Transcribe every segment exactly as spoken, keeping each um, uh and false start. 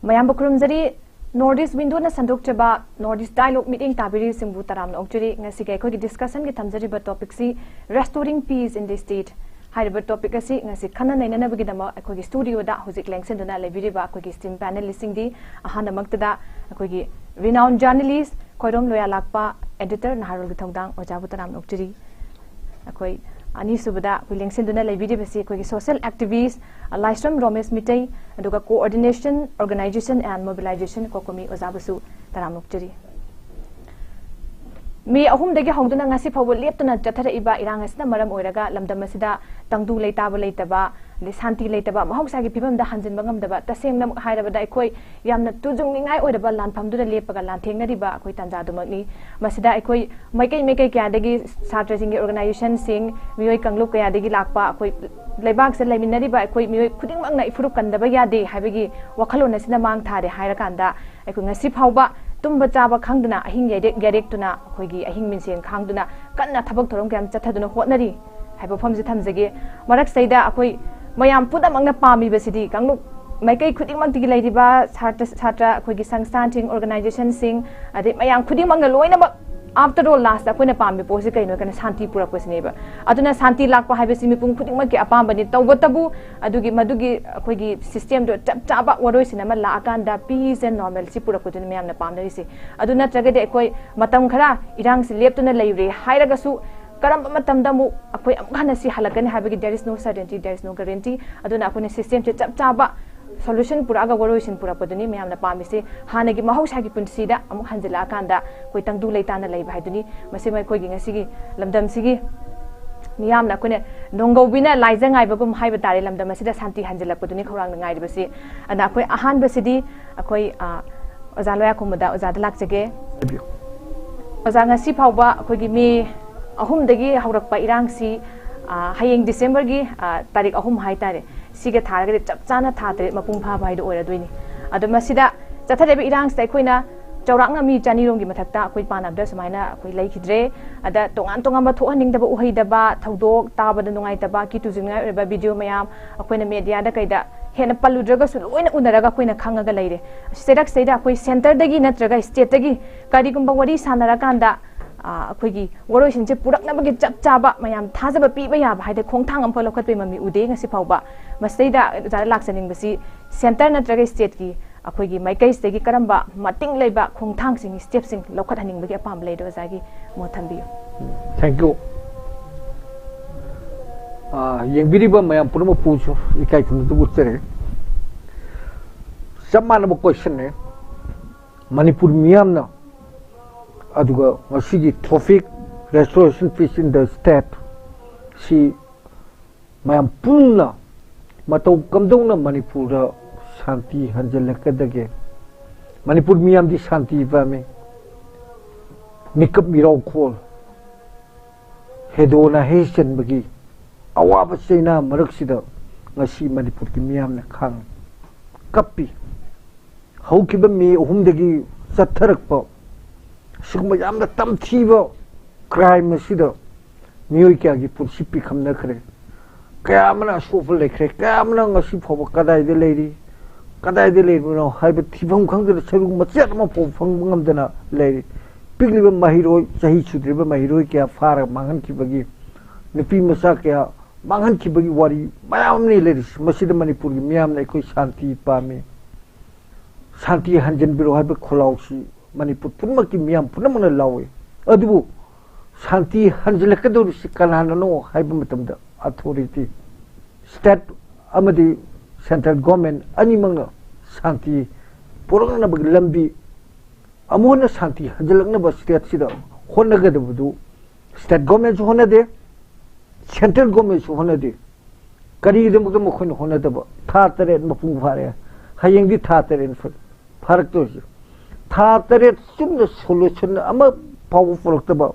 ꯃꯌꯥꯝꯕꯨ ꯈꯨꯔꯨꯝꯖꯔꯤ꯫ North East Window ꯅ ꯁꯟꯗꯣꯛꯆꯕ North East Dialogue ꯃꯤꯠꯌꯦꯡ ꯇꯥꯕꯤꯔꯤꯁꯤꯡꯕꯨ ꯇꯔꯥꯝꯅ ꯑꯣꯛꯆꯔꯤ꯫ ꯉꯁꯤꯒꯤ ꯑꯩꯈꯣꯏꯒꯤ discussion ꯒꯤ ꯊꯝꯖꯔꯤꯕ topic ꯁꯤ Restoring Peace in the State ꯍꯥꯏꯔꯤꯕ topic ꯑꯁꯤ ꯉꯁꯤ ꯈꯟꯅ ꯅꯩꯅꯅꯕꯒꯤꯗꯃꯛ ꯑꯩꯈꯣꯏꯒꯤ studio ꯗ ꯍꯧꯖꯤꯛ ꯂꯦꯡꯁꯤꯟꯗꯨꯅ ꯂꯩꯕꯤꯔꯤꯕ ꯑꯩꯈꯣꯏꯒꯤ esteemed panelist ꯁꯤꯡꯗꯤ, ꯑꯍꯥꯟꯕꯃꯛꯇꯗ ꯑꯩꯈꯣꯏꯒꯤ renowned journalist ꯈꯣꯏꯔꯣꯝ ꯂꯣꯌꯥꯂꯥꯛꯄ, editor ꯅꯍꯥꯔꯣꯜꯒꯤ ꯊꯧꯗꯥꯡ ꯑꯣꯖꯥꯕꯨ ꯇꯔꯥꯝꯅ ꯑꯣꯛꯆꯔꯤ꯫ ꯑꯩꯈꯣꯏ ꯑꯅꯤꯁꯨꯕꯗ ꯑꯩꯈꯣꯏ ꯂꯦꯡꯁꯤꯟꯗꯨꯅ ꯂꯩꯕꯤꯔꯤꯕꯁꯤ ꯑꯩꯈꯣꯏꯒꯤ social activist ꯂꯥꯏꯁ꯭ꯔꯝ ꯔꯣꯃꯦꯁ ꯃꯤꯇꯩ, ꯑꯗꯨꯒ coordination organization and mobilization ꯀꯣꯀꯣꯃꯤ ꯑꯣꯖꯥꯕꯨꯁꯨ ꯇꯔꯥꯝꯅ ꯑꯣꯛꯆꯔꯤ꯫ ꯃꯦ ꯑꯍꯨꯝꯗꯒꯤ ꯍꯧꯗꯨꯅ ꯉꯁꯤ ꯐꯥꯎꯕ ꯂꯦꯞꯇꯅ ꯆꯠꯊꯔꯛꯏꯕ ꯏꯔꯥꯡ ꯑꯁꯤꯅ ꯃꯔꯝ ꯑꯣꯏꯔꯒ ꯂꯝꯗꯝ ꯑꯁꯤꯗ ꯇꯪꯗꯨ ꯂꯩꯇꯥꯕ ꯂꯩꯇꯕ, ꯑꯗꯩ ꯁꯥꯟꯇꯤ ꯂꯩꯇꯕ, ꯃꯍꯧꯁꯥꯒꯤ ꯐꯤꯕꯝꯗ ꯍꯟꯖꯤꯟꯕ ꯉꯝꯗꯕ, ꯇꯁꯦꯡꯅꯃꯛ ꯍꯥꯏꯔꯕꯗ ꯑꯩꯈꯣꯏ ꯌꯥꯝꯅ ꯇꯨꯖꯨꯡꯅꯤꯡꯉꯥꯏ ꯑꯣꯏꯔꯕ ꯂꯥꯟꯐꯝꯗꯨꯗ ꯂꯦꯞꯄꯒ ꯂꯥꯟꯊꯦꯡꯅꯔꯤꯕ ꯑꯩꯈꯣꯏ ꯇꯥꯟꯖꯥꯗꯨꯃꯛꯅꯤ꯫ ꯃꯁꯤꯗ ꯑꯩꯈꯣꯏ ꯃꯥꯏꯀꯩ ꯃꯥꯏꯀꯩ ꯀꯌꯥꯗꯒꯤ ꯁꯥꯇ꯭ꯔꯁꯤꯡꯒꯤ organization ꯁꯤꯡ, ꯃꯤꯑꯣꯏ ꯀꯥꯡꯂꯨꯞ ꯀꯌꯥꯗꯒꯤ ꯂꯥꯛꯄ ꯑꯩꯈꯣꯏ ꯂꯩꯕꯥꯛꯁꯤꯗ ꯂꯩꯃꯤꯟꯅꯔꯤꯕ ꯑꯩꯈꯣꯏ ꯃꯤꯑꯣꯏ ꯈꯨꯗꯤꯡꯃꯛꯅ ꯏꯐꯨꯔꯨꯞ ꯀꯟꯗꯕ ꯌꯥꯗꯦ ꯍꯥꯏꯕꯒꯤ ꯋꯥꯈꯜꯂꯣꯟ ꯑꯁꯤꯅ ꯃꯥꯡ ꯊꯥꯔꯦ ꯍꯥꯏꯔꯀꯥꯟꯗ, ꯑꯩꯈꯣꯏ ꯉꯁꯤ ꯐꯥꯎꯕ ꯇꯨꯝꯕ ꯆꯥꯕ ꯈꯪꯗꯅ, ꯑꯍꯤꯡ ꯌꯥꯔꯦꯛ ꯌꯥꯔꯦꯛꯇꯨꯅ, ꯑꯩꯈꯣꯏꯒꯤ ꯑꯍꯤꯡ ꯃꯤꯟꯁꯦꯟ ꯈꯥꯡꯗꯨꯅ ꯀꯟꯅ ꯊꯕꯛ ꯊꯧꯔꯝ ꯀꯌꯥ ꯑꯃ ꯆꯠꯊꯗꯨꯅ ꯍꯣꯠꯅꯔꯤ ꯍꯥꯏꯕ ꯋꯥꯐꯝꯁꯤ ꯊꯝꯖꯒꯦ꯫ ꯃꯔꯛꯁꯤꯗꯩꯗ ꯑꯩꯈꯣꯏ ꯃꯌꯥꯝ ꯄꯨꯝꯅꯃꯛꯅ ꯄꯥꯝꯃꯤꯕꯁꯤꯗꯤ, ꯀꯥꯡꯂꯨꯞ ꯃꯥꯏꯀꯩ ꯈꯨꯗꯤꯡꯃꯛꯇꯒꯤ ꯂꯩꯔꯤꯕ ꯁꯥꯇ꯭ꯔ, ꯁꯥꯇ꯭ꯔ, ꯑꯩꯈꯣꯏꯒꯤ ꯁꯪꯁꯊꯥꯟꯁꯤꯡ, organization ꯁꯤꯡ, ꯑꯗꯩ ꯃꯌꯥꯝ ꯈꯨꯗꯤꯡꯃꯛꯅ ꯂꯣꯏꯅꯃꯛ after all last ꯑꯩꯈꯣꯏꯅ ꯄꯥꯝꯃꯤꯕ ꯄꯣꯠꯁꯤ ꯀꯩꯅꯣ ꯍꯥꯏꯔꯀꯥꯟꯗ ꯁꯥꯟꯇꯤ ꯄꯨꯔꯛꯄꯁꯤꯅꯦꯕ꯫ ꯑꯗꯨꯅ ꯁꯥꯟꯇꯤ ꯂꯥꯛꯄ ꯍꯥꯏꯕꯁꯤ ꯃꯤꯄꯨꯝ ꯈꯨꯗꯤꯡꯃꯛꯀꯤ ꯑꯄꯥꯝꯕꯅꯤ꯫ ꯇꯧꯕꯇꯕꯨ ꯑꯗꯨꯒꯤ, ꯃꯗꯨꯒꯤ ꯑꯩꯈꯣꯏꯒꯤ system ꯗꯣ ꯆꯞ ꯆꯥꯕ ꯋꯥꯔꯣꯏꯁꯤꯟ ꯑꯃ ꯂꯥꯛꯑꯀꯥꯟꯗ peace and normalcy ꯄꯨꯔꯛꯄꯗꯨꯅꯤ ꯃꯌꯥꯝꯅ ꯄꯥꯝꯅꯔꯤꯁꯦ꯫ ꯑꯗꯨ ꯅꯠꯇ꯭ꯔꯒꯗꯤ ꯑꯩꯈꯣꯏ ꯃꯇꯝ ꯈꯔ ꯏꯔꯥꯡꯁꯤ ꯂꯦꯞꯇꯨꯅ ꯂꯩꯔꯨꯔꯦ ꯍꯥꯏꯔꯒꯁꯨ, ꯀꯔꯝꯕ ꯃꯇꯝꯗ ꯑꯃꯨꯛ ꯑꯩꯈꯣꯏ ꯑꯃꯨꯛ ꯍꯟꯅ ꯁꯤ ꯍꯜꯂꯛꯀꯅꯤ ꯍꯥꯏꯕꯒꯤ there is no certainty, there is no guarantee꯫ ꯑꯗꯨꯅ ꯑꯩꯈꯣꯏꯅ system ꯁꯦ ꯆꯞ ꯆꯥꯕ solution ꯄꯨꯔꯛꯑꯒ ꯋꯥꯔꯣꯏꯁꯤꯟ ꯄꯨꯔꯛꯄꯗꯨꯅꯤ ꯃꯌꯥꯝꯅ ꯄꯥꯝꯃꯤꯁꯦ꯫ ꯍꯥꯟꯅꯒꯤ ꯃꯍꯧꯁꯥꯒꯤ ꯄꯨꯟꯁꯤꯗ ꯑꯃꯨꯛ ꯍꯟꯖꯤꯜꯂꯛꯑꯀꯥꯟꯗ ꯑꯩꯈꯣꯏ ꯇꯪꯗꯨ ꯂꯩꯇꯥꯅ ꯂꯩꯕ ꯍꯥꯏꯗꯨꯅꯤ꯫ ꯃꯁꯤꯃ ꯑꯩꯈꯣꯏꯒꯤ ꯉꯁꯤꯒꯤ ꯂꯝꯗꯝꯁꯤꯒꯤ ꯃꯤꯌꯥꯝꯅ ꯑꯩꯈꯣꯏꯅ ꯅꯣꯡꯒꯧꯕꯤꯅ ꯂꯥꯏꯖ ꯉꯥꯏꯕꯒꯨꯝ ꯍꯥꯏꯕ ꯇꯥꯔꯦ, ꯂꯝꯗꯝ ꯑꯁꯤꯗ ꯁꯥꯟꯇꯤ ꯍꯟꯖꯤꯜꯂꯛꯄꯗꯨꯅꯤ ꯈꯧꯔꯥꯡꯅ ꯉꯥꯏꯔꯤꯕꯁꯤ꯫ ꯑꯗꯨꯅ ꯑꯩꯈꯣꯏ ꯑꯍꯥꯟꯕꯁꯤꯗꯤ ꯑꯩꯈꯣꯏ, ꯑ, ꯑꯣꯖꯥ ꯂꯣꯌꯥꯈꯣꯝꯕꯗ, ꯑꯣꯖꯥꯗ ꯂꯥꯛꯆꯒꯦ꯫ ꯍꯥꯏꯕꯤꯌꯨ꯫ ꯑꯣꯖꯥ, ꯉꯁꯤ ꯐꯥꯎꯕ ꯑꯩꯈꯣꯏꯒꯤ ꯃꯦ ꯑꯍꯨꯝꯗꯒꯤ ꯍꯧꯔꯛꯄ ꯏꯔꯥꯡꯁꯤ, ꯑ, ꯍꯌꯦꯡ December ꯒꯤ, ꯑ, ꯇꯥꯔꯤꯛ ꯑꯍꯨꯝ ꯍꯥꯏꯇꯥꯔꯦ, ꯁꯤꯒ ꯊꯥꯔꯒꯗꯤ ꯆꯞ ꯆꯥꯅ ꯊꯥ ꯇꯔꯦꯠ ꯃꯄꯨꯡ ꯐꯥꯕ ꯍꯥꯏꯗꯣ ꯑꯣꯏꯔꯗꯣꯏꯅꯤ꯫ ꯑꯗꯣ ꯃꯁꯤꯗ ꯆꯠꯊꯔꯤꯕ ꯏꯔꯥꯡꯁꯤꯗ ꯑꯩꯈꯣꯏꯅ ꯆꯥꯎꯔꯥꯛꯅ ꯃꯤ ꯆꯅꯤꯔꯣꯝꯒꯤ ꯃꯊꯛꯇ ꯑꯩꯈꯣꯏ ꯄꯥꯟꯅꯕꯗ ꯁꯨꯃꯥꯏꯅ ꯑꯩꯈꯣꯏ ꯂꯩꯈꯤꯗ꯭ꯔꯦ꯫ ꯑꯗ ꯇꯣꯉꯥꯟ ꯇꯣꯉꯥꯟꯕ ꯊꯣꯛꯍꯟꯅꯤꯡꯗꯕ, ꯎꯍꯩꯗꯕ ꯊꯧꯗꯣꯛ, ꯇꯥꯕꯗ ꯅꯨꯡꯉꯥꯏꯇꯕ, ꯀꯤ ꯇꯨꯖꯨꯡꯅꯤꯡꯉꯥꯏ ꯑꯣꯏꯔꯕ video ꯃꯌꯥꯝ ꯑꯩꯈꯣꯏꯅ media ꯗ ꯀꯩꯗ ꯍꯦꯟꯅ ꯄꯜꯂꯨꯗ꯭ꯔꯒꯁꯨ ꯂꯣꯏꯅ ꯎꯅꯔꯒ ꯑꯩꯈꯣꯏꯅ ꯈꯪꯉꯒ ꯂꯩꯔꯦ꯫ ꯁꯤꯗꯩꯗ ꯑꯩꯈꯣꯏ ꯁꯦꯟꯇꯔꯗꯒꯤ ꯅꯠꯇ꯭ꯔꯒ ꯁ꯭ꯇꯦꯠꯇꯒꯤ ꯀꯔꯤꯒꯨꯝꯕ ꯋꯥꯔꯤ ꯁꯥꯟꯅꯔꯀꯥꯟꯗ ꯑꯩꯈꯣꯏꯒꯤ ꯋꯥꯔꯣꯏꯁꯤꯟꯁꯦ ꯄꯨꯔꯛꯅꯕꯒꯤ ꯆꯞ ꯆꯥꯕ ꯃꯌꯥꯝ ꯊꯥꯖꯕ ꯄꯤꯕ ꯌꯥꯕ ꯍꯥꯏꯗꯤ ꯈꯣꯡꯊꯥꯡ ꯑꯃꯐꯥꯎ ꯂꯧꯈꯠꯄꯒꯤ ꯃꯃꯤ ꯎꯗꯦ ꯉꯁꯤ ꯐꯥꯎꯕ꯫ ꯃꯁꯤꯗꯩꯗ ꯑꯣꯖꯥꯗ ꯂꯥꯛꯆꯅꯤꯡꯕꯁꯤ ꯁꯦꯟꯇꯔ ꯅꯠꯇ꯭ꯔꯒ ꯁ꯭ꯇꯦꯠꯀꯤ ꯑꯩꯈꯣꯏꯒꯤ ꯃꯥꯏꯀꯩꯁꯤꯗꯒꯤ ꯀꯔꯝꯕ ꯃꯇꯤꯡ ꯂꯩꯕ ꯈꯣꯡꯊꯥꯡꯁꯤꯡ, ꯁ꯭ꯇꯦꯞꯁꯤꯡ ꯂꯧꯈꯠꯍꯟꯅꯤꯡꯕꯒꯤ ꯑꯄꯥꯝꯕ ꯂꯩꯔꯦ ꯑꯣꯖꯥꯒꯤ ꯃꯣꯠ ꯊꯝꯕꯤꯌꯨ꯫ Thank you. ꯌꯦꯡꯕꯤꯔꯤꯕ ꯃꯌꯥꯝ ꯄꯨꯝꯅꯃꯛꯄꯨꯁꯨ ꯏꯀꯥꯏ ꯈꯨꯝꯅꯖꯕ ꯎꯠꯆꯔꯤ꯫ ꯆꯞ ꯃꯥꯟꯅꯕ ꯀꯣꯏꯁꯟꯅꯦ꯫ ꯃꯅꯤꯄꯨꯔ ꯃꯤꯌꯥꯝꯅ ꯑꯗꯨꯒ ꯉꯁꯤꯒꯤ topic, Restoration Peace in the State ꯁꯤ ꯃꯌꯥꯝ ꯄꯨꯟꯅ ꯃꯇꯧ ꯀꯝꯗꯧꯅ ꯃꯅꯤꯄꯨꯔꯗ ꯁꯥꯟꯇꯤ ꯍꯟꯖꯤꯜꯂꯛꯀꯗꯒꯦ? ꯃꯅꯤꯄꯨꯔ ꯃꯤꯌꯥꯝꯗꯤ ꯁꯥꯟꯇꯤ ꯄꯥꯝꯃꯤ꯫ ꯃꯤꯀꯞ ꯃꯤꯔꯥꯎꯈꯣꯜ, ꯍꯦꯗꯣ ꯅꯥꯍꯦ ꯆꯟꯕꯒꯤ ꯑꯋꯥꯕ ꯆꯩꯅꯥ ꯃꯔꯛꯁꯤꯗ ꯉꯁꯤ ꯃꯅꯤꯄꯨꯔꯒꯤ ꯃꯤꯌꯥꯝꯅ ꯈꯥꯡꯉꯤ, ꯀꯞꯄꯤ꯫ ꯍꯧꯈꯤꯕ ꯃꯦ ꯑꯍꯨꯝꯗꯒꯤ ꯆꯠꯊꯔꯛꯄ ꯁꯤꯒꯨꯝꯕ ꯌꯥꯝꯅ ꯇꯝꯊꯤꯕ crime ꯑꯁꯤꯗ ꯃꯤꯑꯣꯏ ꯀꯌꯥꯒꯤ ꯄꯨꯟꯁꯤ ꯄꯤꯈꯝꯅꯈ꯭ꯔꯦ꯫ ꯀꯌꯥ ꯑꯃꯅ ꯑꯁꯣꯛꯄ ꯂꯩꯈ꯭ꯔꯦ꯫ ꯀꯌꯥ ꯑꯃꯅ ꯉꯁꯤ ꯐꯥꯎꯕ ꯀꯗꯥꯏꯗ ꯂꯩꯔꯤ, ꯀꯗꯥꯏꯗ ꯂꯩꯕꯅꯣ ꯍꯥꯏꯕ ꯊꯤꯐꯝ ꯈꯪꯗꯅ ꯁꯔꯨꯛ ꯃꯆꯦꯠ ꯑꯃ ꯐꯥꯎꯕ ꯐꯪꯕ ꯉꯝꯗꯅ ꯂꯩꯔꯤ꯫ ꯄꯤꯛꯂꯤꯕ ꯃꯍꯩꯔꯣꯏ, ꯆꯍꯤ ꯁꯨꯗ꯭ꯔꯤꯕ ꯃꯍꯩꯔꯣꯏ ꯀꯌꯥ ꯐꯥꯔꯒ ꯃꯥꯡꯍꯟꯈꯤꯕꯒꯤ, ꯅꯨꯄꯤ ꯃꯆꯥ ꯀꯌꯥ ꯃꯥꯡꯍꯟꯈꯤꯕꯒꯤ ꯋꯥꯔꯤ ꯃꯌꯥꯝ ꯑꯃꯅꯤ ꯂꯩꯔꯤꯁꯤ꯫ ꯃꯁꯤꯗ ꯃꯅꯤꯄꯨꯔꯒꯤ ꯃꯤꯌꯥꯝꯅ ꯑꯩꯈꯣꯏ ꯁꯥꯟꯇꯤ ꯄꯥꯝꯃꯤ, ꯁꯥꯟꯇꯤ ꯍꯟꯖꯤꯟꯕꯤꯔꯣ ꯍꯥꯏꯕ ꯈꯣꯜꯂꯥꯎꯁꯤ ꯃꯅꯤꯄꯨꯔ ꯄꯨꯝꯅꯃꯛꯀꯤ ꯃꯤꯌꯥꯝ ꯄꯨꯝꯅꯃꯛꯅ ꯂꯥꯎꯏ꯫ ꯑꯗꯨꯕꯨ ꯁꯥꯟꯇꯤ ꯍꯟꯖꯤꯜꯂꯛꯀꯗꯧꯔꯤꯁꯤ ꯀꯅꯥꯅꯅꯣ ꯍꯥꯏꯕ ꯃꯇꯝꯗ, authority, state ꯑꯃꯗꯤ central government ꯑꯅꯤꯃꯛꯅ ꯁꯥꯟꯇꯤ ꯄꯨꯔꯛꯅꯕꯒꯤ ꯂꯝꯕꯤ, ꯑꯃꯨꯛ ꯍꯟꯅ ꯁꯥꯟꯇꯤ ꯍꯟꯖꯤꯜꯂꯛꯅꯕ stateꯁꯤꯗ ꯍꯣꯠꯅꯒꯗꯕꯗꯨ state governmentꯁꯨ ꯍꯣꯠꯅꯗꯦ, central governmentꯁꯨ ꯍꯣꯠꯅꯗꯦ꯫ ꯀꯔꯤꯒꯤꯗꯃꯛꯇ ꯃꯈꯣꯏꯅ ꯍꯣꯠꯅꯗꯕ? ꯊꯥ ꯇꯔꯦꯠ ꯃꯄꯨꯡ ꯐꯥꯔꯦ, ꯍꯌꯦꯡꯗꯤ ꯊꯥ ꯇꯔꯦꯠ ꯐꯥꯔꯛꯇꯣꯏꯁꯦ꯫ ꯊꯥ ꯇꯔꯦꯠ ꯆꯨꯞꯅ solution ꯑꯃ ꯐꯥꯎꯕ ꯄꯨꯔꯛꯇꯕ,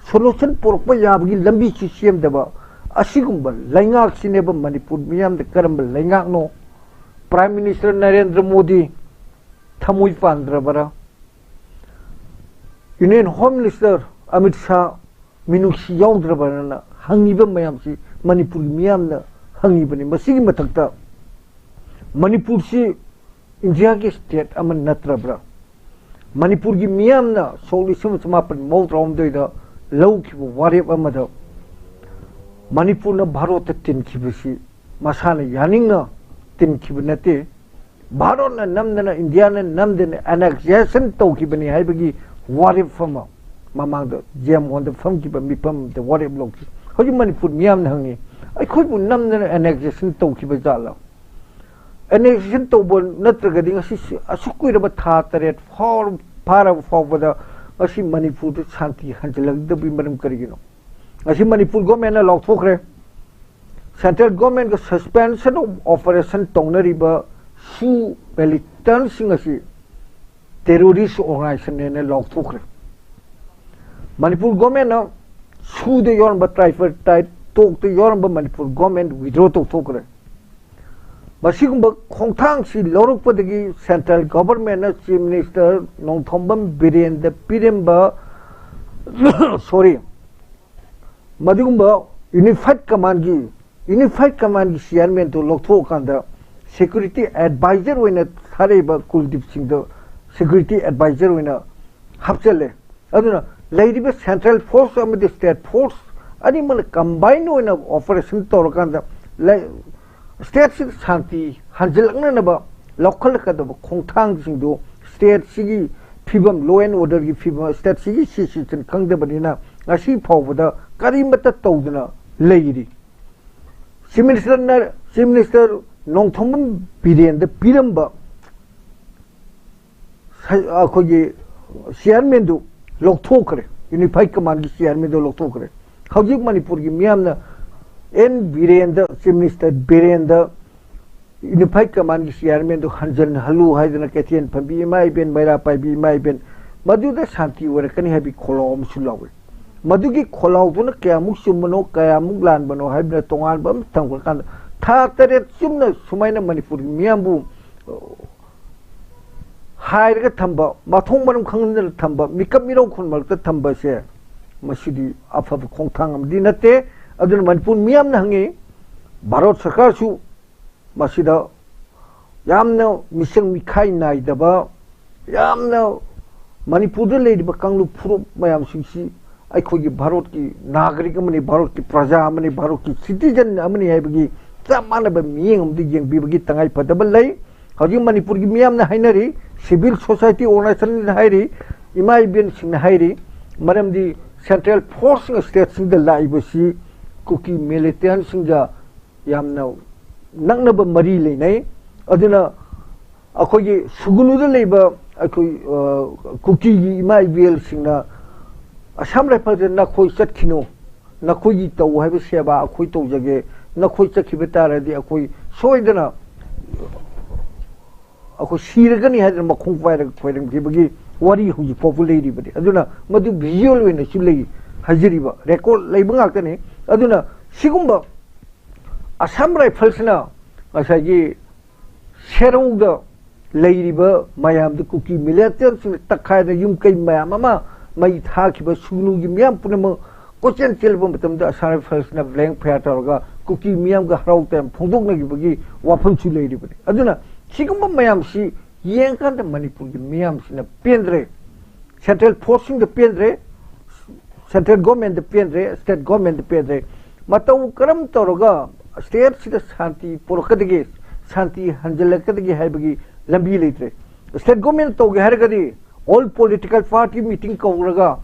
solution ꯄꯨꯔꯛꯄ ꯌꯥꯕꯒꯤ ꯂꯝꯕꯤꯁꯨ ꯁꯦꯝꯗꯕ ꯑꯁꯤꯒꯨꯝꯕ ꯂꯩꯉꯥꯛꯁꯤꯅꯦꯕ ꯃꯅꯤꯄꯨꯔ ꯃꯤꯌꯥꯝꯗ ꯀꯔꯝꯕ ꯂꯩꯉꯥꯛꯅꯣ? Prime Minister ꯅꯔꯦꯟꯗ꯭ꯔ ꯃꯣꯗꯤ ꯊꯃꯣꯏ ꯄꯥꯟꯗ꯭ꯔꯕꯔꯥ? Union Home Minister Amit Shah ꯃꯤꯅꯨꯡꯁꯤ ꯌꯥꯎꯗ꯭ꯔꯕꯅ ꯍꯪꯉꯤꯕ ꯃꯌꯥꯝꯁꯤ ꯃꯅꯤꯄꯨꯔꯒꯤ ꯃꯤꯌꯥꯝꯅ ꯍꯪꯉꯤꯕꯅꯤ꯫ ꯃꯁꯤꯒꯤ ꯃꯊꯛꯇ ꯃꯅꯤꯄꯨꯔꯁꯤ ꯏꯟꯗꯤꯌꯥꯒꯤ ꯁ꯭ꯇꯦꯠ ꯑꯃ ꯅꯠꯇ꯭ꯔꯕ꯭ꯔꯥ? ꯃꯅꯤꯄꯨꯔꯒꯤ ꯃꯤꯌꯥꯝꯅ ꯁꯣꯛ ꯂꯤꯁꯤꯡ ꯑꯃ ꯆꯃꯥꯄꯟ ꯃꯧꯗ꯭ꯔꯥꯍꯨꯝꯗꯣꯏꯗ ꯂꯧꯈꯤꯕ ꯋꯥꯔꯦꯞ ꯑꯃꯗ ꯃꯅꯤꯄꯨꯔꯅ ꯚꯥꯔꯣꯠꯇ ꯇꯤꯟꯈꯤꯕꯁꯤ ꯃꯁꯥꯅ ꯌꯥꯅꯤꯡꯅ ꯇꯤꯟꯈꯤꯕ ꯅꯠꯇꯦ꯫ ꯚꯥꯔꯣꯠꯅ ꯅꯝꯗꯅ, ꯏꯟꯗꯤꯌꯥꯅ ꯅꯝꯗꯅ ꯑꯦꯅꯦꯛꯁꯦꯁꯟ ꯇꯧꯈꯤꯕꯅꯤ ꯍꯥꯏꯕꯒꯤ ꯋꯥꯔꯦꯞ ꯑꯃ ꯃꯃꯥꯡꯗ ꯖꯦꯝ ꯍꯣꯜꯗ ꯐꯝꯈꯤꯕ ꯃꯤꯐꯝꯗ ꯋꯥꯔꯦꯞ ꯂꯧꯈꯤ꯫ ꯍꯧꯖꯤꯛ ꯃꯅꯤꯄꯨꯔ ꯃꯤꯌꯥꯝꯅ ꯍꯪꯉꯤ, ꯑꯩꯈꯣꯏꯕꯨ ꯅꯝꯗꯅ ꯑꯦꯅꯦꯛꯁꯦꯁꯟ ꯇꯧꯈꯤꯕ ꯖꯥꯠꯂ? ꯑꯦꯅꯦꯛꯁꯦꯁꯟ ꯇꯧꯕ ꯅꯠꯇ꯭ꯔꯒꯗꯤ ꯉꯁꯤ ꯑꯁꯨꯛ ꯀꯨꯏꯔꯕ ꯊꯥ ꯇꯔꯦꯠ ꯐꯥꯎ-, ꯐꯥꯔꯕ ꯐꯥꯎꯕꯗ ꯉꯁꯤ ꯃꯅꯤꯄꯨꯔꯗ ꯁꯥꯟꯇꯤ ꯍꯟꯖꯤꯜꯂꯛꯇꯕꯒꯤ ꯃꯔꯝ ꯀꯔꯤꯒꯤꯅꯣ? ꯉꯁꯤ ꯃꯅꯤꯄꯨꯔ ꯒꯣꯔꯃꯦꯟꯅ ꯂꯥꯎꯊꯣꯛꯈ꯭ꯔꯦ, ꯁꯦꯟꯇ꯭ꯔꯦꯜ ꯒꯣꯔꯃꯦꯟꯒ ꯁꯁꯄꯦꯟꯁꯟ ꯑꯣꯐ ꯑꯣꯄꯔꯦꯁꯟ ꯇꯧꯅꯔꯤꯕ ꯁꯨ ꯃꯤꯂꯤꯇꯦꯟꯠꯁꯤꯡ ꯑꯁꯤ ꯇꯦꯔꯣꯔꯤꯁ ꯑꯣꯔꯒꯅꯥꯏꯖꯦꯁꯟꯅꯦꯅ ꯂꯥꯎꯊꯣꯛꯈ꯭ꯔꯦ꯫ ꯃꯅꯤꯄꯨꯔ ꯒꯣꯔꯃꯦꯟꯅ ꯁꯨꯗ ꯌꯥꯎꯔꯝꯕ, ꯇ꯭ꯔꯥꯏꯄꯔꯇꯥꯏꯠ ꯇꯣꯛꯇ ꯌꯥꯎꯔꯝꯕ ꯃꯅꯤꯄꯨꯔ ꯒꯣꯔꯃꯦꯟ ꯋꯤꯗ꯭ꯔꯣ ꯇꯧꯊꯣꯛꯈ꯭ꯔꯦ꯫ ꯃꯁꯤꯒꯨꯝꯕ ꯈꯣꯡꯊꯥꯡꯁꯤ ꯂꯧꯔꯛꯄꯗꯒꯤ ꯁꯦꯟꯇ꯭ꯔꯦꯜ ꯒꯣꯚꯔꯟꯃꯦꯟꯠꯅ ꯆꯤꯐ ꯃꯤꯅꯤꯁꯇꯔ ꯅꯣꯡꯊꯣꯝꯕꯝ ꯕꯤꯔꯦꯟꯗ ꯄꯤꯔꯝꯕ, ꯁꯣꯔꯤ, ꯃꯗꯨꯒꯨꯝꯕ ꯌꯨꯅꯤꯐꯥꯏꯠ ꯀꯃꯥꯟꯒꯤ, ꯌꯨꯅꯤꯐꯥꯏꯠ ꯀꯃꯥꯟꯒꯤ ꯆꯤꯌꯥꯔꯃꯦꯟꯗꯨ ꯂꯧꯊꯣꯛꯑꯀꯥꯟꯗ ꯁꯦꯀ꯭ꯌꯨꯔꯤꯇꯤ ꯑꯦꯗꯚꯥꯏꯖꯔ ꯑꯣꯏꯅ ꯊꯥꯔꯛꯏꯕ ꯀꯨꯜꯗꯤꯞ ꯁꯤꯡꯗ ꯁꯦꯀ꯭ꯌꯨꯔꯤꯇꯤ ꯑꯦꯗꯚꯥꯏꯖꯔ ꯑꯣꯏꯅ ꯍꯥꯞꯆꯜꯂꯦ꯫ ꯑꯗꯨꯅ ꯂꯩꯔꯤꯕ ꯁꯦꯟꯇ꯭ꯔꯦꯜ ꯐꯣꯔꯁ ꯑꯃꯗꯤ ꯁ꯭ꯇꯦꯠ ꯐꯣꯔꯁ ꯑꯅꯤꯃꯛꯅ ꯀꯝꯕꯥꯏꯟ ꯑꯣꯏꯅ ꯑꯣꯄꯔꯦꯁꯟ ꯇꯧꯔꯀꯥꯟꯗ ꯂꯩ-, ꯁ꯭ꯇꯦꯠꯁꯤꯗ ꯁꯥꯟꯇꯤ ꯍꯟꯖꯤꯜꯂꯛꯅꯅꯕ ꯂꯧꯈꯠꯂꯛꯀꯗꯕ ꯈꯣꯡꯊꯥꯡꯁꯤꯡꯗꯨ ꯁ꯭ꯇꯦꯠꯁꯤꯒꯤ ꯐꯤꯕꯝ, ꯂꯣ ꯑꯦꯟ ꯑꯣꯔꯗꯔꯒꯤ ꯐꯤꯕꯝ, ꯁ꯭ꯇꯦꯠꯁꯤꯒꯤ ꯁꯤꯆꯨꯋꯦꯁꯟ ꯈꯪꯗꯕꯅꯤꯅ ꯉꯁꯤ ꯐꯥꯎꯕꯗ ꯀꯔꯤꯃꯠꯇ ꯇꯧꯗꯅ ꯂꯩꯔꯤ꯫ ꯆꯤꯐ ꯃꯤꯅꯤꯁꯇꯔꯅ, ꯆꯤꯐ ꯃꯤꯅꯤꯁꯇꯔ ꯅꯣꯡꯊꯣꯝꯕꯝ ꯕꯤꯔꯦꯟꯗ ꯄꯤꯔꯝꯕ ꯁ-, ꯑꯩꯈꯣꯏꯒꯤ ꯆꯤꯌꯥꯔꯃꯦꯟꯗꯨ ꯂꯧꯊꯣꯛꯈ꯭ꯔꯦ, ꯌꯨꯅꯤꯐꯥꯏꯠ ꯀꯃꯥꯟꯒꯤ ꯆꯤꯌꯥꯔꯃꯦꯟꯗꯨ ꯂꯧꯊꯣꯛꯈ꯭ꯔꯦ꯫ ꯍꯧꯖꯤꯛ ꯃꯅꯤꯄꯨꯔꯒꯤ ꯃꯤꯌꯥꯝꯅ ꯑꯦꯟ ꯕꯤꯔꯦꯟꯗ, ꯆꯤꯐ ꯃꯤꯅꯤꯁꯇꯔ ꯕꯤꯔꯦꯟꯗ ꯌꯨꯅꯤꯐꯥꯏꯠ ꯀꯃꯥꯟꯒꯤ ꯆꯤꯌꯥꯔꯃꯦꯟꯗꯨ ꯍꯟꯖꯤꯟꯍꯜꯂꯨ ꯍꯥꯏꯗꯅ ꯀꯩꯊꯦꯜ ꯐꯝꯕꯤ ꯏꯃꯥ ꯏꯕꯦꯟ, ꯃꯩꯔꯥ ꯄꯥꯏꯕꯤ ꯏꯃꯥ ꯏꯕꯦꯟ, ꯃꯗꯨꯗ ꯁꯥꯟꯇꯤ ꯑꯣꯏꯔꯛꯀꯅꯤ ꯍꯥꯏꯕꯒꯤ ꯈꯣꯜꯂꯥꯎ ꯑꯃꯁꯨ ꯂꯥꯎꯏ꯫ ꯃꯗꯨꯒꯤ ꯈꯣꯜꯂꯥꯎꯗꯨꯅ ꯀꯌꯥꯃꯨꯛ ꯆꯨꯝꯕꯅꯣ, ꯀꯌꯥꯃꯨꯛ ꯂꯥꯟꯕꯅꯣ ꯍꯥꯏꯕꯅ ꯇꯣꯉꯥꯟꯕ ꯑꯃ ꯊꯝꯈ꯭ꯔꯀꯥꯟꯗ, ꯊꯥ ꯇꯔꯦꯠ ꯆꯨꯝꯅ ꯁꯨꯃꯥꯏꯅ ꯃꯅꯤꯄꯨꯔꯒꯤ ꯃꯤꯌꯥꯝꯕꯨ ꯍꯥꯏꯔꯒ ꯊꯝꯕ, ꯃꯊꯣꯡ ꯃꯔꯝ ꯈꯪꯗꯅ ꯊꯝꯕ, ꯃꯤꯀꯞ ꯃꯤꯔꯣꯟ ꯈꯨꯟ ꯃꯔꯛꯇ ꯊꯝꯕꯁꯦ, ꯃꯁꯤꯗꯤ ꯑꯐꯕ ꯈꯣꯡꯊꯥꯡ ꯑꯃꯗꯤ ꯅꯠꯇꯦ꯫ ꯑꯗꯨꯅ ꯃꯅꯤꯄꯨꯔ ꯃꯤꯌꯥꯝꯅ ꯍꯪꯉꯤ, ꯚꯥꯔꯠ ꯁꯔꯀꯥꯔꯁꯨ ꯃꯁꯤꯗ ꯌꯥꯝꯅ ꯃꯤꯆꯪ ꯃꯤꯈꯥꯏ ꯅꯥꯏꯗꯕ, ꯌꯥꯝꯅ ꯃꯅꯤꯄꯨꯔꯗ ꯂꯩꯔꯤꯕ ꯀꯥꯡꯂꯨꯞ ꯐꯨꯔꯨꯞ ꯃꯌꯥꯝꯁꯤꯡꯁꯤ ꯑꯩꯈꯣꯏꯒꯤ ꯚꯥꯔꯠꯀꯤ ꯅꯥꯒꯔꯤꯛ ꯑꯃꯅꯤ, ꯚꯥꯔꯠꯀꯤ ꯄ꯭ꯔꯖꯥ ꯑꯃꯅꯤ, ꯚꯥꯔꯠꯀꯤ ꯁꯤꯇꯤꯖꯟ ꯑꯃꯅꯤ ꯍꯥꯏꯕꯒꯤ ꯆꯞ ꯃꯥꯟꯅꯕ ꯃꯤꯠꯌꯦꯡ ꯑꯃꯗꯤ ꯌꯦꯡꯕꯤꯕꯒꯤ ꯇꯉꯥꯏ ꯐꯗꯕ ꯂꯩ꯫ ꯍꯧꯖꯤꯛ ꯃꯅꯤꯄꯨꯔꯒꯤ ꯃꯤꯌꯥꯝꯅ ꯍꯥꯏꯅꯔꯤ, ꯁꯤꯚꯤꯜ ꯁꯣꯁꯥꯏꯇꯤ ꯑꯣꯔꯒꯅꯥꯏꯖꯦꯁꯟꯅ ꯍꯥꯏꯔꯤ, ꯏꯃꯥ ꯏꯕꯦꯟꯁꯤꯡꯅ ꯍꯥꯏꯔꯤ, ꯃꯔꯝꯗꯤ ꯁꯦꯟꯇ꯭ꯔꯦꯜ ꯐꯣꯔꯁꯁꯤꯡ ꯁ꯭ꯇꯦꯠꯁꯤꯡꯗ ꯂꯥꯛꯏꯕꯁꯤ ꯀꯨꯀꯤ ꯃꯤꯂꯤꯇꯦꯟꯁꯤꯡꯒ ꯌꯥꯝꯅ ꯅꯛꯅꯕ ꯃꯔꯤ ꯂꯩꯅꯩ꯫ ꯑꯗꯨꯅ ꯑꯩꯈꯣꯏꯒꯤ ꯁꯨꯒꯅꯨꯗ ꯂꯩꯕ ꯑꯩꯈꯣꯏ, ꯑ, ꯀꯨꯀꯤꯒꯤ ꯏꯃꯥ ꯏꯕꯦꯜꯁꯤꯡꯅ ꯑꯁꯥꯝ ꯔꯥꯏꯐꯜꯗ ꯅꯈꯣꯏ ꯆꯠꯈꯤꯅꯨ, ꯅꯈꯣꯏꯒꯤ ꯇꯧ ꯍꯥꯏꯕ ꯁꯦꯕꯥ ꯑꯩꯈꯣꯏ ꯇꯧꯖꯒꯦ, ꯅꯈꯣꯏ ꯆꯠꯈꯤꯕ ꯇꯥꯔꯗꯤ ꯑꯩꯈꯣꯏ ꯁꯣꯏꯗꯅ ꯑꯩꯈꯣꯏ ꯁꯤꯔꯒꯅꯤ ꯍꯥꯏꯗꯅ ꯃꯈꯣꯡ ꯄꯥꯏꯔꯒ ꯈꯣꯏꯔꯝꯈꯤꯕꯒꯤ ꯋꯥꯔꯤ ꯍꯧꯖꯤꯛ ꯐꯥꯎꯕ ꯂꯩꯔꯤꯕꯅꯤ꯫ ꯑꯗꯨꯅ ꯃꯗꯨ ꯚꯤꯖꯨꯋꯦꯜ ꯑꯣꯏꯅꯁꯨ ꯂꯩ, ꯍꯥꯏꯖꯔꯤꯕ ꯔꯦꯀꯣꯔꯠ ꯂꯩꯕ ꯉꯥꯛꯇꯅꯤ꯫ ꯑꯗꯨꯅ ꯁꯤꯒꯨꯝꯕ ꯑꯁꯥꯝ ꯔꯥꯏꯐꯜꯁꯤꯅ ꯉꯁꯥꯏꯒꯤ ꯁꯦꯔꯧꯗ ꯂꯩꯔꯤꯕ ꯃꯌꯥꯝꯗꯨ ꯀꯨꯀꯤ ꯃꯤꯂꯤꯇꯦꯟꯁꯤꯡꯅ ꯇꯛꯈꯥꯏꯗꯅ ꯌꯨꯝ ꯀꯩ ꯃꯌꯥꯝ ꯑꯃ ꯃꯩ ꯊꯥꯈꯤꯕ ꯁꯨꯒꯅꯨꯒꯤ ꯃꯤꯌꯥꯝ ꯄꯨꯝꯅꯃꯛ ꯀꯣꯏꯆꯦꯟ ꯆꯦꯜꯂꯕ ꯃꯇꯝꯗ ꯑꯁꯥꯝ ꯔꯥꯏꯐꯜꯁꯅ ꯕ꯭ꯂꯦꯡ ꯐꯌꯥꯔ ꯇꯧꯔꯒ ꯀꯨꯀꯤ ꯃꯤꯌꯥꯝꯒ ꯍꯔꯥꯎ ꯇꯌꯥꯝ ꯐꯣꯡꯗꯣꯛꯅꯈꯤꯕꯒꯤ ꯋꯥꯐꯝꯁꯨ ꯂꯩꯔꯤꯕꯅꯤ꯫ ꯑꯗꯨꯅ ꯁꯤꯒꯨꯝꯕ ꯃꯌꯥꯝꯁꯤ ꯌꯦꯡꯀꯥꯟꯗ ꯃꯅꯤꯄꯨꯔꯒꯤ ꯃꯤꯌꯥꯝꯁꯤꯅ ꯄꯦꯟꯗ꯭ꯔꯦ꯫ ꯁꯦꯟꯇ꯭ꯔꯦꯜ ꯐꯣꯔꯁꯁꯤꯡꯗ ꯄꯦꯟꯗ꯭ꯔꯦ, ꯁꯦꯟꯇ꯭ꯔꯦꯜ ꯒꯣꯔꯃꯦꯟꯗ ꯄꯦꯟꯗ꯭ꯔꯦ, ꯁ꯭ꯇꯦꯠ ꯒꯣꯔꯃꯦꯟꯗ ꯄꯦꯟꯗ꯭ꯔꯦ꯫ ꯃꯇꯧ ꯀꯔꯝ ꯇꯧꯔꯒ ꯁ꯭ꯇꯦꯠꯁꯤꯗ ꯁꯥꯟꯇꯤ ꯄꯨꯔꯛꯀꯗꯒꯦ, ꯁꯥꯟꯇꯤ ꯍꯟꯖꯤꯜꯂꯛꯀꯗꯒꯦ ꯍꯥꯏꯕꯒꯤ ꯂꯝꯕꯤ ꯂꯩꯇ꯭ꯔꯦ꯫ ꯁ꯭ꯇꯦꯠ ꯒꯣꯔꯃꯦꯟ ꯇꯧꯒꯦ ꯍꯥꯏꯔꯒꯗꯤ ꯑꯣꯜ ꯄꯣꯂꯤꯇꯤꯀꯦꯜ ꯄꯥꯔꯇꯤ ꯃꯤꯇꯤꯡ ꯀꯧꯔꯒ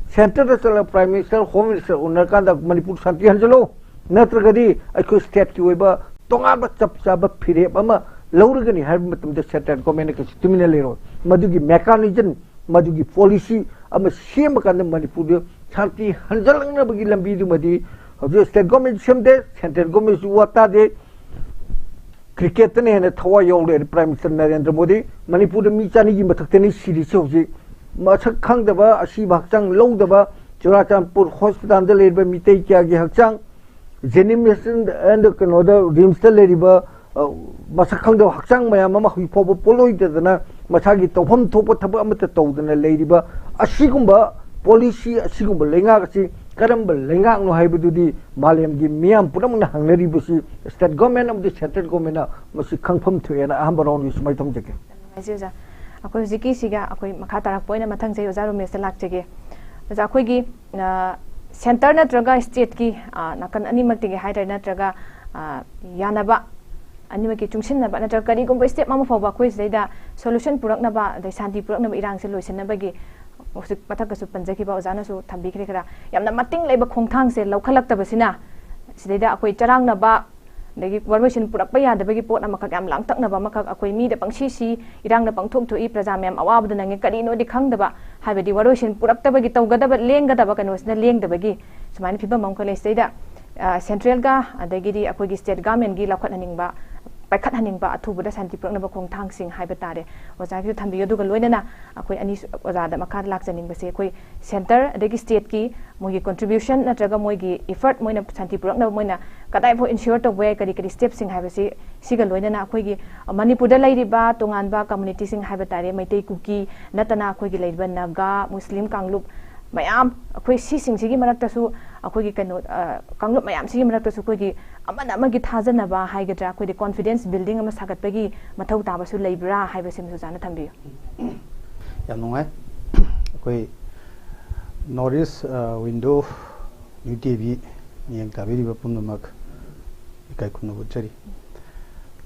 ꯁꯦꯟꯇꯔꯗ ꯆꯠꯂꯒ ꯄ꯭ꯔꯥꯏꯝ ꯃꯤꯅꯤꯁꯇꯔ, ꯍꯣꯝ ꯃꯤꯅꯤꯁꯇꯔ ꯎꯅꯔꯀꯥꯟꯗ ꯃꯅꯤꯄꯨꯔ ꯁꯥꯟꯇꯤ ꯍꯟꯖꯤꯜꯂꯣ, ꯅꯠꯇ꯭ꯔꯒꯗꯤ ꯑꯩꯈꯣꯏ ꯁ꯭ꯇꯦꯠꯀꯤ ꯑꯣꯏꯕ ꯇꯣꯉꯥꯟꯕ ꯆꯞ ꯆꯥꯕ ꯐꯤꯔꯦꯞ ꯑꯃ ꯂꯧꯔꯒꯅꯤ ꯍꯥꯏꯕ ꯃꯇꯝꯗ ꯁꯦꯟꯇ꯭ꯔꯦꯜ ꯒꯣꯔꯃꯦꯟꯅ ꯀꯩꯁꯨ ꯇꯨꯃꯤꯟꯅ ꯂꯩꯔꯣꯏ꯫ ꯃꯗꯨꯒꯤ ꯃꯦꯀꯥꯅꯤꯖꯝ, ꯃꯗꯨꯒꯤ ꯄꯣꯂꯤꯁꯤ ꯑꯃ ꯁꯦꯝꯕ ꯀꯥꯟꯗ ꯃꯅꯤꯄꯨꯔꯗ ꯁꯥꯟꯇꯤ ꯍꯟꯖꯜꯂꯛꯅꯕꯒꯤ ꯂꯝꯕꯤꯗꯨꯃꯗꯤ ꯍꯧꯖꯤꯛ ꯁ꯭ꯇꯦꯠ ꯒꯣꯔꯃꯦꯟꯁꯨ ꯁꯦꯝꯗꯦ, ꯁꯦꯟꯇ꯭ꯔꯦꯜ ꯒꯣꯔꯃꯦꯟꯁꯨ ꯋꯥ ꯇꯥꯗꯦ꯫ ꯀ꯭ꯔꯤꯀꯦꯠꯇꯅ ꯍꯦꯟꯅ ꯊꯋꯥꯏ ꯌꯥꯎ ꯂꯩꯔꯦ ꯄ꯭ꯔꯥꯏꯝ ꯃꯤꯅꯤꯁꯇꯔ ꯅꯔꯦꯟꯗ꯭ꯔ ꯃꯣꯗꯤ꯫ ꯃꯅꯤꯄꯨꯔꯗ ꯃꯤ ꯆꯅꯤꯒꯤ ꯃꯊꯛꯇꯅꯤ ꯁꯤꯔꯤꯁꯦ ꯍꯧꯖꯤꯛ꯫ ꯃꯁꯛ ꯈꯪꯗꯕ, ꯑꯁꯤꯕ ꯍꯛꯆꯥꯡ ꯂꯧꯗꯕ, ꯆꯨꯔꯥꯆꯥꯟꯄꯨꯔ ꯍꯣꯁꯄꯤꯇꯥꯜꯗ ꯂꯩꯔꯤꯕ ꯃꯤꯇꯩ ꯀꯌꯥꯒꯤ ꯍꯛꯆꯥꯡ, ꯖꯦꯅꯤꯝꯁ ꯑꯦꯟ ꯀꯩꯅꯣꯗ, ꯔꯤꯝꯁꯇ ꯂꯩꯔꯤꯕ, ꯑ, ꯃꯁꯛ ꯈꯪꯗꯕ ꯍꯛꯆꯥꯡ ꯃꯌꯥꯝ ꯑꯃ ꯍꯧꯖꯤꯛ ꯐꯥꯎꯕ ꯄꯣꯠꯂꯣꯏꯗꯗꯅ ꯃꯁꯥꯒꯤ ꯇꯧꯐꯝ ꯊꯣꯛꯄ ꯊꯕꯛ ꯑꯃꯠꯇ ꯇꯧꯗꯅ ꯂꯩꯔꯤꯕ ꯑꯁꯤꯒꯨꯝꯕ ꯄꯣꯂꯤꯁꯤ, ꯑꯁꯤꯒꯨꯝꯕ ꯂꯩꯉꯥꯛ ꯑꯁꯤ ꯀꯔꯝꯕ ꯂꯩꯉꯥꯛꯅꯣ ꯍꯥꯏꯕꯗꯨꯗꯤ ꯃꯥꯂꯦꯝꯒꯤ ꯃꯤꯌꯥꯝ ꯄꯨꯝꯅꯃꯛꯅ ꯍꯪꯅꯔꯤꯕꯁꯤ state government ꯑꯃꯗꯤ central governmentꯅ ꯃꯁꯤ ꯈꯪꯐꯝ ꯊꯣꯛꯑꯦꯅ ꯑꯍꯥꯟꯕ roundꯒꯤ ꯁꯨꯃꯥꯏꯅ ꯊꯝꯖꯒꯦ꯫ ꯅꯨꯡꯉꯥꯏꯖꯩ ꯑꯣꯖꯥ꯫ ꯑꯩꯈꯣꯏ ꯍꯧꯖꯤꯛꯀꯤꯁꯤꯒ ꯑꯩꯈꯣꯏ ꯃꯈꯥ ꯇꯥꯔꯛꯄ ꯑꯣꯏꯅ ꯃꯊꯪꯁꯦ ꯑꯣꯖꯥ ꯔꯣꯃꯦꯁꯇ ꯂꯥꯛꯆꯒꯦ꯫ ꯑꯣꯖꯥ, ꯑꯩꯈꯣꯏꯒꯤ ꯁꯦꯟꯇꯔ ꯅꯠꯇ꯭ꯔꯒ stateꯀꯤ ꯅꯥꯀꯟ ꯑꯅꯤꯃꯛꯇꯒꯤ ꯍꯥꯏꯇꯥꯔꯦ, ꯅꯠꯇ꯭ꯔꯒ ꯌꯥꯅꯕ, ꯑꯅꯤꯃꯛꯀꯤ ꯆꯨꯡꯁꯤꯟꯅꯕ ꯅꯠꯇ꯭ꯔꯒ ꯀꯔꯤꯒꯨꯝꯕ step ꯑꯃ ꯐꯥꯎꯕ ꯑꯩꯈꯣꯏ ꯁꯤꯗꯩꯗ solution ꯄꯨꯔꯛꯅꯕ, ꯑꯗꯩ ꯁꯥꯟꯇꯤ ꯄꯨꯔꯛꯅꯕ, ꯏꯔꯥꯡꯁꯦ ꯂꯣꯏꯁꯤꯟꯅꯕꯒꯤ ꯍꯧꯖꯤꯛ ꯃꯊꯛꯇꯁꯨ ꯄꯟꯖꯈꯤꯕ ꯑꯣꯖꯥꯅꯁꯨ ꯊꯝꯕꯤꯈ꯭ꯔꯦ, ꯈꯔ ꯌꯥꯝꯅ ꯃꯇꯤꯡ ꯂꯩꯕ ꯈꯣꯡꯊꯥꯡꯁꯦ ꯂꯧꯈꯠꯂꯛꯇꯕꯁꯤꯅ ꯁꯤꯗꯩꯗ ꯑꯩꯈꯣꯏ ꯆꯔꯥꯡꯅꯕ, ꯑꯗꯒꯤ ꯋꯥꯔꯣꯏꯁꯤꯟ ꯄꯨꯔꯛꯄ ꯌꯥꯗꯕꯒꯤ ꯄꯣꯠ ꯑꯃꯈꯛ, ꯌꯥꯝ ꯂꯥꯡꯇꯛꯅꯕ ꯑꯃꯈꯛ, ꯑꯩꯈꯣꯏ ꯃꯤꯗ ꯄꯪꯁꯤ ꯁꯤ, ꯏꯔꯥꯡꯅ ꯄꯪꯊꯣꯛ ꯊꯣꯛꯏ, ꯄ꯭ꯔꯖꯥ ꯃꯌꯥꯝ ꯑꯋꯥꯕꯗ ꯅꯪꯉꯦ, ꯀꯔꯤꯅꯣꯗꯤ ꯈꯪꯗꯕ, ꯍꯥꯏꯕꯗꯤ ꯋꯥꯔꯣꯏꯁꯤꯟ ꯄꯨꯔꯛꯇꯕꯒꯤ, ꯇꯧꯒꯗꯕ ꯂꯦꯡꯒꯗꯕ ꯀꯩꯅꯣꯁꯤꯅ ꯂꯦꯡꯗꯕꯒꯤ ꯁꯨꯃꯥꯏꯅ ꯐꯤꯕꯝ ꯑꯃꯈꯛ ꯂꯩ꯫ ꯁꯤꯗꯩꯗ centralꯒ ꯑꯗꯒꯤꯗꯤ ꯑꯩꯈꯣꯏꯒꯤ state governmentꯀꯤ ꯂꯧꯈꯠꯍꯟꯅꯤꯡꯕ, ꯄꯥꯏꯈꯠꯍꯟꯅꯤꯡꯕ, ꯑꯊꯨꯕꯗ ꯁꯥꯟꯇꯤ ꯄꯨꯔꯛꯅꯕ ꯈꯣꯡꯊꯥꯡꯁꯤꯡ ꯍꯥꯏꯕ ꯇꯥꯔꯦ, ꯑꯣꯖꯥꯒꯤꯁꯨ ꯊꯝꯕꯤꯌꯨ꯫ ꯑꯗꯨꯒ ꯂꯣꯏꯅꯅ ꯑꯩꯈꯣꯏ ꯑꯅꯤ ꯑꯣꯖꯥꯗ ꯃꯈꯥꯗ ꯂꯥꯛꯆꯅꯤꯡꯕꯁꯦ, ꯑꯩꯈꯣꯏ ꯁꯦꯟꯇꯔ ꯑꯗꯒꯤ ꯁ꯭ꯇꯦꯠꯀꯤ ꯃꯣꯏꯒꯤ contribution ꯅꯠꯇ꯭ꯔꯒ ꯃꯣꯏꯒꯤ effort, ꯃꯣꯏꯅ ꯁꯥꯟꯇꯤ ꯄꯨꯔꯛꯅꯕ ꯃꯣꯏꯅ ꯀꯗꯥꯏꯐꯥꯎ ensure ꯇꯧꯕ ꯌꯥꯏ, ꯀꯔꯤ ꯀꯔꯤ stepꯁꯤꯡ ꯍꯥꯏꯕꯁꯤ, ꯁꯤꯒ ꯂꯣꯏꯅꯅ ꯑꯩꯈꯣꯏꯒꯤ ꯃꯅꯤꯄꯨꯔꯗ ꯂꯩꯔꯤꯕ ꯇꯣꯉꯥꯟꯕ communityꯁꯤꯡ ꯍꯥꯏꯕ ꯇꯥꯔꯦ, ꯃꯩꯇꯩ, ꯀꯨꯀꯤ ꯅꯠꯇꯅ ꯑꯩꯈꯣꯏꯒꯤ ꯂꯩꯔꯤꯕ ꯅꯥꯒꯥ, ꯃꯨꯁꯂꯤꯝ ꯀꯥꯡꯂꯨꯞ ꯃꯌꯥꯝ, ꯑꯩꯈꯣꯏ ꯁꯤꯁꯤꯡꯁꯤꯒꯤ ꯃꯔꯛꯇꯁꯨ, ꯑꯩꯈꯣꯏꯒꯤ ꯀꯩꯅꯣ, ꯑ, ꯀꯥꯡꯂꯨꯞ ꯃꯌꯥꯝꯁꯤꯒꯤ ꯃꯔꯛꯇꯁꯨ ꯑꯩꯈꯣꯏꯒꯤ ꯑꯃꯅ ꯑꯃꯒꯤ ꯊꯥꯖꯅꯕ ꯍꯥꯏꯒꯗ꯭ꯔꯥ, ꯑꯩꯈꯣꯏꯗꯤ confidence building ꯑꯃ ꯁꯥꯒꯠꯄꯒꯤ ꯃꯊꯧ ꯇꯥꯕꯁꯨ ꯂꯩꯕ꯭ꯔꯥ ꯍꯥꯏꯕꯁꯤꯃꯁꯨ ꯑꯣꯖꯥꯅ ꯊꯝꯕꯤꯌꯨ꯫ ꯌꯥꯝ ꯅꯨꯡꯉꯥꯏ꯫ ꯑꯩꯈꯣꯏ North East Window New TV ꯃꯤꯠꯌꯦꯡ ꯇꯥꯕꯤꯔꯤꯕ ꯄꯨꯝꯅꯃꯛ ꯏꯀꯥꯏ ꯈꯨꯝꯅꯕ ꯎꯠꯆꯔꯤ꯫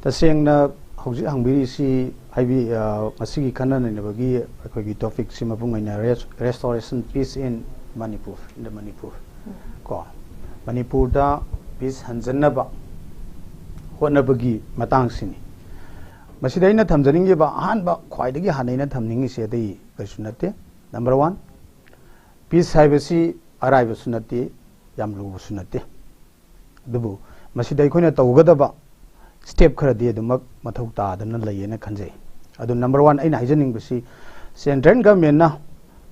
ꯇꯁꯦꯡꯅ ꯍꯧꯖꯤꯛ ꯍꯪꯕꯤꯔꯤꯁꯤ ꯍꯥꯏꯕꯤ, ꯑ, ꯃꯁꯤꯒꯤ ꯈꯟꯅ ꯅꯩꯅꯕꯒꯤ ꯑꯩꯈꯣꯏꯒꯤ topicꯁꯤ ꯃꯄꯨꯡ ꯑꯣꯏꯅ res-, Restoration Peace in Manipur, in the Manipur꯫ ꯀꯣ, ꯃꯅꯤꯄꯨꯔꯗ peace ꯍꯟꯖꯟꯅꯕ ꯍꯣꯠꯅꯕꯒꯤ ꯃꯇꯥꯡꯁꯤꯅꯤ꯫ ꯃꯁꯤꯗ ꯑꯩꯅ ꯊꯝꯖꯅꯤꯡꯉꯤꯕ ꯑꯍꯥꯟꯕ, ꯈ꯭ꯋꯥꯏꯗꯒꯤ ꯍꯥꯟꯅ ꯑꯩꯅ ꯊꯝꯅꯤꯡꯉꯤꯁꯦ ꯑꯇꯩ ꯀꯔꯤꯁꯨ ꯅꯠꯇꯦ꯫ Number one, peace ꯍꯥꯏꯕꯁꯤ ꯑꯔꯥꯏꯕꯁꯨ ꯅꯠꯇꯦ, ꯌꯥꯝ ꯂꯨꯕꯁꯨ ꯅꯠꯇꯦ꯫ ꯑꯗꯨꯕꯨ ꯃꯁꯤꯗ ꯑꯩꯈꯣꯏꯅ ꯇꯧꯒꯗꯕ step ꯈꯔꯗꯤ ꯑꯗꯨꯃꯛ ꯃꯊꯧ ꯇꯥꯗꯅ ꯂꯩꯌꯦꯅ ꯈꯟꯖꯩ꯫ ꯑꯗꯨ number one ꯑꯩꯅ ꯍꯥꯏꯖꯅꯤꯡꯕꯁꯤ, central governmentꯅ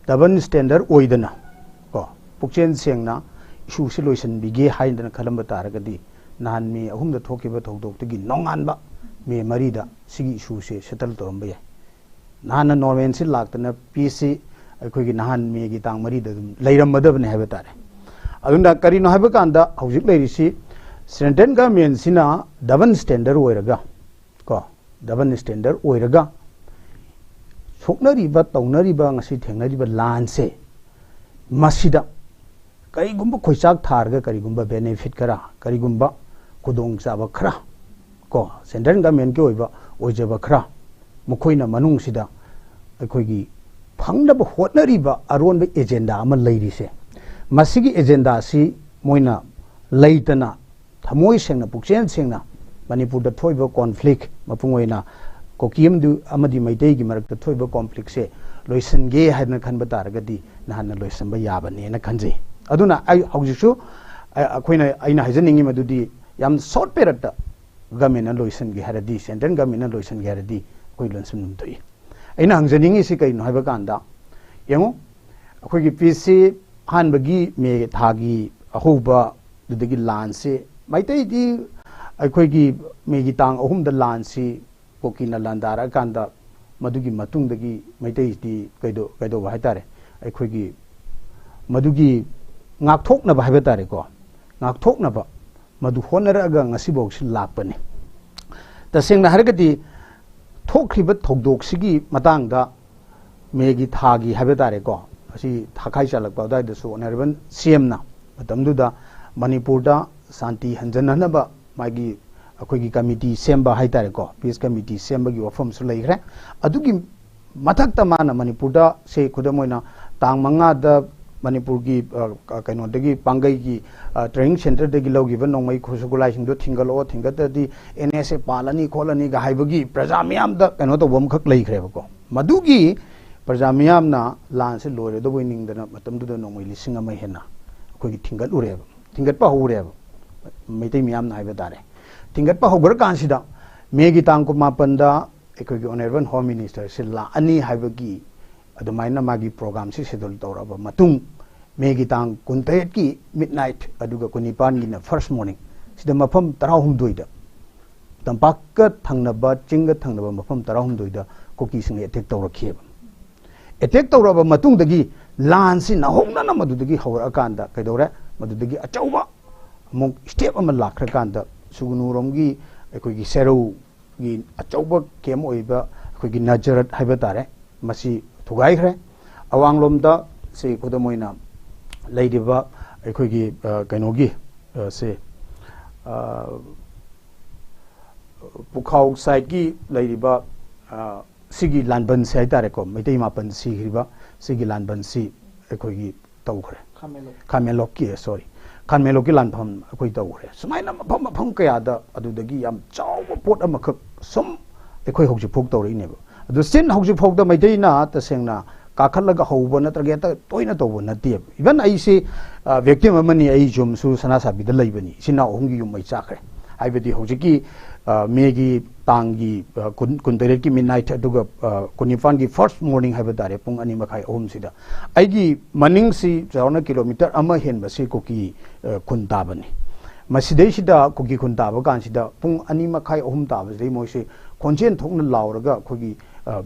double standard ꯑꯣꯏꯗꯅ, ꯀꯣ, ꯄꯨꯛꯆꯦꯜ ꯁꯦꯡꯅ issueꯁꯤ ꯂꯣꯏꯁꯤꯟꯕꯤꯒꯦ ꯍꯥꯏꯗꯅ ꯈꯜꯂꯝꯕ ꯇꯥꯔꯒꯗꯤ, ꯅꯍꯥꯟ ꯃꯦ ꯑꯍꯨꯝꯗ ꯊꯣꯛꯈꯤꯕ ꯊꯧꯗꯣꯛꯇꯒꯤ ꯅꯣꯡꯉꯥꯟꯕ ꯃꯦ ꯃꯔꯤꯗ ꯁꯤꯒꯤ issueꯁꯦ settle ꯇꯧꯔꯝꯕ ꯌꯥꯏ꯫ ꯅꯍꯥꯟꯅ normalcy ꯂꯥꯛꯇꯅ peaceꯁꯤ ꯑꯩꯈꯣꯏꯒꯤ ꯅꯍꯥꯟ ꯃꯦꯒꯤ ꯇꯥꯡ ꯃꯔꯤꯗ ꯑꯗꯨꯝ ꯂꯩꯔꯝꯃꯗꯕꯅꯤ ꯍꯥꯏꯕ ꯇꯥꯔꯦ꯫ ꯑꯗꯨꯅ ꯀꯔꯤꯅꯣ ꯍꯥꯏꯕ ꯀꯥꯟꯗ, ꯍꯧꯖꯤꯛ ꯂꯩꯔꯤꯁꯤ central government ꯁꯤꯅ double standard ꯑꯣꯏꯔꯒ, ꯀꯣ, double standard ꯑꯣꯏꯔꯒ ꯁꯣꯛꯅꯔꯤꯕ, ꯇꯧꯅꯔꯤꯕ, ꯉꯁꯤ ꯊꯦꯡꯅꯔꯤꯕ ꯂꯥꯟꯁꯦ, ꯃꯁꯤꯗ ꯀꯔꯤꯒꯨꯝꯕ ꯈꯣꯏꯆꯥꯛ ꯊꯥꯔꯒ, ꯀꯔꯤꯒꯨꯝꯕ benefit ꯈꯔ, ꯀꯔꯤꯒꯨꯝꯕ ꯈꯨꯗꯣꯡꯆꯥꯕ ꯈꯔ, ꯀꯣ, central government ꯀꯤ ꯑꯣꯏꯕ ꯑꯣꯏꯖꯕ ꯈꯔ ꯃꯈꯣꯏꯅ ꯃꯅꯨꯡꯁꯤꯗ ꯑꯩꯈꯣꯏꯒꯤ ꯐꯪꯅꯕ ꯍꯣꯠꯅꯔꯤꯕ ꯑꯔꯣꯟꯕ agenda ꯑꯃ ꯂꯩꯔꯤꯁꯦ, ꯃꯁꯤꯒꯤ agenda ꯁꯤ ꯃꯣꯏꯅ ꯂꯩꯇꯅ, ꯊꯃꯣꯏ ꯁꯦꯡꯅ, ꯄꯨꯛꯆꯦꯜ ꯁꯦꯡꯅ ꯃꯅꯤꯄꯨꯔꯗ ꯊꯣꯛꯏꯕ conflict, ꯃꯄꯨꯡ ꯑꯣꯏꯅ ꯀꯨꯀꯤ ꯑꯃꯗꯤ, ꯑꯃꯗꯤ ꯃꯩꯇꯩꯒꯤ ꯃꯔꯛꯇ ꯊꯣꯛꯏꯕ conflict ꯁꯦ ꯂꯣꯏꯁꯤꯟꯒꯦ ꯍꯥꯏꯗꯅ ꯈꯟꯕ ꯇꯥꯔꯒꯗꯤ, ꯅꯍꯥꯟꯅ ꯂꯣꯏꯁꯤꯟꯕ ꯌꯥꯕꯅꯦꯅ ꯈꯟꯖꯩ꯫ ꯑꯗꯨꯅ ꯑꯩ ꯍꯧꯖꯤꯛꯁꯨ, ꯑ, ꯑꯩꯈꯣꯏꯅ, ꯑꯩꯅ ꯍꯥꯏꯖꯅꯤꯡꯉꯤ ꯃꯗꯨꯗꯤ, ꯌꯥꯝ short period ꯇ government ꯅ ꯂꯣꯏꯁꯤꯟꯒꯦ ꯍꯥꯏꯔꯗꯤ, central government ꯅ ꯂꯣꯏꯁꯤꯟꯒꯦ ꯍꯥꯏꯔꯗꯤ, ꯑꯩꯈꯣꯏ ꯂꯣꯏꯁꯤꯟꯐꯝ ꯊꯣꯛꯏ꯫ ꯑꯩꯅ ꯍꯪꯖꯅꯤꯡꯉꯤꯁꯤ ꯀꯩꯅꯣ ꯍꯥꯏꯕ ꯀꯥꯟꯗ, ꯌꯦꯡꯉꯨ, ꯑꯩꯈꯣꯏꯒꯤ peace ꯁꯤ ꯑꯍꯥꯟꯕꯒꯤ ꯃꯦ ꯊꯥꯒꯤ ꯑꯍꯧꯕꯗꯨꯗꯒꯤ ꯂꯥꯟꯁꯤ, ꯃꯩꯇꯩꯗꯤ ꯑꯩꯈꯣꯏꯒꯤ ꯃꯦꯒꯤ ꯇꯥꯡ ꯑꯍꯨꯝꯗ ꯂꯥꯟꯁꯤ ꯀꯨꯀꯤꯅ ꯂꯥꯟꯗꯥꯔꯛꯑꯀꯥꯟꯗ, ꯃꯗꯨꯒꯤ ꯃꯇꯨꯡꯗꯒꯤ ꯃꯩꯇꯩꯗꯤ ꯀꯩꯗꯧ-, ꯀꯩꯗꯧꯕ ꯍꯥꯏ ꯇꯥꯔꯦ, ꯑꯩꯈꯣꯏꯒꯤ ꯃꯗꯨꯒꯤ ꯉꯥꯛꯊꯣꯛꯅꯕ ꯍꯥꯏꯕ ꯇꯥꯔꯦꯀꯣ, ꯉꯥꯛꯊꯣꯛꯅꯕ ꯃꯗꯨ ꯍꯣꯠꯅꯔꯛꯑꯒ ꯉꯁꯤꯐꯥꯎꯁꯤ ꯂꯥꯛꯄꯅꯤ꯫ ꯇꯁꯦꯡꯅ ꯍꯥꯏꯔꯒꯗꯤ, ꯊꯣꯛꯈ꯭ꯔꯤꯕ ꯊꯧꯗꯣꯛꯁꯤꯒꯤ ꯃꯇꯥꯡꯗ ꯃꯦꯒꯤ ꯊꯥꯒꯤ ꯍꯥꯏꯕ ꯇꯥꯔꯦꯀꯣ, ꯑꯁꯤ ꯊꯥꯈꯥꯏ ꯆꯥꯜꯂꯛꯄ ꯑꯗꯨꯋꯥꯏꯗꯁꯨ Honourable C M ꯅ ꯃꯇꯝꯗꯨꯗ ꯃꯅꯤꯄꯨꯔꯗ ꯁꯥꯟꯇꯤ ꯍꯟꯖꯟꯅꯅꯕ ꯃꯥꯒꯤ, ꯑꯩꯈꯣꯏꯒꯤ committee ꯁꯦꯝꯕ ꯍꯥꯏ ꯇꯥꯔꯦꯀꯣ, peace committee ꯁꯦꯝꯕꯒꯤ ꯋꯥꯐꯝꯁꯨ ꯂꯩꯈ꯭ꯔꯦ꯫ ꯑꯗꯨꯒꯤ ꯃꯊꯛꯇ ꯃꯥꯅ ꯃꯅꯤꯄꯨꯔꯗ, ꯁꯦ, ꯈꯨꯗꯝ ꯑꯣꯏꯅ, ꯇꯥꯡ ꯃꯉꯥꯗ ꯃꯅꯤꯄꯨꯔꯒꯤ, ꯑ, ꯀ-, ꯀꯩꯅꯣꯗꯒꯤ, ꯄꯥꯡꯒꯩꯒꯤ, ꯑ, training centre ꯗꯒꯤ ꯂꯧꯈꯤꯕ ꯅꯣꯡꯃꯩ ꯈꯨꯠꯁꯨ ꯈꯨꯠꯂꯥꯏꯁꯤꯡꯗꯣ ꯊꯤꯡꯒꯠꯂꯛꯑꯣ, ꯊꯤꯡꯒꯠꯇ꯭ꯔꯗꯤ N S A ꯄꯥꯜꯂꯅꯤ ꯈꯣꯠꯂꯅꯤꯒ ꯍꯥꯏꯕꯒꯤ ꯄ꯭ꯔꯖꯥ ꯃꯤꯌꯥꯝꯗ ꯀꯩꯅꯣ ꯇꯧꯕ ꯑꯃꯈꯛ ꯂꯩꯈ꯭ꯔꯦꯕꯀꯣ꯫ ꯃꯗꯨꯒꯤ ꯄ꯭ꯔꯖꯥ ꯃꯤꯌꯥꯝꯅ ꯂꯥꯟꯁꯦ ꯂꯣꯏꯔꯗꯧꯕꯩ ꯅꯤꯡꯗꯅ ꯃꯇꯝꯗꯨꯗ ꯅꯣꯡꯃꯩ ꯂꯤꯁꯤꯡ ꯑꯃ ꯍꯦꯟꯅ ꯑꯩꯈꯣꯏꯒꯤ ꯊꯤꯡꯒꯠꯂꯨꯔꯦꯕ, ꯊꯤꯡꯒꯠꯄ ꯍꯧꯔꯦꯕ, ꯃꯩꯇꯩ ꯃꯤꯌꯥꯝꯅ ꯍꯥꯏꯕ ꯇꯥꯔꯦ꯫ ꯊꯤꯡꯒꯠꯄ ꯍꯧꯈ꯭ꯔꯀꯥꯟꯁꯤꯗ ꯃꯦꯒꯤ ꯇꯥꯡ ꯀꯨꯟꯃꯥꯄꯟꯗ ꯑꯩꯈꯣꯏꯒꯤ Honourable Home Minister ꯁꯤ ꯂꯥꯛꯑꯅꯤ ꯍꯥꯏꯕꯒꯤ ꯑꯗꯨꯃꯥꯏꯅ ꯃꯥꯒꯤ program ꯁꯤ schedule ꯇꯧꯔꯛꯑꯕ ꯃꯇꯨꯡ, ꯃꯦꯒꯤ ꯇꯥꯡ ꯀꯨꯟꯇꯔꯦꯠꯀꯤ midnight, ꯑꯗꯨꯒ ꯀꯨꯟꯅꯤꯄꯥꯟꯒꯤꯅ first morning, ꯁꯤꯗ ꯃꯐꯝ ꯇꯔꯥꯍꯨꯝꯗꯣꯏꯗ, ꯇꯝꯄꯥꯛꯀ ꯊꯪꯅꯕ, ꯆꯤꯡꯒ ꯊꯪꯅꯕ ꯃꯐꯝ ꯇꯔꯥꯍꯨꯝꯗꯣꯏꯗ ꯀꯨꯀꯤꯁꯤꯡꯅ attack ꯇꯧꯔꯛꯈꯤꯑꯕ꯫ Attack ꯇꯧꯔꯛꯑꯕ ꯃꯇꯨꯡꯗꯒꯤ ꯂꯥꯟꯁꯤ ꯅꯧꯍꯧꯅꯅ ꯃꯗꯨꯗꯒꯤ ꯍꯧꯔꯛꯑꯀꯥꯟꯗ ꯀꯩꯗꯧꯔꯦ? ꯃꯗꯨꯗꯒꯤ ꯑꯆꯧꯕ ꯑꯃꯨꯛ ꯁ꯭ꯇꯦꯞ ꯑꯃ ꯂꯥꯛꯈ꯭ꯔꯀꯥꯟꯗ ꯁꯨꯒꯅꯨꯔꯣꯝꯒꯤ ꯑꯩꯈꯣꯏꯒꯤ ꯁꯦꯔꯧꯒꯤ ꯑꯆꯧꯕ ꯀꯦꯝ ꯑꯣꯏꯕ ꯑꯩꯈꯣꯏꯒꯤ ꯅꯖꯔꯠ ꯍꯥꯏꯕ ꯇꯥꯔꯦ, ꯃꯁꯤ ꯊꯨꯒꯥꯏꯈ꯭ꯔꯦ꯫ ꯑꯋꯥꯡꯂꯣꯝꯗ ꯁꯤ ꯈꯨꯗꯝ ꯑꯣꯏꯅ ꯂꯩꯔꯤꯕ ꯑꯩꯈꯣꯏꯒꯤ ꯑ, ꯀꯩꯅꯣꯒꯤ ꯑ, ꯁꯦ ꯑ, ꯄꯨꯈꯥꯎ ꯁꯥꯏꯠꯀꯤ ꯂꯩꯔꯤꯕ ꯑ, ꯁꯤꯒꯤ ꯂꯥꯟꯕꯟꯁꯤ ꯍꯥꯏꯇꯥꯔꯦꯀꯣ, ꯃꯩꯇꯩ ꯃꯥꯄꯟ ꯁꯤꯈ꯭ꯔꯤꯕ ꯁꯤꯒꯤ ꯂꯥꯟꯕꯟꯁꯤ ꯑꯩꯈꯣꯏꯒꯤ ꯇꯧꯈ꯭ꯔꯦ꯫ ꯈꯥꯃꯦꯟꯂꯣꯛꯀꯤ, ꯁꯣꯔꯤ, ꯈꯥꯃꯦꯟꯂꯣꯛꯀꯤ ꯂꯥꯟꯐꯝ ꯑꯩꯈꯣꯏ ꯇꯧꯈ꯭ꯔꯦ꯫ ꯁꯨꯃꯥꯏꯅ ꯃꯐꯝ ꯃꯐꯝ ꯀꯌꯥꯗ ꯑꯗꯨꯗꯒꯤ ꯌꯥꯝ ꯆꯥꯎꯕ ꯄꯣꯠ ꯑꯃꯈꯛ ꯁꯨꯝ ꯑꯩꯈꯣꯏ ꯍꯧꯖꯤꯛ ꯐꯥꯎ ꯇꯧꯔꯛꯏꯅꯦꯕ꯫ ꯑꯗꯨ ꯁꯤꯟ ꯍꯧꯖꯤꯛ ꯐꯥꯎꯗ ꯃꯩꯇꯩꯅ ꯇꯁꯦꯡꯅ ꯀꯥꯈꯠꯂꯒ ꯍꯧꯕ ꯅꯠꯇ꯭ꯔꯒ ꯍꯦꯛꯇ ꯇꯣꯏꯅ ꯇꯧꯕ ꯅꯠꯇꯦꯕ꯫ ꯏꯚꯟ ꯑꯩꯁꯤ ꯚꯤꯛꯇꯤꯝ ꯑꯃꯅꯤ, ꯑꯩ ꯌꯨꯝꯁꯨ ꯁꯅꯥꯁꯥꯕꯤꯗ ꯂꯩꯕꯅꯤ, ꯏꯆꯤꯟ ꯏꯅꯥꯎ ꯑꯍꯨꯝꯒꯤ ꯌꯨꯝ ꯃꯩ ꯆꯥꯈ꯭ꯔꯦ꯫ ꯍꯥꯏꯕꯗꯤ ꯍꯧꯖꯤꯛꯀꯤ ꯑ, ꯃꯦꯒꯤ ꯇꯥꯡꯒꯤ ꯑ, ꯀꯨꯟ ꯀꯨꯟꯇꯔꯦꯠꯀꯤ ꯃꯤꯠ ꯅꯥꯏꯠ ꯑꯗꯨꯒ ꯑ, ꯀꯨꯟꯅꯤꯄꯥꯟꯒꯤ ꯐꯥꯔꯁ ꯃꯣꯔꯅꯤꯡ ꯍꯥꯏꯕ ꯇꯥꯔꯦ, ꯄꯨꯡ ꯑꯅꯤ ꯃꯈꯥꯏ ꯑꯍꯨꯝꯁꯤꯗ ꯑꯩꯒꯤ ꯃꯅꯤꯡꯁꯤ ꯆꯥꯎꯔꯥꯛꯅ ꯀꯤꯂꯣꯃꯤꯇꯔ ꯑꯃ ꯍꯦꯟꯕꯁꯤ ꯀꯨꯀꯤ ꯑ, ꯈꯨꯟ ꯇꯥꯕꯅꯤ꯫ ꯃꯁꯤꯗꯩꯁꯤꯗ ꯀꯨꯀꯤ ꯈꯨꯟ ꯇꯥꯕ ꯀꯥꯟꯁꯤꯗ ꯄꯨꯡ ꯑꯅꯤ ꯃꯈꯥꯏ ꯑꯍꯨꯝ ꯇꯥꯕꯁꯤꯗꯩ ꯃꯣꯏꯁꯤ ꯈꯣꯟꯖꯦꯜ ꯊꯣꯛꯅ ꯂꯥꯎꯔꯒ ꯑꯩꯈꯣꯏꯒꯤ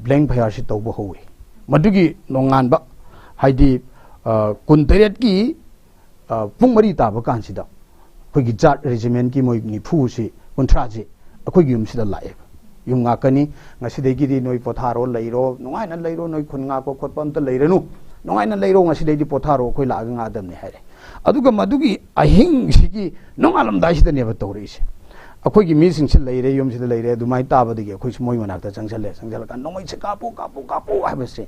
ꯕ꯭ꯂꯦꯡ ꯐꯌꯥꯔꯁꯤ ꯇꯧꯕ ꯍꯧꯋꯤ꯫ ꯃꯗꯨꯒꯤ ꯅꯣꯡꯉꯥꯟꯕ ꯍꯥꯏꯗꯤ ꯑ, ꯀꯨꯟꯇꯔꯦꯠꯀꯤ ꯑ, ꯄꯨꯡ ꯃꯔꯤ ꯇꯥꯕ ꯀꯥꯟꯁꯤꯗ ꯑꯩꯈꯣꯏꯒꯤ ꯖꯥꯠ ꯔꯦꯖꯤꯃꯦꯟꯒꯤ ꯃꯣꯏ ꯅꯤꯐꯨꯁꯤ, ꯀꯨꯟꯊ꯭ꯔꯥꯁꯤ ꯑꯩꯈꯣꯏꯒꯤ ꯌꯨꯝꯁꯤꯗ ꯂꯥꯛꯑꯦꯕ꯫ ꯌꯨꯝ ꯉꯥꯛꯀꯅꯤ, ꯉꯁꯤꯗꯒꯤꯗꯤ ꯅꯣꯏ ꯄꯣꯊꯥꯔꯣ, ꯂꯩꯔꯣ, ꯅꯨꯡꯉꯥꯏꯅ ꯂꯩꯔꯣ, ꯅꯣꯏ ꯈꯨꯟ ꯉꯥꯛꯄ ꯈꯣꯠꯄ ꯑꯝꯇ ꯂꯩꯔꯅꯨ, ꯅꯨꯡꯉꯥꯏꯅ ꯂꯩꯔꯣ, ꯉꯁꯤꯗꯩꯗꯤ ꯄꯣꯊꯥꯔꯣ, ꯑꯩꯈꯣꯏ ꯂꯥꯛꯑꯒ ꯉꯥꯗꯕꯅꯦ ꯍꯥꯏꯔꯦ꯫ ꯑꯗꯨꯒ ꯃꯗꯨꯒꯤ ꯑꯍꯤꯡꯁꯤꯒꯤ ꯅꯣꯡꯉꯥꯜꯂꯝꯗꯥꯏꯁꯤꯗꯅꯦꯕ ꯇꯧꯔꯛꯏꯁꯦ꯫ ꯑꯩꯈꯣꯏꯒꯤ ꯃꯤꯁꯤꯡꯁꯤ ꯂꯩꯔꯦ, ꯌꯨꯝꯁꯤꯗ ꯂꯩꯔꯦ, ꯑꯗꯨꯃꯥꯏꯅ ꯇꯥꯕꯗꯒꯤ ꯑꯩꯈꯣꯏꯁꯨ ꯃꯣꯏ ꯃꯅꯥꯛꯇ ꯆꯪꯁꯜꯂꯦ꯫ ꯆꯪꯁꯜꯂꯀꯥꯟꯗ ꯅꯣꯡꯃꯩꯁꯦ ꯀꯥꯞꯄꯨ, ꯀꯥꯞꯄꯨ, ꯀꯥꯞꯄꯨ ꯍꯥꯏꯕꯁꯦ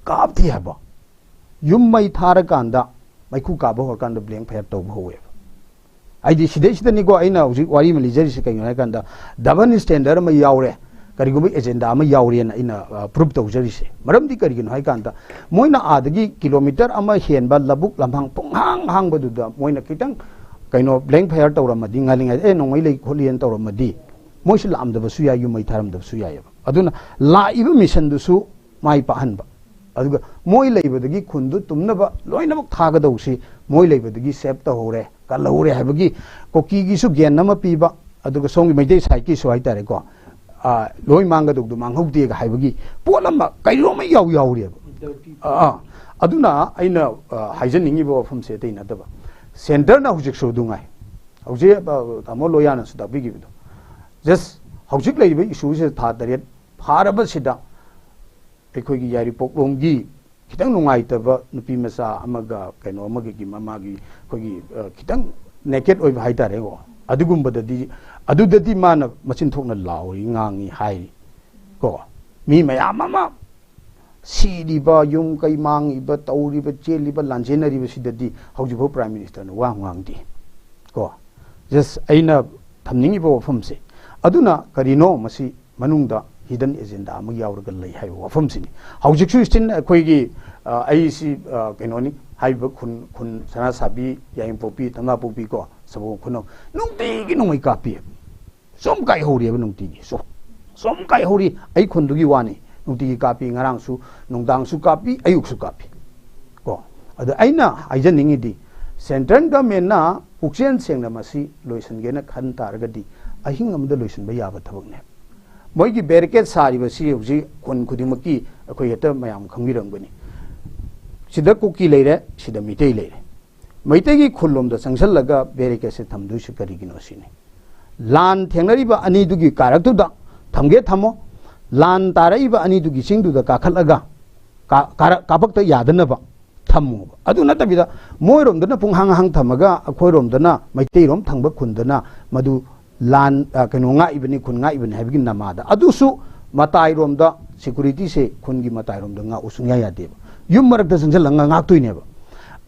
ꯀꯥꯞꯇꯦ ꯍꯥꯏꯕ꯫ ꯌꯨꯝ ꯃꯩ ꯊꯥꯔꯀꯥꯟꯗ ꯃꯩꯈꯨ ꯀꯥꯕ ꯍꯧꯔꯀꯥꯟꯗ ꯕ꯭ꯂꯦꯡ ꯐꯌꯥꯔ ꯇꯧꯕ ꯍꯧꯋꯦꯕ꯫ ꯍꯥꯏꯗꯤ ꯁꯤꯗꯩꯁꯤꯗꯅꯤꯀꯣ ꯑꯩꯅ ꯍꯧꯖꯤꯛ ꯋꯥꯔꯤ ꯑꯃ ꯂꯤꯖꯔꯤꯁꯦ, ꯀꯩꯅꯣ ꯍꯥꯏꯀꯥꯟꯗ ꯗꯕꯜ ꯁ꯭ꯇꯦꯟꯗꯔ ꯑꯃ ꯌꯥꯎꯔꯦ, ꯀꯔꯤꯒꯨꯝꯕ ꯑꯦꯖꯦꯟꯗꯥ ꯑꯃ ꯌꯥꯎꯔꯦꯅ ꯑꯩꯅ ꯄ꯭ꯔꯨꯞ ꯇꯧꯖꯔꯤꯁꯦ꯫ ꯃꯔꯝꯗꯤ ꯀꯔꯤꯒꯤꯅꯣ ꯍꯥꯏꯀꯥꯟꯗ ꯃꯣꯏꯅ ꯑꯥꯗꯒꯤ ꯀꯤꯂꯣꯃꯤꯇꯔ ꯑꯃ ꯍꯦꯟꯕ ꯂꯧꯕꯨꯛ ꯂꯝꯍꯥꯡ ꯄꯨꯡꯍꯥꯡ ꯍꯥꯡꯕꯗꯨꯗ ꯃꯣꯏꯅ ꯈꯤꯇꯪ ꯀꯩꯅꯣ ꯕ꯭ꯂꯦꯡ ꯐꯌꯥꯔ ꯇꯧꯔꯝꯃꯗꯤ, ꯉꯥꯜꯂꯤꯉꯩꯗ ꯑꯦ ꯅꯣꯡꯃꯩ ꯂꯩ ꯈꯣꯠꯂꯤꯅ ꯇꯧꯔꯝꯃꯗꯤ ꯃꯣꯏꯁꯨ ꯂꯥꯛꯑꯝꯗꯕꯁꯨ ꯌꯥꯏ, ꯌꯨꯝ ꯃꯩ ꯊꯥꯔꯝꯗꯕꯁꯨ ꯌꯥꯏꯑꯕ꯫ ꯑꯗꯨꯅ ꯂꯥꯛꯏꯕ ꯃꯤꯁꯟꯗꯨꯁꯨ ꯃꯥꯏ ꯄꯥꯛꯍꯟꯕ, ꯑꯗꯨꯒ ꯃꯣꯏ ꯂꯩꯕꯗꯒꯤ ꯈꯨꯟꯗꯨ ꯇꯨꯝꯅꯕ ꯂꯣꯏꯅꯃꯛ ꯊꯥꯒꯗꯧꯁꯤ ꯃꯣꯏ ꯂꯩꯕꯗꯒꯤ ꯁꯦꯞ ꯇꯧꯍꯧꯔꯦ, ꯀꯜꯍꯧꯔꯦ ꯍꯥꯏꯕꯒꯤ ꯀꯨꯀꯤꯒꯤꯁꯨ ꯒꯦꯟ ꯑꯃ ꯄꯤꯕ, ꯑꯗꯨꯒ ꯁꯣꯝꯒꯤ ꯃꯩꯇꯩ ꯁꯥꯏꯠꯀꯤꯁꯨ ꯍꯥꯏꯇꯥꯔꯦꯀꯣ, ꯑ, ꯂꯣꯏ ꯃꯥꯡꯒꯗꯧꯗꯣ ꯃꯥꯡꯍꯧꯗꯦꯒ ꯍꯥꯏꯕꯒꯤ ꯄꯣꯠ ꯑꯃ ꯀꯩꯅꯣꯝꯃ ꯌꯥꯎ ꯌꯥꯎꯔꯤꯑꯕ꯫ ꯑꯥ, ꯑꯥ꯫ ꯑꯗꯨꯅ ꯑꯩꯅ ꯑ, ꯍꯥꯏꯖꯅꯤꯡꯉꯤꯕ ꯋꯥꯐꯝꯁꯦ ꯑꯇꯩ ꯅꯠꯇꯕ, ꯁꯦꯟꯇꯔꯅ ꯍꯧꯖꯤꯛꯁꯨ ꯑꯗꯨ ꯉꯥꯏ꯫ ꯍꯧꯖꯤꯛ ꯑ, ꯇꯥꯃꯣ ꯂꯣꯌꯥꯅꯁꯨ ꯇꯥꯛꯄꯤꯈꯤꯕꯗꯣ, ꯖꯁ ꯍꯧꯖꯤꯛ ꯂꯩꯔꯤꯕ ꯏꯁꯨꯁꯦ ꯊꯥ ꯇꯔꯦꯠ ꯐꯥꯔꯕꯁꯤꯗ ꯑꯩꯈꯣꯏꯒꯤ ꯌꯥꯏꯔꯤꯄꯣꯛꯂꯣꯝꯒꯤ ꯈꯤꯇꯪ ꯅꯨꯡꯉꯥꯏꯇꯕ ꯅꯨꯄꯤ ꯃꯆꯥ ꯑꯃꯒ ꯀꯩꯅꯣ ꯑꯃꯒꯤ ꯃꯃꯥꯒꯤ ꯑꯩꯈꯣꯏꯒꯤ ꯑ, ꯈꯤꯇꯪ ꯅꯦꯀꯦꯠ ꯑꯣꯏꯕ ꯍꯥꯏꯇꯥꯔꯦꯀꯣ, ꯑꯗꯨꯒꯨꯝꯕꯗꯗꯤ, ꯑꯗꯨꯗꯗꯤ ꯃꯥꯅ ꯃꯆꯤꯟ ꯊꯣꯛꯅ ꯂꯥꯎꯔꯤ, ꯉꯥꯡꯉꯤ, ꯍꯥꯏꯔꯤ ꯀꯣ꯫ ꯃꯤ ꯃꯌꯥꯝ ꯑꯃ ꯁꯤꯔꯤꯕ, ꯌꯨꯝ ꯀꯩ ꯃꯥꯡꯉꯤꯕ, ꯇꯧꯔꯤꯕ, ꯆꯦꯜꯂꯤꯕ, ꯂꯥꯟꯖꯦꯟꯅꯔꯤꯕꯁꯤꯗꯗꯤ ꯍꯧꯖꯤꯛꯐꯥꯎ ꯄ꯭ꯔꯥꯏꯝ ꯃꯤꯅꯤꯁꯇꯔꯅ ꯋꯥ ꯉꯥꯡꯗꯦ ꯀꯣ꯫ ꯖꯁ ꯑꯩꯅ ꯊꯝꯅꯤꯡꯉꯤꯕ ꯋꯥꯐꯝꯁꯦ, ꯑꯗꯨꯅ ꯀꯔꯤꯅꯣ ꯃꯁꯤ ꯃꯅꯨꯡꯗ ꯍꯤꯗꯟ ꯑꯦꯖꯦꯟꯗꯥ ꯑꯃ ꯌꯥꯎꯔꯒ ꯂꯩ ꯍꯥꯏꯕ ꯋꯥꯐꯝꯁꯤꯅꯤ꯫ ꯍꯧꯖꯤꯛꯁꯨ ꯁ꯭ꯇꯤꯜ ꯑꯩꯈꯣꯏꯒꯤ ꯑ, ꯑꯩꯁꯤ ꯑ, ꯀꯩꯅꯣꯅꯤ ꯍꯥꯏꯔꯤꯕ ꯈꯨꯟ, ꯈꯨꯟ ꯁꯅꯥꯁꯥꯕꯤ, ꯌꯥꯏꯉꯪꯄꯣꯛꯄꯤ, ꯇꯝꯅꯥꯄꯣꯛꯄꯤ ꯀꯣ, ꯁꯕꯣꯜ ꯈꯨꯅꯧ ꯅꯨꯡꯇꯤꯒꯤ ꯅꯣꯡꯃꯩ ꯀꯥꯞꯄꯤ꯫ ꯁꯨꯝ ꯀꯥꯏꯍꯧꯔꯤꯑꯕ ꯅꯨꯡꯇꯤꯒꯤ꯫ ꯁꯨꯝ, ꯁꯨꯝ ꯀꯥꯏꯍꯧꯔꯤ꯫ ꯑꯩ ꯈꯨꯟꯗꯨꯒꯤ ꯋꯥꯅꯤ꯫ ꯅꯨꯡꯇꯤꯒꯤ ꯀꯥꯞꯄꯤ, ꯉꯔꯥꯡꯁꯨ, ꯅꯨꯡꯗꯥꯡꯁꯨ ꯀꯥꯞꯄꯤ, ꯑꯌꯨꯛꯁꯨ ꯀꯥꯞꯄꯤ ꯀꯣ꯫ ꯑꯗ ꯑꯩꯅ ꯍꯥꯏꯖꯅꯤꯡꯉꯤꯗꯤ, ꯁꯦꯟꯇ꯭ꯔꯦꯜ ꯒꯃꯦꯟꯅ ꯄꯨꯛꯆꯦꯜ ꯁꯦꯡꯅ ꯃꯁꯤ ꯂꯣꯏꯁꯤꯟꯒꯦꯅ ꯈꯟ ꯇꯥꯔꯒꯗꯤ ꯑꯍꯤꯡ ꯑꯃꯗ ꯂꯣꯏꯁꯤꯟꯕ ꯌꯥꯕ ꯊꯕꯛꯅꯦ꯫ ꯃꯣꯏꯒꯤ ꯕꯦꯔꯤꯀꯦꯠ ꯁꯥꯔꯤꯕꯁꯤ ꯍꯧꯖꯤꯛ ꯈꯨꯟ ꯈꯨꯗꯤꯡꯃꯛꯀꯤ ꯑꯩꯈꯣꯏ ꯍꯦꯛꯇ ꯃꯌꯥꯝ ꯈꯪꯕꯤꯔꯝꯒꯅꯤ꯫ ꯁꯤꯗ ꯀꯨꯀꯤ ꯂꯩꯔꯦ, ꯁꯤꯗ ꯃꯤꯇꯩ ꯂꯩꯔꯦ꯫ ꯃꯩꯇꯩꯒꯤ ꯈꯨꯜꯂꯣꯝꯗ ꯆꯪꯁꯤꯜꯂꯒ ꯕꯦꯔꯤꯀꯦꯠꯁꯦ ꯊꯝꯗꯣꯏꯁꯤ ꯀꯔꯤꯒꯤꯅꯣ ꯁꯤꯅꯤ꯫ ꯂꯥꯟ ꯊꯦꯡꯅꯔꯤꯕ ꯑꯅꯤꯗꯨꯒꯤ ꯀꯥꯔꯛꯇꯨꯗ ꯊꯝꯒꯦ ꯊꯝꯃꯣ꯫ ꯂꯥꯟ ꯇꯥꯔꯛꯏꯕ ꯑꯅꯤꯗꯨꯒꯤ ꯆꯤꯡꯗꯨꯗ ꯀꯥꯈꯠꯂꯒ ꯀꯥ-, ꯀꯥꯔꯛ-, ꯀꯥꯄꯛꯇ ꯌꯥꯗꯅꯕ ꯊꯝꯃꯣꯕ꯫ ꯑꯗꯨ ꯅꯠꯇꯕꯤꯗ ꯃꯣꯏꯔꯣꯝꯗꯅ ꯄꯨꯡꯍꯥꯡ ꯍꯥꯡ ꯊꯝꯃꯒ ꯑꯩꯈꯣꯏꯔꯣꯝꯗꯅ ꯃꯩꯇꯩꯔꯣꯝ ꯊꯪꯕ ꯈꯨꯟꯗꯅ ꯃꯗꯨ ꯂꯥꯟ, ꯑ, ꯀꯩꯅꯣ ꯉꯥꯛꯏꯕꯅꯤ, ꯈꯨꯟ ꯉꯥꯛꯏꯕꯅꯤ ꯍꯥꯏꯕꯒꯤ ꯅꯃꯥꯗ꯫ ꯑꯗꯨꯁꯨ ꯃꯇꯥꯏꯔꯣꯝꯗ ꯁꯦꯀ꯭ꯌꯨꯔꯤꯇꯤꯁꯦ ꯈꯨꯟꯒꯤ ꯃꯇꯥꯏꯔꯣꯝꯗ ꯉꯥꯛꯎ ꯁꯨꯡꯌꯥ ꯌꯥꯗꯦꯕ꯫ ꯌꯨꯝ ꯃꯔꯛꯇ ꯆꯪꯁꯤꯜꯂꯒ ꯉꯥꯛꯇꯣꯏꯅꯦꯕ꯫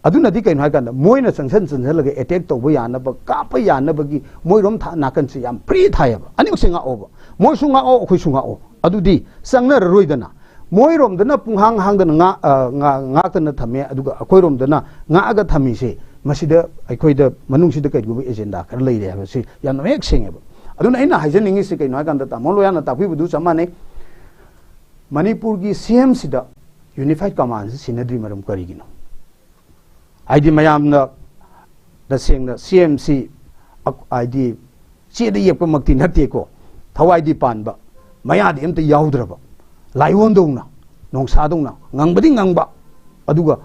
ꯑꯗꯨꯅꯗꯤ ꯀꯩꯅꯣ ꯍꯥꯏꯀꯥꯟꯗ ꯃꯣꯏꯅ ꯆꯪꯁꯟ ꯆꯪꯁꯜꯂꯒ ꯑꯦꯇꯦꯛ ꯇꯧꯕ ꯌꯥꯅꯕ, ꯀꯥꯞꯄ ꯌꯥꯅꯕꯒꯤ ꯃꯣꯏꯔꯣꯝ ꯊꯥ-, ꯅꯥꯀꯟꯁꯦ ꯌꯥꯝ ꯐ꯭ꯔꯤ ꯊꯥꯏꯌꯦꯕ꯫ ꯑꯅꯤꯃꯛꯁꯦ ꯉꯥꯛꯑꯣꯕ꯫ ꯃꯣꯏꯁꯨ ꯉꯥꯛꯑꯣ, ꯑꯩꯈꯣꯏꯁꯨ ꯉꯥꯛꯑꯣ꯫ ꯑꯗꯨꯗꯤ ꯆꯪꯅꯔꯔꯣꯏꯗꯅ꯫ ꯃꯣꯏꯔꯣꯝꯗꯅ ꯄꯨꯡꯍꯥꯡ ꯍꯥꯡꯗꯅ ꯉꯥ-, ꯑ, ꯉꯥ-, ꯉꯥꯛꯇꯅ ꯊꯝꯃꯦ, ꯑꯗꯨꯒ ꯑꯩꯈꯣꯏꯔꯣꯝꯗꯅ ꯉꯥꯛꯑꯒ ꯊꯝꯃꯤꯁꯦ, ꯃꯁꯤꯗ ꯑꯩꯈꯣꯏꯗ ꯃꯅꯨꯡꯁꯤꯗ ꯀꯔꯤꯒꯨꯝꯕ ꯑꯦꯖꯦꯟꯗꯥ ꯈꯔ ꯂꯩꯔꯦ ꯍꯥꯏꯕꯁꯤ ꯌꯥꯝꯅ ꯃꯌꯦꯛ ꯁꯦꯡꯉꯦꯕ꯫ ꯑꯗꯨꯅ ꯑꯩꯅ ꯍꯥꯏꯖꯅꯤꯡꯉꯤꯁꯤ ꯀꯩꯅꯣ ꯍꯥꯏꯀꯥꯟꯗ, ꯇꯥꯃꯣ ꯂꯣꯌꯥꯅ ꯇꯥꯛꯄꯤꯕꯗꯨ ꯆꯞ ꯃꯥꯟꯅꯩ꯫ ꯃꯅꯤꯄꯨꯔꯒꯤ ꯁꯤ ꯑꯦꯝ ꯁꯤꯗ ꯌꯨꯅꯤꯐꯥꯏꯠ ꯀꯃꯥꯟꯁꯤ ꯁꯤꯟꯅꯗ꯭ꯔꯤ ꯃꯔꯝ ꯀꯔꯤꯒꯤꯅꯣ? ꯍꯥꯏꯗꯤ ꯃꯌꯥꯝꯅ ꯇꯁꯦꯡꯅ ꯁꯤ ꯑꯦꯝ ꯁꯤ ꯑꯛ-, ꯍꯥꯏꯗꯤ ꯆꯦꯗ ꯌꯦꯛꯄꯃꯛꯇꯤ ꯅꯠꯇꯦꯀꯣ, ꯊꯋꯥꯏꯗꯤ ꯄꯥꯟꯕ, ꯃꯌꯥꯗꯤ ꯑꯝꯇ ꯌꯥꯎꯗ꯭ꯔꯕ, ꯂꯥꯏꯑꯣꯟꯗꯧꯅ, ꯅꯣꯡꯁꯥꯗꯧꯅ ꯉꯪꯕꯗꯤ ꯉꯪꯕ, ꯑꯗꯨꯒ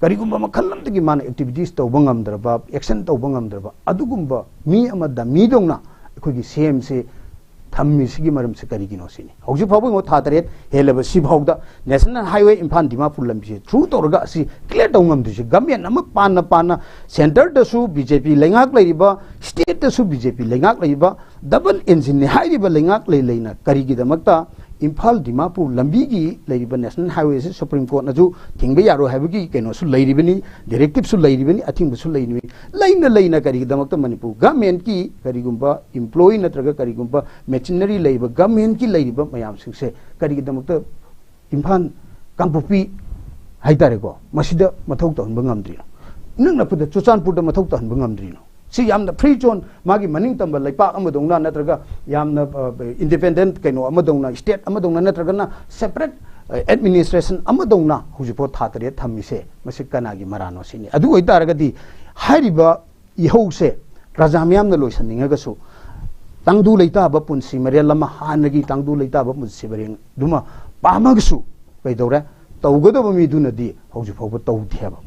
ꯀꯔꯤꯒꯨꯝꯕ ꯃꯈꯜ ꯑꯃꯗꯒꯤ ꯃꯥꯅ ꯑꯦꯛꯇꯤꯚꯤꯇꯤꯁ ꯇꯧꯕ ꯉꯝꯗ꯭ꯔꯕ, ꯑꯦꯛꯁꯟ ꯇꯧꯕ ꯉꯝꯗ꯭ꯔꯕ, ꯑꯗꯨꯒꯨꯝꯕ ꯃꯤ ꯑꯃ ꯗꯃꯤꯗꯧꯅ ꯑꯩꯈꯣꯏꯒꯤ ꯁꯤ ꯑꯦꯝꯁꯦ ꯊꯝꯃꯤꯁꯤꯒꯤ ꯃꯔꯝꯁꯦ ꯀꯔꯤꯒꯤꯅꯣ ꯁꯤꯅꯤ꯫ ꯍꯧꯖꯤꯛ ꯐꯥꯎꯕ ꯌꯦꯡꯉꯣ, ꯊꯥ ꯇꯔꯦꯠ ꯍꯦꯜꯂꯕ ꯁꯤ ꯐꯥꯎꯗ ꯅꯦꯁꯅꯦꯜ ꯍꯥꯏꯋꯦ ꯏꯝꯐꯥꯜ ꯗꯤꯃꯥꯄꯨꯔ ꯂꯝꯕꯤꯁꯦ ꯊ꯭ꯔꯨ ꯇꯧꯔꯒ ꯑꯁꯤ ꯀ꯭ꯂꯤꯌꯥꯔ ꯇꯧ ꯉꯝꯗ꯭ꯔꯤꯁꯦ ꯒꯃꯦꯟ ꯑꯃ ꯄꯥꯟꯅ ꯄꯥꯟꯅ, ꯁꯦꯟꯇꯔꯗꯁꯨ ꯕꯤ ꯖꯦ ꯄꯤ ꯂꯩꯉꯥꯛ ꯂꯩꯔꯤꯕ, ꯁ꯭ꯇꯦꯠꯇꯁꯨ ꯕꯤ ꯖꯦ ꯄꯤ ꯂꯩꯉꯥꯛ ꯂꯩꯔꯤꯕ, ꯗꯕꯜ ꯏꯟꯖꯤꯟꯅꯤ ꯍꯥꯏꯔꯤꯕ ꯂꯩꯉꯥꯛ ꯂꯩ ꯂꯩꯅ ꯀꯔꯤꯒꯤꯗꯃꯛꯇ ꯏꯝꯐꯥꯜ ꯗꯤꯃꯥꯄꯨꯔ ꯂꯝꯕꯤꯒꯤ ꯂꯩꯔꯤꯕ ꯅꯦꯁꯅꯦꯜ ꯍꯥꯏꯋꯦꯁꯤ ꯁꯨꯄ꯭ꯔꯤꯝ ꯀꯣꯔꯠꯅꯁꯨ ꯊꯤꯡꯕ ꯌꯥꯔꯣꯏ ꯍꯥꯏꯕꯒꯤ ꯀꯩꯅꯣꯁꯨ ꯂꯩꯔꯤꯕꯅꯤ, ꯗꯤꯔꯦꯛꯇꯤꯞꯁꯨ ꯂꯩꯔꯤꯕꯅꯤ, ꯑꯊꯤꯡꯕꯁꯨ ꯂꯩꯔꯤꯕꯅꯤ꯫ ꯂꯩꯅ ꯂꯩꯅ ꯀꯔꯤꯒꯤꯗꯃꯛꯇ ꯃꯅꯤꯄꯨꯔ ꯒꯃꯦꯟꯀꯤ ꯀꯔꯤꯒꯨꯝꯕ ꯏꯝꯄ꯭ꯂꯣꯌꯤ ꯅꯠꯇ꯭ꯔꯒ ꯀꯔꯤꯒꯨꯝꯕ ꯃꯦꯆꯤꯅꯔꯤ ꯂꯩꯕ ꯒꯃꯦꯟꯀꯤ ꯂꯩꯔꯤꯕ ꯃꯌꯥꯝꯁꯤꯡꯁꯦ ꯀꯔꯤꯒꯤꯗꯃꯛꯇ ꯏꯝꯐꯥꯜ, ꯀꯥꯡꯄꯣꯛꯄꯤ ꯍꯥꯏꯇꯥꯔꯦꯀꯣ, ꯃꯁꯤꯗ ꯃꯊꯧ ꯇꯧꯍꯟꯕ ꯉꯝꯗ꯭ꯔꯤꯅꯣ? ꯏꯅꯛ ꯅꯛꯄꯗ ꯆꯨꯔꯆꯥꯟꯄꯨꯔꯗ ꯃꯊꯧ ꯇꯧꯍꯟꯕ ꯉꯝꯗ꯭ꯔꯤꯅꯣ? ꯁꯤ ꯌꯥꯝꯅ ꯐ꯭ꯔꯤ ꯖꯣꯟ, ꯃꯥꯒꯤ ꯃꯅꯤꯡ ꯇꯝꯕ ꯂꯩꯄꯥꯛ ꯑꯃꯗꯧꯅ, ꯅꯠꯇ꯭ꯔꯒ ꯌꯥꯝꯅ ꯏꯟꯗꯤꯄꯦꯟꯗꯦꯟꯠ ꯀꯩꯅꯣ ꯑꯃꯗꯧꯅ, ꯁ꯭ꯇꯦꯠ ꯑꯃꯗꯧꯅ, ꯅꯠꯇ꯭ꯔꯒꯅ ꯁꯦꯄꯔꯦꯠ ꯑꯦꯗꯃꯤꯅꯤꯁꯇ꯭ꯔꯦꯁꯟ ꯑꯃꯗꯧꯅ ꯍꯧꯖꯤꯛꯐꯥꯎ ꯊꯥ ꯇꯔꯦꯠ ꯊꯝꯃꯤꯁꯦ, ꯃꯁꯤ ꯀꯅꯥꯒꯤ ꯃꯔꯥꯅꯣ ꯁꯤꯅꯤ꯫ ꯑꯗꯨ ꯑꯣꯏꯇꯥꯔꯒꯗꯤ ꯍꯥꯏꯔꯤꯕ ꯏꯍꯧꯁꯦ ꯄ꯭ꯔꯖꯥ ꯃꯤꯌꯥꯝꯅ ꯂꯣꯏꯁꯟꯅꯤꯡꯉꯒꯁꯨ, ꯇꯥꯡꯗꯨ ꯂꯩꯇꯥꯕ ꯄꯨꯟꯁꯤ ꯃꯔꯦꯜ ꯑꯃ, ꯍꯥꯟꯅꯒꯤ ꯇꯥꯡꯗꯨ ꯂꯩꯇꯥꯕ ꯄꯨꯟꯁꯤ ꯃꯔꯦꯜꯗꯨꯃ ꯄꯥꯝꯃꯒꯁꯨ ꯀꯩꯗꯧꯔꯦ? ꯇꯧꯒꯗꯕ ꯃꯤꯗꯨꯅꯗꯤ ꯍꯧꯖꯤꯛ ꯐꯥꯎꯕ ꯇꯧꯗꯦ ꯍꯥꯏꯕ꯫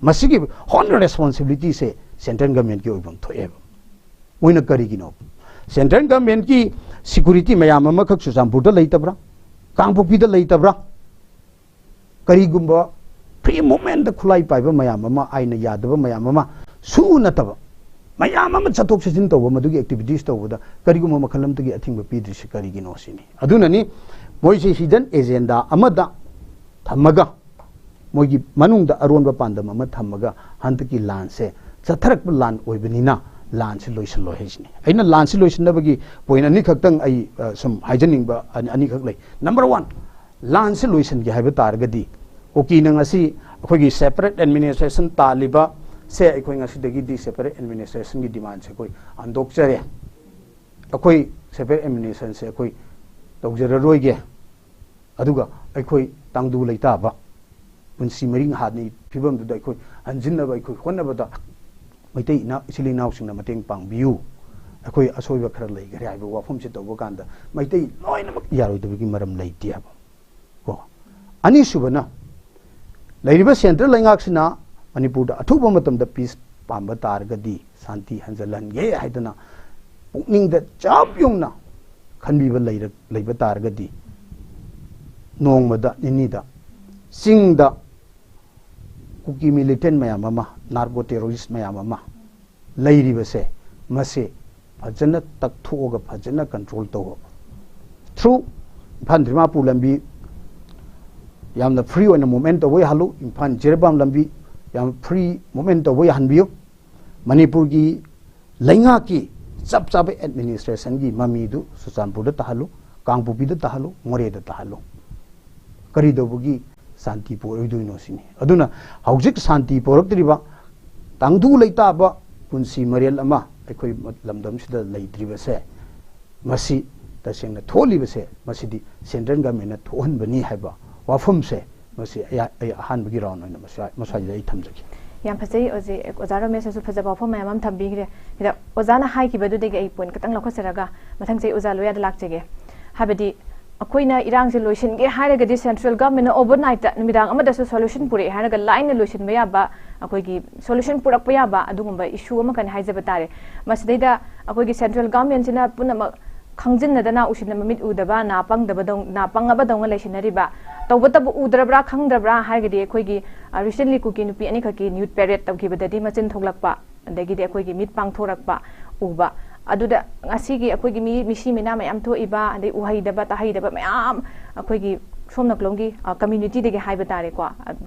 ꯃꯁꯤꯒꯤ ꯍꯣꯜ ꯔꯦꯁꯄꯣꯟꯁꯤꯕꯤꯂꯤꯇꯤꯁꯦ ꯁꯦꯟꯇ꯭ꯔꯦꯜ ꯒꯃꯦꯟꯠꯀꯤ ꯑꯣꯏꯐꯝ ꯊꯣꯛꯑꯦꯕ, ꯃꯣꯏꯅ ꯀꯔꯤꯒꯤꯅꯣ? ꯁꯦꯟꯇ꯭ꯔꯦꯜ ꯒꯃꯦꯟꯠꯀꯤ ꯁꯤꯀ꯭ꯌꯨꯔꯤꯇꯤ ꯃꯌꯥꯝ ꯑꯃꯈꯛ ꯆꯨꯔꯆꯥꯟꯄꯨꯔꯗ ꯂꯩꯇꯕ꯭ꯔꯥ? ꯀꯥꯡꯄꯣꯛꯄꯤꯗ ꯂꯩꯇꯕ꯭ꯔꯥ? ꯀꯔꯤꯒꯨꯝꯕ ꯐ꯭ꯔꯤ ꯃꯨꯚꯃꯦꯟꯠꯇ ꯈꯨꯠꯂꯥꯏ ꯄꯥꯏꯕ ꯃꯌꯥꯝ ꯑꯃ, ꯑꯥꯏꯟꯅ ꯌꯥꯗꯕ ꯃꯌꯥꯝ ꯑꯃ, ꯁꯨ ꯅꯠꯇꯕ ꯃꯌꯥꯝ ꯑꯃ ꯆꯠꯊꯣꯛ ꯆꯠꯁꯤꯟ ꯇꯧꯕ, ꯃꯗꯨꯒꯤ ꯑꯦꯛꯇꯤꯚꯤꯇꯤꯁ ꯇꯧꯕꯗ ꯀꯔꯤꯒꯨꯝꯕ ꯃꯈꯜ ꯑꯃꯠꯇꯒꯤ ꯑꯊꯤꯡꯕ ꯄꯤꯗ꯭ꯔꯤꯁꯤ ꯀꯔꯤꯒꯤꯅꯣ ꯁꯤꯅꯤ꯫ ꯑꯗꯨꯅꯅꯤ ꯃꯣꯏꯁꯤ ꯍꯤꯗꯟ ꯑꯦꯖꯦꯟꯗꯥ ꯑꯃꯗ ꯊꯝꯃꯒ, ꯃꯣꯏꯒꯤ ꯃꯅꯨꯡꯗ ꯑꯔꯣꯟꯕ ꯄꯥꯟꯗꯝ ꯑꯃ ꯊꯝꯃꯒ ꯍꯟꯗꯛꯀꯤ ꯂꯥꯟꯁꯦ ꯆꯠꯊꯔꯛꯄ ꯂꯥꯟ ꯑꯣꯏꯕꯅꯤꯅ ꯂꯥꯟꯁꯤ ꯂꯣꯏꯁꯤꯜꯂꯣ ꯍꯥꯏꯁꯤꯅꯤ꯫ ꯑꯩꯅ ꯂꯥꯟꯁꯤ ꯂꯣꯏꯁꯤꯟꯅꯕꯒꯤ ꯄꯣꯏꯟꯠ ꯑꯅꯤꯈꯛꯇꯪ ꯑꯩ, ꯑ, ꯁꯨꯝ ꯍꯥꯏꯖꯅꯤꯡꯕ ꯑꯅꯤ-, ꯑꯅꯤꯈꯛ ꯂꯩ꯫ ꯅꯝꯕꯔ ꯋꯥꯟ, ꯂꯥꯟꯁꯤ ꯂꯣꯏꯁꯤꯟꯒꯦ ꯍꯥꯏꯕ ꯇꯥꯔꯒꯗꯤ ꯀꯨꯀꯤꯅ ꯉꯁꯤ ꯑꯩꯈꯣꯏꯒꯤ ꯁꯦꯄꯔꯦꯠ ꯑꯦꯗꯃꯤꯅꯤꯁꯇ꯭ꯔꯦꯁꯟ ꯇꯥꯜꯂꯤꯕ ꯁꯦ, ꯑꯩꯈꯣꯏ ꯉꯁꯤꯗꯒꯤꯗꯤ ꯁꯦꯄꯔꯦꯠ ꯑꯦꯗꯃꯤꯅꯤꯁꯇ꯭ꯔꯦꯁꯟꯒꯤ ꯗꯤꯃꯥꯟꯁꯦ ꯑꯩꯈꯣꯏ ꯍꯟꯗꯣꯛꯆꯔꯦ꯫ ꯑꯩꯈꯣꯏ ꯁꯦꯄꯔꯦꯠ ꯑꯦꯗꯃꯤꯅꯤꯁꯇ꯭ꯔꯦꯁꯟꯁꯦ ꯑꯩꯈꯣꯏ ꯇꯧꯖꯔꯔꯣꯏꯒꯦ꯫ ꯑꯗꯨꯒ ꯑꯩꯈꯣꯏ ꯇꯥꯡꯗꯨ ꯂꯩꯇꯥꯕ ꯄꯨꯟꯁꯤ ꯃꯔꯤꯡ ꯍꯥꯠꯅꯤ ꯐꯤꯕꯝꯗꯨꯗ ꯑꯩꯈꯣꯏ ꯍꯟꯖꯤꯟꯅꯕ ꯑꯩꯈꯣꯏ ꯍꯣꯠꯅꯕꯗ ꯃꯩꯇꯩ ꯏꯅꯥ-, ꯏꯆꯤꯜ ꯏꯅꯥꯎꯁꯤꯡꯅ ꯃꯇꯦꯡ ꯄꯥꯡꯕꯤꯌꯨ꯫ ꯑꯩꯈꯣꯏ ꯑꯁꯣꯏꯕ ꯈꯔ ꯂꯩꯈꯔꯦ ꯍꯥꯏꯕ ꯋꯥꯐꯝꯁꯦ ꯇꯧꯕ ꯀꯥꯟꯗ ꯃꯩꯇꯩ ꯂꯣꯏꯅꯃꯛ ꯌꯥꯔꯣꯏꯗꯕꯒꯤ ꯃꯔꯝ ꯂꯩꯇꯦ ꯍꯥꯏꯕ ꯀꯣ꯫ ꯑꯅꯤꯁꯨꯕꯅ, ꯂꯩꯔꯤꯕ ꯁꯦꯟꯇ꯭ꯔꯦꯜ ꯂꯩꯉꯥꯛꯁꯤꯅ ꯃꯅꯤꯄꯨꯔꯗ ꯑꯊꯨꯕ ꯃꯇꯝꯗ ꯄꯤꯁ ꯄꯥꯝꯕ ꯇꯥꯔꯒꯗꯤ, ꯁꯥꯟꯇꯤ ꯍꯟꯖꯜꯍꯟꯒꯦ ꯍꯥꯏꯗꯅ ꯄꯨꯛꯅꯤꯡꯗ ꯆꯞ ꯌꯨꯡꯅ ꯈꯟꯕꯤꯕ ꯂꯩꯔ-, ꯂꯩꯕ ꯇꯥꯔꯒꯗꯤ, ꯅꯣꯡꯃꯗ ꯅꯤꯅꯤꯗ ꯆꯤꯡꯗ ꯀꯨꯀꯤ ꯃꯤꯂꯤꯇꯦꯟ ꯃꯌꯥꯝ ꯑꯃ, ꯅꯥꯔꯀꯣ ꯇꯦꯔꯣꯔꯤꯁ ꯃꯌꯥꯝ ꯑꯃ ꯂꯩꯔꯤꯕꯁꯦ, ꯃꯁꯤ ꯐꯖꯅ ꯇꯛꯊꯣꯛꯑꯒ ꯐꯖꯅ ꯀꯟꯇ꯭ꯔꯣꯜ ꯇꯧꯕ꯫ ꯊ꯭ꯔꯨ ꯏꯝꯐꯥꯜ ꯗꯤꯃꯥꯄꯨꯔ ꯂꯝꯕꯤ ꯌꯥꯝꯅ ꯐ꯭ꯔꯤ ꯑꯣꯏꯅ ꯃꯨꯞꯃꯦꯟ ꯇꯧꯕ ꯌꯥꯍꯜꯂꯨ, ꯏꯝꯐꯥꯜ ꯖꯤꯔꯤꯕꯥꯝ ꯂꯝꯕꯤ ꯌꯥꯝ ꯐ꯭ꯔꯤ ꯃꯨꯞꯃꯦꯟ ꯇꯧꯕ ꯌꯥꯍꯟꯕꯤꯌꯨ꯫ ꯃꯅꯤꯄꯨꯔꯒꯤ ꯂꯩꯉꯥꯛꯀꯤ ꯆꯞ ꯆꯥꯕ ꯑꯦꯗꯃꯤꯅꯤꯁꯇ꯭ꯔꯦꯁꯟꯒꯤ ꯃꯃꯤꯗꯨ ꯆꯨꯔꯆꯥꯟꯄꯨꯔꯗ ꯇꯥꯍꯜꯂꯨ, ꯀꯥꯡꯄꯣꯛꯄꯤꯗ ꯇꯥꯍꯜꯂꯨ, ꯃꯣꯔꯦꯗ ꯇꯥꯍꯜꯂꯨ꯫ ꯀꯔꯤꯗꯧꯕꯒꯤ ꯁꯥꯟꯇꯤ ꯄꯨꯔꯛꯑꯣꯏꯗꯣꯏꯅꯣ ꯁꯤꯅꯤ꯫ ꯑꯗꯨꯅ ꯍꯧꯖꯤꯛ ꯁꯥꯟꯇꯤ ꯄꯨꯔꯛꯇ꯭ꯔꯤꯕ, ꯇꯪꯗꯨ ꯂꯩꯇꯥꯕ ꯄꯨꯟꯁꯤ ꯃꯔꯦꯜ ꯑꯃ ꯑꯩꯈꯣꯏ ꯂꯝꯗꯝꯁꯤꯗ ꯂꯩꯇ꯭ꯔꯤꯕꯁꯦ, ꯃꯁꯤ ꯇꯁꯦꯡꯅ ꯊꯣꯛꯍꯜꯂꯤꯕꯁꯦ, ꯃꯁꯤꯗꯤ ꯁꯦꯟꯇ꯭ꯔꯦꯜ ꯒꯃꯦꯟꯅ ꯊꯣꯛꯍꯟꯕꯅꯤ ꯍꯥꯏꯕ ꯋꯥꯐꯝꯁꯦ, ꯃꯁꯤ ꯑꯩ, ꯑꯩ ꯑꯍꯥꯟꯕꯒꯤ ꯔꯥꯎꯟ ꯑꯣꯏꯅ ꯃꯁ꯭ꯋꯥꯏ-, ꯃꯁ꯭ꯋꯥꯏꯗ ꯑꯩ ꯊꯝꯖꯒꯦ꯫ ꯌꯥꯝ ꯐꯖꯩ꯫ ꯍꯧꯖꯤꯛ ꯑꯣꯖꯥ ꯔꯣꯃꯦꯁꯅꯁꯨ ꯐꯖꯕ ꯋꯥꯐꯝ ꯃꯌꯥꯝ ꯑꯃ ꯊꯝꯕꯤꯈ꯭ꯔꯦ꯫ ꯁꯤꯗ ꯑꯣꯖꯥꯅ ꯍꯥꯏꯈꯤꯕꯗꯨꯗꯒꯤ ꯑꯩ ꯄꯣꯏꯟꯠ ꯈꯤꯇꯪ ꯂꯧꯈꯠꯆꯔꯒ ꯃꯊꯪꯁꯦ ꯑꯩ ꯑꯣꯖꯥ ꯂꯣꯌꯥꯗ ꯂꯥꯛꯆꯒꯦ꯫ ꯍꯥꯏꯕꯗꯤ ꯑꯩꯈꯣꯏꯅ ꯏꯔꯥꯡꯁꯦ ꯂꯣꯏꯁꯤꯟꯒꯦ ꯍꯥꯏꯔꯒꯗꯤ ꯁꯦꯟꯇ꯭ꯔꯦꯜ ꯒꯚꯔꯟꯃꯦꯟꯅ ꯑꯣꯚꯔꯅꯥꯏꯠꯇ ꯅꯨꯃꯤꯗꯥꯡ ꯑꯃꯗꯁꯨ ꯁꯣꯂꯨꯁꯟ ꯄꯨꯔꯛꯑꯦ ꯍꯥꯏꯔꯒ ꯂꯥꯏꯅ ꯂꯣꯏꯁꯤꯟꯕ ꯌꯥꯕ, ꯑꯩꯈꯣꯏꯒꯤ ꯁꯣꯂꯨꯁꯟ ꯄꯨꯔꯛꯄ ꯌꯥꯕ ꯑꯗꯨꯒꯨꯝꯕ ꯏꯁꯨ ꯑꯃꯈꯛꯅꯤ ꯍꯥꯏꯖꯕ ꯇꯥꯔꯦ꯫ ꯃꯁꯤꯗꯩꯗ ꯑꯩꯈꯣꯏꯒꯤ ꯁꯦꯟꯇ꯭ꯔꯦꯜ ꯒꯚꯔꯟꯃꯦꯟꯁꯤꯅ ꯄꯨꯝꯅꯃꯛ ꯈꯪꯖꯤꯟꯅꯗꯅ ꯎꯁꯤꯟꯅ ꯃꯃꯤꯠ ꯎꯗꯕ, ꯅꯥ ꯄꯪꯗꯕꯗꯧ-, ꯅꯥ ꯄꯪꯉꯕꯗꯧꯅ ꯂꯩꯁꯤꯟꯅꯔꯤꯕ, ꯇꯧꯕꯇꯕꯨ ꯎꯗ꯭ꯔꯕ꯭ꯔꯥ ꯈꯪꯗ꯭ꯔꯕ꯭ꯔꯥ ꯍꯥꯏꯔꯒꯗꯤ ꯑꯩꯈꯣꯏꯒꯤ, ꯑ, recently ꯀꯨꯀꯤ ꯅꯨꯄꯤ ꯑꯅꯤꯈꯛꯀꯤ ꯅ꯭ꯌꯨꯠ ꯄꯦꯔꯦꯠ ꯇꯧꯈꯤꯕꯗꯗꯤ ꯃꯆꯤꯟ ꯊꯣꯛꯂꯛꯄ, ꯑꯗꯒꯤꯗꯤ ꯑꯩꯈꯣꯏꯒꯤ ꯃꯤꯠ ꯄꯥꯡꯊꯣꯔꯛꯄ ꯎꯕ꯫ ꯑꯗꯨꯗ ꯉꯁꯤꯒꯤ ꯑꯩꯈꯣꯏꯒꯤ ꯃꯤ, ꯃꯤꯁꯤ ꯃꯤꯅꯥ ꯃꯌꯥꯝ ꯊꯣꯛꯏꯕ, ꯑꯗꯩ ꯎꯍꯩꯗꯕ ꯇꯥꯍꯩꯗꯕ ꯃꯌꯥꯝ ꯑꯩꯈꯣꯏꯒꯤ ꯁꯣꯝ ꯅꯥꯀꯂꯣꯝꯒꯤ, ꯑ, ꯀꯝꯃ꯭ꯌꯨꯅꯤꯇꯤꯗꯒꯤ ꯍꯥꯏꯕ ꯇꯥꯔꯦꯀꯣ꯫ ꯑ,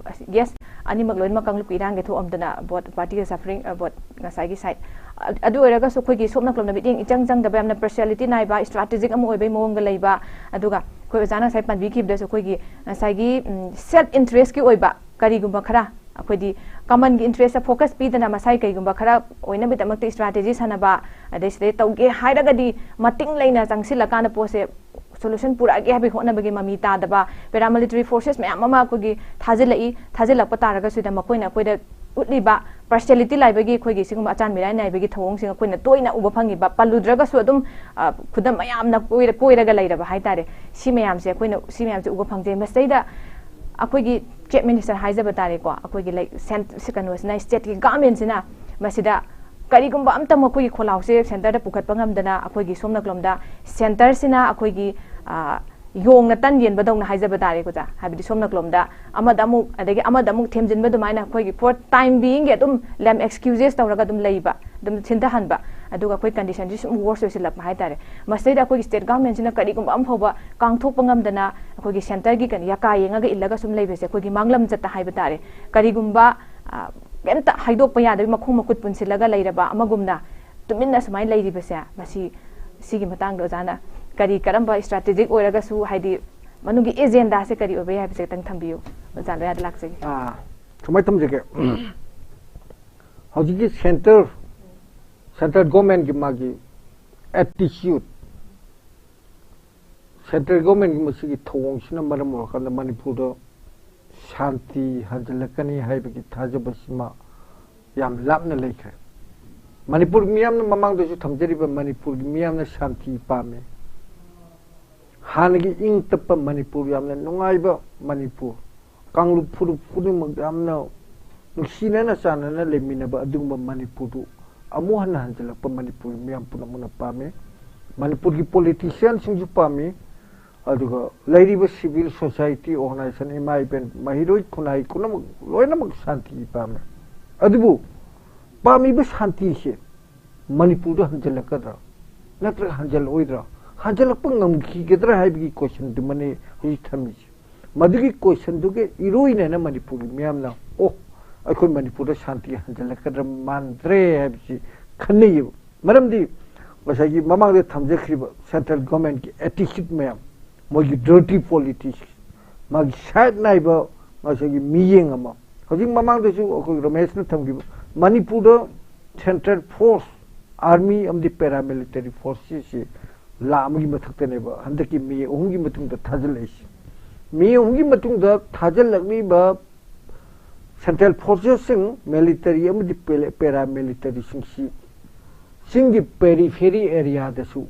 ꯌꯦꯁ, ꯑꯅꯤꯃꯛ ꯂꯣꯏꯅꯃꯛ ꯀꯥꯡꯂꯨꯞꯀꯤ ꯏꯔꯥꯡꯒꯤ ꯊꯣꯛꯑꯝꯗꯅ ꯕꯣꯠ ꯄꯥꯔꯇꯤꯒ ꯁꯐꯔꯤꯡ, ꯑ, ꯕꯣꯠ ꯉꯁꯥꯏꯒꯤ ꯁꯥꯏꯠ꯫ ꯑ-, ꯑꯗꯨ ꯑꯣꯏꯔꯒꯁꯨ ꯑꯩꯈꯣꯏꯒꯤ ꯁꯣꯝ ꯅꯥꯀꯂꯣꯝꯗ ꯃꯤꯠꯌꯦꯡ ꯏꯆꯪ ꯆꯪꯗꯕ, ꯌꯥꯝꯅ ꯄꯥꯔꯁꯤꯌꯦꯂꯤꯇꯤ ꯅꯥꯏꯕ, ꯏꯁꯇ꯭ꯔꯥꯇꯦꯖꯤꯛ ꯑꯃ ꯑꯣꯏꯕꯒꯤ ꯃꯑꯣꯡꯗ ꯂꯩꯕ, ꯑꯗꯨꯒ ꯑꯩꯈꯣꯏ ꯑꯣꯖꯥꯅ ꯉꯁꯥꯏ ꯄꯟꯕꯤꯈꯤꯕꯗꯁꯨ ꯑꯩꯈꯣꯏꯒꯤ ꯉꯁꯥꯏꯒꯤ, ꯎꯝ, ꯁꯦꯜꯐ ꯏꯟꯇꯔꯦꯁꯀꯤ ꯑꯣꯏꯕ ꯀꯔꯤꯒꯨꯝꯕ ꯈꯔ, ꯑꯩꯈꯣꯏꯗꯤ ꯀꯃꯟꯒꯤ ꯏꯟꯇꯔꯦꯁꯇ ꯐꯣꯀꯁ ꯄꯤꯗꯅ ꯃꯁꯥꯒꯤ ꯀꯩꯒꯨꯝꯕ ꯈꯔ ꯑꯣꯏꯅꯕꯒꯤꯗꯃꯛꯇ ꯏꯁꯇ꯭ꯔꯥꯇꯦꯖꯤ ꯁꯥꯟꯅꯕ, ꯑꯗꯩ ꯁꯤꯗꯩ ꯇꯧꯒꯦ ꯍꯥꯏꯔꯒꯗꯤ ꯃꯇꯤꯡ ꯂꯩꯅ ꯆꯪꯁꯤꯜꯂꯀꯥꯟꯗ ꯄꯣꯠꯁꯦ ꯁꯣꯂꯨꯁꯟ ꯄꯨꯔꯛꯑꯒꯦ ꯍꯥꯏꯕꯒꯤ ꯍꯣꯠꯅꯕꯒꯤ ꯃꯃꯤ ꯇꯥꯗꯕ, ꯄꯦꯔꯥꯃꯤꯂꯤꯇꯔꯤ ꯐꯣꯔꯁꯦꯁ ꯃꯌꯥꯝ ꯑꯃ ꯑꯩꯈꯣꯏꯒꯤ ꯊꯥꯖꯤꯜꯂꯛꯏ꯫ ꯊꯥꯖꯤꯜꯂꯛꯄ ꯇꯥꯔꯒꯁꯨ ꯁꯤꯗ ꯃꯈꯣꯏꯅ ꯑꯩꯈꯣꯏꯗ ꯎꯠꯂꯤꯕ ꯄꯥꯔꯁꯤꯌꯦꯂꯤꯇꯤ ꯂꯥꯏꯕꯒꯤ, ꯑꯩꯈꯣꯏꯒꯤ ꯁꯤꯒꯨꯝꯕ ꯑꯆꯥꯟ ꯃꯤꯔꯥꯏ ꯅꯥꯏꯕꯒꯤ ꯊꯧꯑꯣꯡꯁꯤꯡ ꯑꯩꯈꯣꯏꯅ ꯇꯣꯏꯅ ꯎꯕ ꯐꯪꯉꯤꯕ, ꯄꯜꯂꯨꯗ꯭ꯔꯒꯁꯨ ꯑꯗꯨꯝ, ꯑ, ꯈꯨꯗꯝ ꯃꯌꯥꯝꯅ ꯀꯣꯏꯔ-, ꯀꯣꯏꯔꯒ ꯂꯩꯔꯕ ꯍꯥꯏꯇꯥꯔꯦ꯫ ꯁꯤ ꯃꯌꯥꯝꯁꯦ ꯑꯩꯈꯣꯏꯅ, ꯁꯤ ꯃꯌꯥꯝꯁꯦ ꯎꯕ ꯐꯪꯖꯩ꯫ ꯃꯁꯤꯗꯩꯗ ꯑꯩꯈꯣꯏꯒꯤ ꯆꯤꯐ ꯃꯤꯅꯤꯁꯇꯔ ꯍꯥꯏꯖꯕ ꯇꯥꯔꯦꯀꯣ, ꯑꯩꯈꯣꯏꯒꯤ ꯂꯩ-, ꯁꯦꯟ-, ꯁꯤ ꯀꯩꯅꯣꯁꯤꯅ, ꯁ꯭ꯇꯦꯠꯀꯤ ꯒꯚꯔꯟꯃꯦꯟꯁꯤꯅ ꯃꯁꯤꯗ ꯀꯔꯤꯒꯨꯝꯕ ꯑꯝꯇꯪ ꯃꯈꯣꯏꯒꯤ ꯈꯣꯜꯂꯥꯎꯁꯦ ꯁꯦꯟꯇꯔꯗ ꯄꯨꯈꯠꯄ ꯉꯝꯗꯅ, ꯑꯩꯈꯣꯏꯒꯤ ꯁꯣꯝ ꯅꯥꯀꯜꯂꯣꯝꯗ ꯁꯦꯟꯇꯔꯁꯤꯅ ꯑꯩꯈꯣꯏꯒꯤ, ꯑ, ꯌꯣꯡꯅ ꯇꯟ ꯌꯦꯟꯕꯗꯧꯅ ꯍꯥꯏꯖꯕ ꯇꯥꯔꯦꯀꯣ, ꯑꯣꯖꯥ꯫ ꯍꯥꯏꯕꯗꯤ ꯁꯣꯝ ꯅꯥꯀꯜꯂꯣꯝꯗ ꯑꯃꯗ ꯑꯃꯨꯛ, ꯑꯗꯒꯤ ꯑꯃꯗ ꯑꯃꯨꯛ ꯊꯦꯝꯖꯤꯟꯕ ꯑꯗꯨꯃꯥꯏꯅ ꯑꯩꯈꯣꯏꯒꯤ for time beingꯒꯤ ꯑꯗꯨꯝ ꯂꯝ excuse ꯇꯧꯔꯒ ꯑꯗꯨꯝ ꯂꯩꯕ, ꯑꯗꯨꯝ ꯊꯤꯟꯊꯍꯟꯕ, ꯑꯗꯨꯒ ꯑꯩꯈꯣꯏ conditionꯁꯤ ꯁꯨꯝ worse ꯑꯣꯏꯁꯤꯜꯂꯛꯄ ꯍꯥꯏꯇꯥꯔꯦ꯫ ꯃꯁꯤꯗꯩꯗ ꯑꯩꯈꯣꯏꯒꯤ ꯁ꯭ꯇꯦꯠ ꯒꯚꯔꯟꯃꯦꯟꯁꯤꯅ ꯀꯔꯤꯒꯨꯝꯕ ꯑꯃ ꯐꯥꯎꯕ ꯀꯥꯡꯊꯣꯛꯄ ꯉꯝꯗꯅ ꯑꯩꯈꯣꯏꯒꯤ ꯁꯦꯟꯇꯔꯒꯤ ꯀꯩꯅꯣ ꯌꯥꯀꯥ ꯌꯦꯡꯉꯒ ꯏꯜꯂꯒ ꯁꯨꯝ ꯂꯩꯕꯁꯦ ꯑꯩꯈꯣꯏꯒꯤ ꯃꯥꯡꯂꯝ ꯆꯠꯇ ꯍꯥꯏꯕ ꯇꯥꯔꯦ꯫ ꯀꯔꯤꯒꯨꯝꯕ, ꯑ, ꯀꯩꯝꯇ ꯍꯥꯏꯗꯣꯛꯄ ꯌꯥꯗꯕꯒꯤ ꯃꯈꯣꯡ ꯃꯈꯨꯠ ꯄꯨꯟꯁꯤꯜꯂꯒ ꯂꯩꯔꯕ ꯑꯃꯒꯨꯝꯅ ꯇꯨꯃꯤꯟꯅ ꯁꯨꯃꯥꯏꯅ ꯂꯩꯔꯤꯕꯁꯦ, ꯃꯁꯤ, ꯁꯤꯒꯤ ꯃꯇꯥꯡꯗ ꯑꯣꯖꯥꯅ ꯀꯔꯤ, ꯀꯔꯝꯕ strategic ꯑꯣꯏꯔꯒꯁꯨ, ꯍꯥꯏꯗꯤ ꯃꯅꯨꯡꯒꯤ ꯑꯦꯖꯦꯟꯗꯥꯁꯦ ꯀꯔꯤ ꯑꯣꯏꯕ ꯌꯥꯏ ꯍꯥꯏꯕꯁꯦ ꯈꯤꯇꯪ ꯊꯝꯕꯤꯌꯨ꯫ ꯑꯣꯖꯥ ꯂꯣꯌꯥꯗ ꯂꯥꯛꯆꯒꯦ꯫ ꯑꯥ, ꯁꯨꯃꯥꯏꯅ ꯊꯝꯖꯒꯦ꯫ ꯍꯧꯖꯤꯛꯀꯤ ꯁꯦꯟꯇꯔ, ꯁꯦꯟꯇ꯭ꯔꯦꯜ ꯒꯣꯔꯃꯦꯟꯒꯤ ꯃꯥꯒꯤ attitude, ꯁꯦꯟꯇ꯭ꯔꯦꯜ ꯒꯣꯔꯃꯦꯟꯒꯤ ꯃꯁꯤꯒꯤ ꯊꯧꯑꯣꯡꯁꯤꯅ ꯃꯔꯝ ꯑꯣꯏꯔꯀꯥꯟꯗ ꯃꯅꯤꯄꯨꯔꯗ ꯁꯥꯟꯇꯤ ꯍꯟꯖꯤꯜꯂꯛꯀꯅꯤ ꯍꯥꯏꯕꯒꯤ ꯊꯥꯖꯕꯁꯤꯃ ꯌꯥꯝ ꯂꯥꯞꯅ ꯂꯩꯈ꯭ꯔꯦ꯫ ꯃꯅꯤꯄꯨꯔ ꯃꯤꯌꯥꯝꯅ, ꯃꯃꯥꯡꯗꯁꯨ ꯊꯝꯖꯔꯤꯕ, ꯃꯅꯤꯄꯨꯔꯒꯤ ꯃꯤꯌꯥꯝꯅ ꯁꯥꯟꯇꯤ ꯄꯥꯝꯃꯤ꯫ ꯍꯥꯟꯅꯒꯤ ꯏꯪ ꯇꯞꯄ ꯃꯅꯤꯄꯨꯔ, ꯌꯥꯝꯅ ꯅꯨꯡꯉꯥꯏꯕ ꯃꯅꯤꯄꯨꯔ, ꯀꯥꯡꯂꯨꯞ ꯐꯨꯔꯨꯞ ꯈꯨꯗꯤꯡꯃꯛ ꯌꯥꯝꯅ ꯅꯨꯡꯁꯤꯅꯅ ꯆꯥꯟꯅꯅ ꯂꯩꯃꯤꯟꯅꯕ ꯑꯗꯨꯒꯨꯝꯕ ꯃꯅꯤꯄꯨꯔꯗꯨ ꯑꯃꯨꯛ ꯍꯟꯅ ꯍꯟꯖꯤꯜꯂꯛꯄ ꯃꯅꯤꯄꯨꯔꯒꯤ ꯃꯤꯌꯥꯝ ꯄꯨꯝꯅꯃꯛꯅ ꯄꯥꯝꯃꯤ꯫ ꯃꯅꯤꯄꯨꯔꯒꯤ politicianꯁꯤꯡꯁꯨ ꯄꯥꯝꯃꯤ꯫ ꯑꯗꯨꯒ ꯂꯩꯔꯤꯕ civil society organization, ꯏꯃꯥ ꯏꯕꯦꯟ, ꯃꯍꯩꯔꯣꯏ ꯈꯨꯟꯅꯥꯏ ꯄꯨꯝꯅꯃꯛ, ꯂꯣꯏꯅꯃꯛ ꯁꯥꯟꯇꯤ ꯄꯥꯝꯃꯤ꯫ ꯑꯗꯨꯕꯨ ꯄꯥꯝꯃꯤꯕ ꯁꯥꯟꯇꯤꯁꯦ ꯃꯅꯤꯄꯨꯔꯗ ꯍꯟꯖꯤꯜꯂꯛꯀꯗ꯭ꯔꯥ ꯅꯠꯇ꯭ꯔꯒ ꯍꯟꯖꯤꯜꯂꯛꯑꯣꯏꯗ꯭ꯔꯥ, ꯍꯟꯖꯤꯜꯂꯛꯄ ꯉꯝꯈꯤꯒꯗ꯭ꯔꯥ ꯍꯥꯏꯕꯒꯤ questionꯗꯨꯃꯅꯦ ꯍꯧꯖꯤꯛ ꯊꯝꯃꯤꯁꯦ꯫ ꯃꯗꯨꯒꯤ questionꯗꯨꯒꯤ ꯏꯔꯣꯏꯅꯅ ꯃꯅꯤꯄꯨꯔꯒꯤ ꯃꯤꯌꯥꯝꯅ, "ꯑꯣ, ꯑꯩꯈꯣꯏ ꯃꯅꯤꯄꯨꯔꯗ ꯁꯥꯟꯇꯤ ꯍꯟꯖꯤꯜꯂꯛꯀꯗ꯭ꯔꯥ ꯃꯥꯟꯗ꯭ꯔꯦ" ꯍꯥꯏꯕꯁꯤ ꯈꯟꯅꯩꯌꯦꯕ꯫ ꯃꯔꯝꯗꯤ ꯉꯁꯥꯏꯒꯤ ꯃꯃꯥꯡꯗ ꯊꯝꯖꯈ꯭ꯔꯤꯕ central governmentꯀꯤ attitude ꯃꯌꯥꯝ, ꯃꯣꯏꯒꯤ dirty politics, ꯃꯥꯒꯤ side ꯅꯥꯏꯕ ꯉꯁꯥꯏꯒꯤ ꯃꯤꯠꯌꯦꯡ ꯑꯃ, ꯍꯧꯖꯤꯛ ꯃꯃꯥꯡꯗꯁꯨ ꯑꯩꯈꯣꯏ ꯔꯃꯦꯁꯅ ꯊꯝꯈꯤꯕ, ꯃꯅꯤꯄꯨꯔꯗ central force, army ꯑꯃꯗꯤ paramilitary forcesꯁꯤ ꯂꯥꯈ ꯑꯃꯒꯤ ꯃꯊꯛꯇꯅꯦꯕ ꯍꯟꯗꯛꯀꯤ ꯃꯦ ꯑꯍꯨꯝꯒꯤ ꯃꯇꯨꯡꯗ ꯊꯥꯖꯤꯜꯂꯛꯏꯁꯤ꯫ ꯃꯦ ꯑꯍꯨꯝꯒꯤ ꯃꯇꯨꯡꯗ ꯊꯥꯖꯤꯜꯂꯛꯂꯤꯕ central forcesꯁꯤꯡ, military ꯑꯃꯗꯤ paramilitaryꯁꯤꯡꯁꯤ ꯆꯤꯡꯒꯤ periphery areaꯗꯁꯨ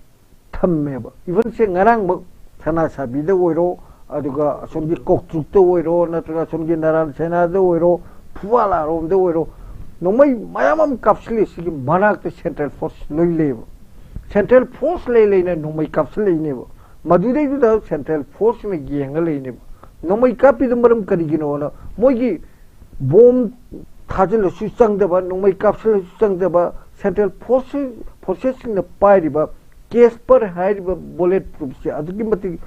ꯊꯝꯃꯦꯕ꯫ Evenꯁꯦ ꯉꯔꯥꯡꯃꯛ ꯁꯅꯥꯁꯥꯕꯤꯗ ꯑꯣꯏꯔꯣ, ꯑꯗꯨꯒ ꯑꯁꯣꯝꯒꯤ ꯀꯣꯛꯇ꯭ꯔꯨꯛꯇ ꯑꯣꯏꯔꯣ, ꯅꯠꯇ꯭ꯔꯒ ꯑꯁꯣꯝꯒꯤ ꯅꯔꯥꯟ ꯁꯦꯅꯥꯗ ꯑꯣꯏꯔꯣ, ꯐꯨꯋꯥꯂꯥꯔꯣꯝꯗ ꯑꯣꯏꯔꯣ, ꯅꯣꯡꯃꯩ ꯃꯌꯥꯝ ꯑꯃ ꯀꯥꯞꯁꯤꯜꯂꯤ꯫ ꯁꯤꯒꯤ ꯃꯅꯥꯛꯇ ꯁꯦꯟꯇ꯭ꯔꯦꯜ ꯐꯣꯔꯁ ꯂꯣꯏ ꯂꯩꯌꯦꯕ꯫ ꯁꯦꯟꯇ꯭ꯔꯦꯜ ꯐꯣꯔꯁ ꯂꯩ ꯂꯩꯅ ꯅꯣꯡꯃꯩ ꯀꯥꯞꯁꯤꯜꯂꯛꯏꯅꯦꯕ꯫ ꯃꯗꯨꯗꯩꯗꯨꯗ ꯁꯦꯟꯇ꯭ꯔꯦꯜ ꯐꯣꯔꯁꯅ ꯌꯦꯡꯉ ꯂꯩꯅꯦꯕ꯫ ꯅꯣꯡꯃꯩ ꯀꯥꯞꯄꯤꯗꯨ ꯃꯔꯝ ꯀꯔꯤꯒꯤꯅꯣꯅ, ꯃꯣꯏꯒꯤ ꯕꯣꯝ ꯊꯥꯖꯤꯜꯂꯁꯨ ꯆꯪꯗꯕ, ꯅꯣꯡꯃꯩ ꯀꯥꯞꯁꯤꯜꯂꯁꯨ ꯆꯪꯗꯕ, ꯁꯦꯟꯇ꯭ꯔꯦꯜ ꯐꯣꯔꯁ, ꯐꯣꯔꯁꯦꯁꯁꯤꯡꯅ ꯄꯥꯏꯔꯤꯕ ꯀꯦꯁꯄꯔ ꯍꯥꯏꯔꯤꯕ ꯕꯨꯂꯦꯠ ꯄ꯭ꯔꯨꯐꯁꯦ ꯑꯗꯨꯛꯀꯤ ꯃꯇꯤꯛ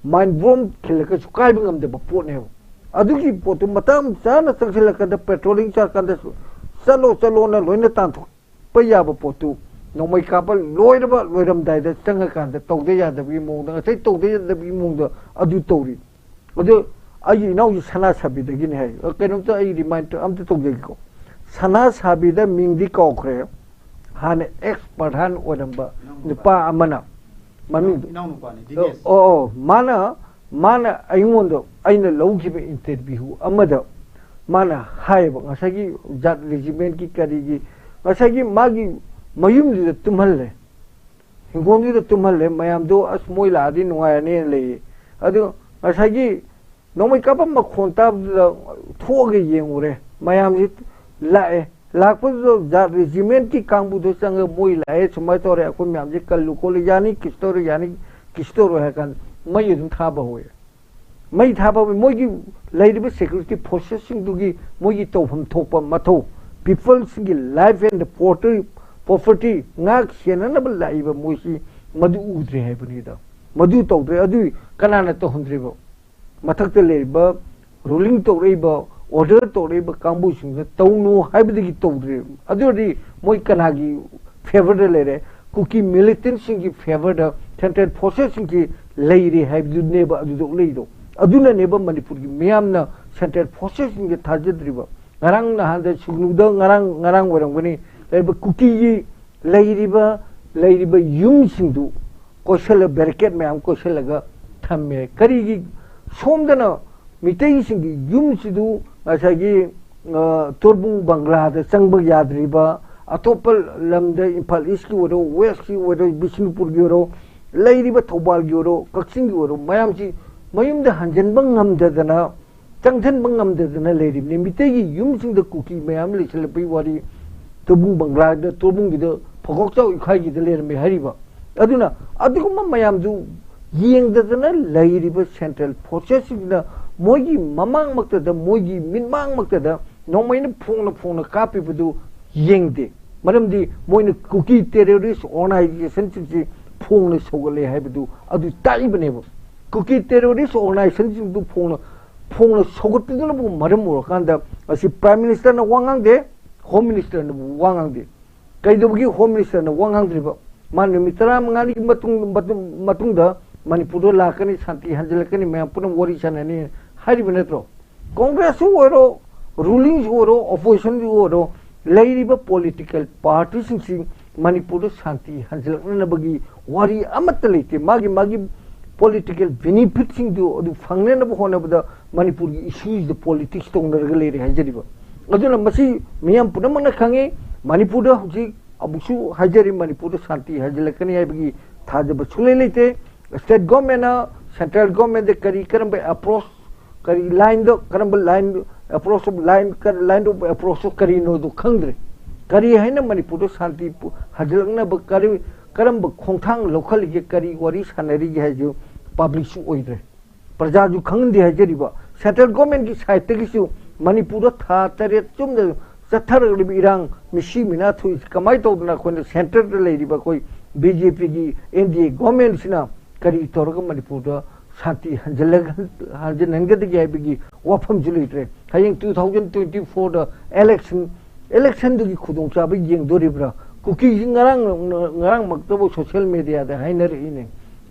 ꯃꯥꯏꯟ ꯕꯣꯝ ꯈꯤꯜꯂꯒꯁꯨ ꯀꯥꯏꯕ ꯉꯝꯗꯕ ꯄꯣꯠꯅꯦꯕ꯫ ꯑꯗꯨꯒꯤ ꯄꯣꯠꯇꯨ ꯃꯇꯥꯡ ꯆꯥꯅ ꯆꯪꯁꯤꯜꯂꯛꯀꯥꯟꯗ, ꯄꯦꯇ꯭ꯔꯣꯂꯤꯡ ꯆꯠꯂꯀꯥꯟꯗꯁꯨ ꯆꯠꯂꯣ ꯆꯠꯂꯣꯅ ꯂꯣꯏꯅ ꯇꯥꯟꯊꯣꯛꯄ ꯌꯥꯕ ꯄꯣꯠꯇꯨ, ꯅꯣꯡꯃꯩ ꯀꯥꯞꯄ ꯂꯣꯏꯔꯕ ꯂꯣꯏꯔꯝꯗꯥꯏꯗ ꯆꯪꯉꯀꯥꯟꯗ ꯇꯧꯗ ꯌꯥꯗꯕꯒꯤ ꯃꯑꯣꯡꯗ, ꯉꯁꯥꯏ ꯇꯧꯗ ꯌꯥꯗꯕꯒꯤ ꯃꯑꯣꯡꯗ ꯑꯗꯨ ꯇꯧꯔꯤ꯫ ꯑꯗꯨ ꯑꯩꯒꯤ ꯏꯅꯥꯎꯁꯤ ꯁꯅꯥ ꯁꯥꯕꯤꯗꯒꯤꯅꯤ ꯍꯥꯏ꯫ ꯑ, ꯀꯩꯅꯣꯝꯇ ꯑꯩ ꯔꯤꯃꯥꯏꯟꯗꯔ ꯑꯝꯇ ꯇꯧꯖꯒꯦꯀꯣ꯫ ꯁꯅꯥ ꯁꯥꯕꯤꯗ ꯃꯤꯡꯗꯤ ꯀꯥꯎꯈ꯭ꯔꯦ꯫ ꯍꯥꯟꯅ ꯑꯦꯛꯁ ꯄ꯭ꯔꯙꯥꯟ ꯑꯣꯏꯔꯝꯕ ꯏꯅꯥꯎꯅꯨꯄꯥ꯫ ꯅꯨꯄꯥ ꯑꯃꯅ ꯃꯃꯤꯡ, ꯏꯅꯥꯎꯅꯨꯄꯥꯅꯤ, ꯑꯣ, ꯗꯤꯅꯦꯁ꯫ ꯑꯣ, ꯑꯣ, ꯃꯥꯅ, ꯃꯥꯅ ꯑꯩꯉꯣꯟꯗ, ꯑꯩꯅ ꯂꯧꯈꯤꯕ ꯏꯟꯇꯔꯚ꯭ꯌꯨ ꯑꯃꯗ ꯃꯥꯅ ꯍꯥꯏꯌꯦꯕ, ꯉꯁꯥꯏꯒꯤ ꯖꯥꯠ ꯔꯦꯖꯤꯃꯦꯟꯠꯀꯤ ꯀꯔꯤꯒꯤ, ꯉꯁꯥꯏꯒꯤ ꯃꯥꯒꯤ ꯃꯌꯨꯝꯗꯨꯗ ꯇꯨꯝꯍꯜꯂꯦ, ꯍꯤꯡꯒꯣꯜꯗꯨꯗ ꯇꯨꯝꯍꯜꯂꯦ꯫ ꯃꯌꯥꯝꯗꯣ, "ꯑꯁ, ꯃꯣꯏ ꯂꯥꯛꯑꯗꯤ ꯅꯨꯡꯉꯥꯏꯔꯅꯤꯅ" ꯂꯩꯌꯦ꯫ ꯑꯗꯨ ꯉꯁꯥꯏꯒꯤ ꯅꯣꯡꯃꯩ ꯀꯥꯞꯄ ꯃꯈꯣꯟ ꯇꯥꯕꯗꯨꯗ ꯊꯣꯛꯑꯒ ꯌꯦꯡꯉꯨꯔꯦ꯫ ꯃꯌꯥꯝꯁꯤ ꯂꯥꯛꯑꯦ꯫ ꯂꯥꯛꯄꯗꯨꯗ ꯖꯥꯠ ꯔꯦꯖꯤꯃꯦꯟꯠꯀꯤ ꯀꯥꯡꯕꯨꯗꯣ ꯆꯪꯉꯒ, "ꯃꯣꯏ ꯂꯥꯛꯑꯦ, ꯁꯨꯃꯥꯏꯅ ꯇꯧꯔꯦ, ꯑꯩꯈꯣꯏ ꯃꯌꯥꯝꯁꯤ ꯀꯜꯂꯨ ꯈꯣꯠꯂꯨ, ꯌꯥꯅꯤ, ꯀꯩꯁꯨ ꯇꯧꯔꯣꯏ, ꯌꯥꯅꯤ, ꯀꯩꯁꯨ ꯇꯧꯔꯣꯏ" ꯍꯥꯏ ꯀꯥꯟꯗ ꯃꯩ ꯑꯗꯨꯝ ꯊꯥꯕ ꯍꯧꯋꯦ꯫ ꯃꯩ ꯊꯥꯕ ꯍꯧꯋꯦ꯫ ꯃꯣꯏꯒꯤ ꯂꯩꯔꯤꯕ ꯁꯦꯀ꯭ꯌꯨꯔꯤꯇꯤ ꯐꯣꯔꯁꯦꯁꯁꯤꯡꯗꯨꯒꯤ ꯃꯣꯏꯒꯤ ꯇꯧꯐꯝ ꯊꯣꯛꯄ ꯃꯊꯧ, ꯄꯤꯄꯜꯁꯤꯡꯒꯤ ꯂꯥꯏꯐ ꯑꯦꯟ ꯄ꯭ꯔꯣꯄꯔꯇꯤ ꯉꯥꯛ ꯁꯦꯟꯅꯅꯕ ꯂꯥꯛꯏꯕ ꯃꯣꯏꯁꯤ ꯃꯗꯨ ꯎꯗ꯭ꯔꯦ ꯍꯥꯏꯕꯅꯤꯗ꯫ ꯃꯗꯨ ꯇꯧꯗ꯭ꯔꯦ꯫ ꯑꯗꯨꯏ ꯀꯅꯥꯅ ꯇꯧꯍꯟꯗ꯭ꯔꯤꯕ? ꯃꯊꯛꯇ ꯂꯩꯔꯤꯕ, ꯔꯨꯂꯤꯡ ꯇꯧꯔꯛꯏꯕ, ꯑꯣꯔꯗꯔ ꯇꯧꯔꯛꯏꯕ ꯀꯥꯡꯕꯨꯁꯤꯡꯗꯨꯅ ꯇꯧꯅꯨ ꯍꯥꯏꯕꯗꯒꯤ ꯇꯧꯗ꯭ꯔꯦ꯫ ꯑꯗꯨ ꯑꯣꯏꯔꯗꯤ ꯃꯣꯏ ꯀꯅꯥꯒꯤ ꯐꯦꯚꯔꯗ ꯂꯩꯔꯦ? ꯀꯨꯀꯤ ꯃꯤꯂꯤꯇꯦꯟꯠꯁꯤꯡꯒꯤ ꯐꯦꯚꯔꯗ ꯁꯦꯟꯇ꯭ꯔꯦꯜ ꯐꯣꯔꯁꯦꯁꯁꯤꯡꯁꯤ ꯂꯩꯔꯦ ꯍꯥꯏꯕꯗꯨꯅꯦꯕ ꯑꯗꯨꯗ ꯎꯠꯂꯛꯏꯗꯣ꯫ ꯑꯗꯨꯅꯅꯦꯕ ꯃꯅꯤꯄꯨꯔꯒꯤ ꯃꯤꯌꯥꯝꯅ ꯁꯦꯟꯇ꯭ꯔꯦꯜ ꯐꯣꯔꯁꯦꯁꯁꯤꯡꯁꯦ ꯊꯥꯖꯗ꯭ꯔꯤꯕ꯫ ꯉꯔꯥꯡ ꯅꯍꯥꯟꯗ ꯁꯨꯒꯅꯨꯗ, ꯉꯔꯥꯡ, ꯉꯔꯥꯡ ꯑꯣꯏꯔꯝꯒꯅꯤ, ꯂꯩꯔꯤꯕ ꯀꯨꯀꯤꯒꯤ ꯂꯩꯔꯤꯕ, ꯂꯩꯔꯤꯕ ꯌꯨꯝꯁꯤꯡꯗꯨ ꯀꯣꯏꯁꯜꯂ, ꯕꯦꯔꯤꯀꯦꯠ ꯃꯌꯥꯝ ꯀꯣꯏꯁꯜꯂꯒ ꯊꯝꯃꯦ꯫ ꯀꯔꯤꯒꯤ? ꯁꯣꯝꯗꯅ ꯃꯤꯇꯩꯁꯤꯡꯒꯤ ꯌꯨꯝꯁꯤꯗꯨ ꯉꯁꯥꯏꯒꯤ, ꯑ, ꯇꯣꯔꯕꯨꯡ ꯕꯪꯒ꯭ꯂꯥꯗ ꯆꯪꯕ ꯌꯥꯗ꯭ꯔꯤꯕ, ꯑꯇꯣꯞꯄ ꯂꯝꯗ, ꯏꯝꯐꯥꯜ ꯏꯁꯀꯤ ꯑꯣꯏꯔꯣ, ꯋꯦꯁꯀꯤ ꯑꯣꯏꯔꯣ, ꯕꯤꯁꯅꯨꯄꯨꯔꯒꯤ ꯑꯣꯏꯔꯣ, ꯂꯩꯔꯤꯕ ꯊꯧꯕꯥꯜꯒꯤ ꯑꯣꯏꯔꯣ, ꯀꯛꯆꯤꯡꯒꯤ ꯑꯣꯏꯔꯣ, ꯃꯌꯥꯝꯁꯤ ꯃꯌꯨꯝꯗ ꯍꯟꯖꯤꯟꯕ ꯉꯝꯗꯗꯅ, ꯆꯪꯁꯤꯟꯕ ꯉꯝꯗꯗꯅ ꯂꯩꯔꯤꯕꯅꯤ꯫ ꯃꯤꯇꯩꯒꯤ ꯌꯨꯝꯁꯤꯡꯗ ꯀꯨꯀꯤ ꯃꯌꯥꯝ ꯂꯩꯁꯤꯜꯂꯛꯄꯒꯤ ꯋꯥꯔꯤ ꯇꯣꯔꯕꯨꯡ ꯕꯪꯒ꯭ꯂꯥꯗ, ꯇꯣꯔꯕꯨꯡꯒꯤꯗ, ꯐꯣꯀꯣꯛꯆꯥꯎ ꯏꯈꯥꯏꯒꯤꯗ ꯂꯩꯔꯝꯃꯤ ꯍꯥꯏꯔꯤꯕ꯫ ꯑꯗꯨꯅ ꯑꯗꯨꯒꯨꯝꯕ ꯃꯌꯥꯝꯗꯨ ꯌꯦꯡꯗꯗꯅ ꯂꯩꯔꯤꯕ ꯁꯦꯟꯇ꯭ꯔꯦꯜ ꯐꯣꯔꯁꯦꯁꯁꯤꯡꯁꯤꯅ ꯃꯣꯏꯒꯤ ꯃꯃꯥꯡꯃꯛꯇꯗ, ꯃꯣꯏꯒꯤ ꯃꯤꯠꯃꯥꯡꯃꯛꯇꯗ ꯅꯣꯡꯃꯩꯅ ꯐꯣꯡꯅ ꯐꯣꯡꯅ ꯀꯥꯞꯄꯤꯕꯗꯨ ꯌꯦꯡꯗꯦ꯫ ꯃꯔꯝꯗꯤ ꯃꯣꯏꯅ ꯀꯨꯀꯤ ꯇꯦꯔꯣꯔꯤꯁ ꯑꯣꯔꯒꯅꯥꯏꯖꯦꯁꯟꯁꯤꯡꯁꯤ ꯐꯣꯡꯅ ꯁꯧꯒꯠꯂꯦ ꯍꯥꯏꯕꯗꯨ ꯑꯗꯨ ꯇꯥꯛꯏꯕꯅꯦꯕ꯫ ꯀꯨꯀꯤ ꯇꯦꯔꯣꯔꯤꯁ ꯑꯣꯔꯒꯅꯥꯏꯖꯦꯁꯟꯁꯤꯡꯗꯨ ꯐꯣꯡꯅ ꯐꯣꯡꯅ ꯁꯧꯒꯠꯄꯗꯨꯅꯕꯨ ꯃꯔꯝ ꯑꯣꯏꯔꯀꯥꯟꯗ ꯉꯁꯤ ꯄ꯭ꯔꯥꯏꯝ ꯃꯤꯅꯤꯁꯇꯔꯅ ꯋꯥ ꯉꯥꯡꯗꯦ, ꯍꯣꯝ ꯃꯤꯅꯤꯁꯇꯔꯅꯕꯨ ꯋꯥ ꯉꯥꯡꯗꯦ꯫ ꯀꯩꯗꯧꯕꯒꯤ ꯍꯣꯝ ꯃꯤꯅꯤꯁꯇꯔꯅ ꯋꯥ ꯉꯥꯡꯗ꯭ꯔꯤꯕ? ꯃꯥ ꯅꯨꯃꯤꯠ ꯇꯔꯥꯃꯉꯥꯅꯤꯒꯤ ꯃꯇꯨꯡ, ꯃꯇꯨꯡ, ꯃꯇꯨꯡꯗ ꯃꯅꯤꯄꯨꯔꯗ ꯂꯥꯛꯀꯅꯤ, ꯁꯥꯟꯇꯤ ꯍꯟꯖꯤꯜꯂꯛꯀꯅꯤ, ꯃꯌꯥꯝ ꯄꯨꯟꯅ ꯋꯥꯔꯤ ꯁꯥꯟꯅꯅꯤ ꯍꯥꯏꯔꯤꯕ ꯅꯠꯇ꯭ꯔꯣ? ꯀꯣꯡꯒ꯭ꯔꯦꯁꯁꯨ ꯑꯣꯏꯔꯣ, ꯔꯨꯂꯤꯡꯁꯨ ꯑꯣꯏꯔꯣ, ꯑꯣꯄꯣꯖꯤꯁꯟꯁꯨ ꯑꯣꯏꯔꯣ, ꯂꯩꯔꯤꯕ ꯄꯣꯂꯤꯇꯤꯀꯦꯜ ꯄꯥꯔꯇꯤꯁꯤꯡꯁꯤ ꯃꯅꯤꯄꯨꯔꯗ ꯁꯥꯟꯇꯤ ꯍꯟꯖꯤꯜꯂꯛꯅꯅꯕꯒꯤ ꯋꯥꯔꯤ ꯑꯃꯠꯇ ꯂꯩꯇꯦ꯫ ꯃꯥꯒꯤ ꯃꯥꯒꯤ ꯄꯣꯂꯤꯇꯤꯀꯦꯜ ꯕꯦꯅꯤꯐꯤꯠꯁꯤꯡꯗꯨ ꯑꯗꯨ ꯐꯪꯅꯅꯕ ꯍꯣꯠꯅꯕꯗ ꯃꯅꯤꯄꯨꯔꯒꯤ ꯏꯁꯨꯁꯤꯗ ꯄꯣꯂꯤꯇꯤꯛꯁ ꯇꯧꯅꯔꯒ ꯂꯩꯔꯦ ꯍꯥꯏꯖꯔꯤꯕ꯫ ꯑꯗꯨꯅ ꯃꯁꯤ ꯃꯤꯌꯥꯝ ꯄꯨꯝꯅꯃꯛꯅ ꯈꯪꯉꯤ꯫ ꯃꯅꯤꯄꯨꯔꯗ ꯍꯧꯖꯤꯛ ꯑꯃꯨꯛꯁꯨ ꯍꯥꯏꯖꯔꯤ, ꯃꯅꯤꯄꯨꯔꯗ ꯁꯥꯟꯇꯤ ꯍꯟꯖꯤꯜꯂꯛꯀꯅꯤ ꯍꯥꯏꯕꯒꯤ ꯊꯥꯖꯕ ꯁꯨꯡꯂꯩ ꯂꯩꯇꯦ꯫ ꯁ꯭ꯇꯦꯠ ꯒꯣꯔꯃꯦꯟꯅ, ꯁꯦꯟꯇ꯭ꯔꯦꯜ ꯒꯣꯔꯃꯦꯟꯗ ꯀꯔꯤ, ꯀꯔꯝꯕ ꯑꯦꯄ꯭ꯔꯣꯆ, ꯀꯔꯤ ꯂꯥꯏꯟꯗ, ꯀꯔꯝꯕ line, approach of line, line of ꯑꯦꯄ꯭ꯔꯣꯆꯇꯣ ꯀꯔꯤꯅꯣꯗꯣ ꯈꯪꯗ꯭ꯔꯦ꯫ ꯀꯔꯤ ꯍꯥꯏꯅ ꯃꯅꯤꯄꯨꯔꯗ ꯁꯥꯟꯇꯤ ꯄꯨ-, ꯍꯟꯖꯤꯜꯂꯛꯅꯕ ꯀꯔꯤ, ꯀꯔꯝꯕ ꯈꯣꯡꯊꯥꯡ ꯂꯧꯈꯠꯂꯤꯒꯦ, ꯀꯔꯤ ꯋꯥꯔꯤ ꯁꯥꯟꯅꯔꯤꯒꯦ ꯍꯥꯏꯁꯨ ꯄꯕ꯭ꯂꯤꯛꯁꯨ ꯑꯣꯏꯗ꯭ꯔꯦ꯫ ꯄ꯭ꯔꯖꯥꯁꯨ ꯈꯪꯍꯟꯗꯦ ꯍꯥꯏꯖꯔꯤꯕ꯫ ꯁꯦꯟꯇ꯭ꯔꯦꯜ ꯒꯣꯔꯃꯦꯟꯒꯤ ꯁꯥꯏꯠꯇꯒꯤꯁꯨ ꯃꯅꯤꯄꯨꯔꯗ ꯊꯥ ꯇꯔꯦꯠ ꯆꯨꯝꯅ ꯆꯠꯊꯔꯛꯂꯤꯕ ꯏꯔꯥꯡ, ꯃꯤꯁꯤ ꯃꯤꯅꯥ ꯊꯣꯛꯏꯁꯤ ꯀꯃꯥꯏꯅ ꯇꯧꯗꯅ ꯑꯩꯈꯣꯏꯅ ꯁꯦꯟꯇꯔꯗ ꯂꯩꯔꯤꯕ ꯑꯩꯈꯣꯏ ꯕꯤ ꯖꯦ ꯄꯤꯒꯤ ꯑꯦꯟ ꯗꯤ ꯑꯦ ꯒꯣꯔꯃꯦꯟꯁꯤꯅ ꯀꯔꯤ ꯇꯧꯔꯒ ꯃꯅꯤꯄꯨꯔꯗ ꯁꯥꯟꯇꯤ ꯍꯟꯖꯤꯜꯂꯒ-, ꯍꯟꯖꯤꯟꯍꯟꯒꯗꯒꯦ ꯍꯥꯏꯕꯒꯤ ꯋꯥꯐꯝꯁꯨ ꯂꯩꯇ꯭ꯔꯦ꯫ ꯍꯌꯦꯡ ꯇꯨ ꯊꯥꯎꯖꯟ ꯇ꯭ꯋꯦꯟꯇꯤ ꯐꯣꯔꯗ ꯏꯂꯦꯛꯁꯟ, ꯏꯂꯦꯛꯁꯟꯗꯨꯒꯤ ꯈꯨꯗꯣꯡꯆꯥꯕ ꯌꯦꯡꯗꯣꯔꯤꯕ꯭ꯔꯥ? ꯀꯨꯀꯤꯁꯤ ꯉꯔꯥꯡ, ꯉꯔꯥꯡꯃꯛꯇꯕꯨ ꯁꯣꯁꯤꯌꯦꯜ ꯃꯦꯗꯤꯌꯥꯗ ꯍꯥꯏꯅꯔꯛꯏꯅꯦ꯫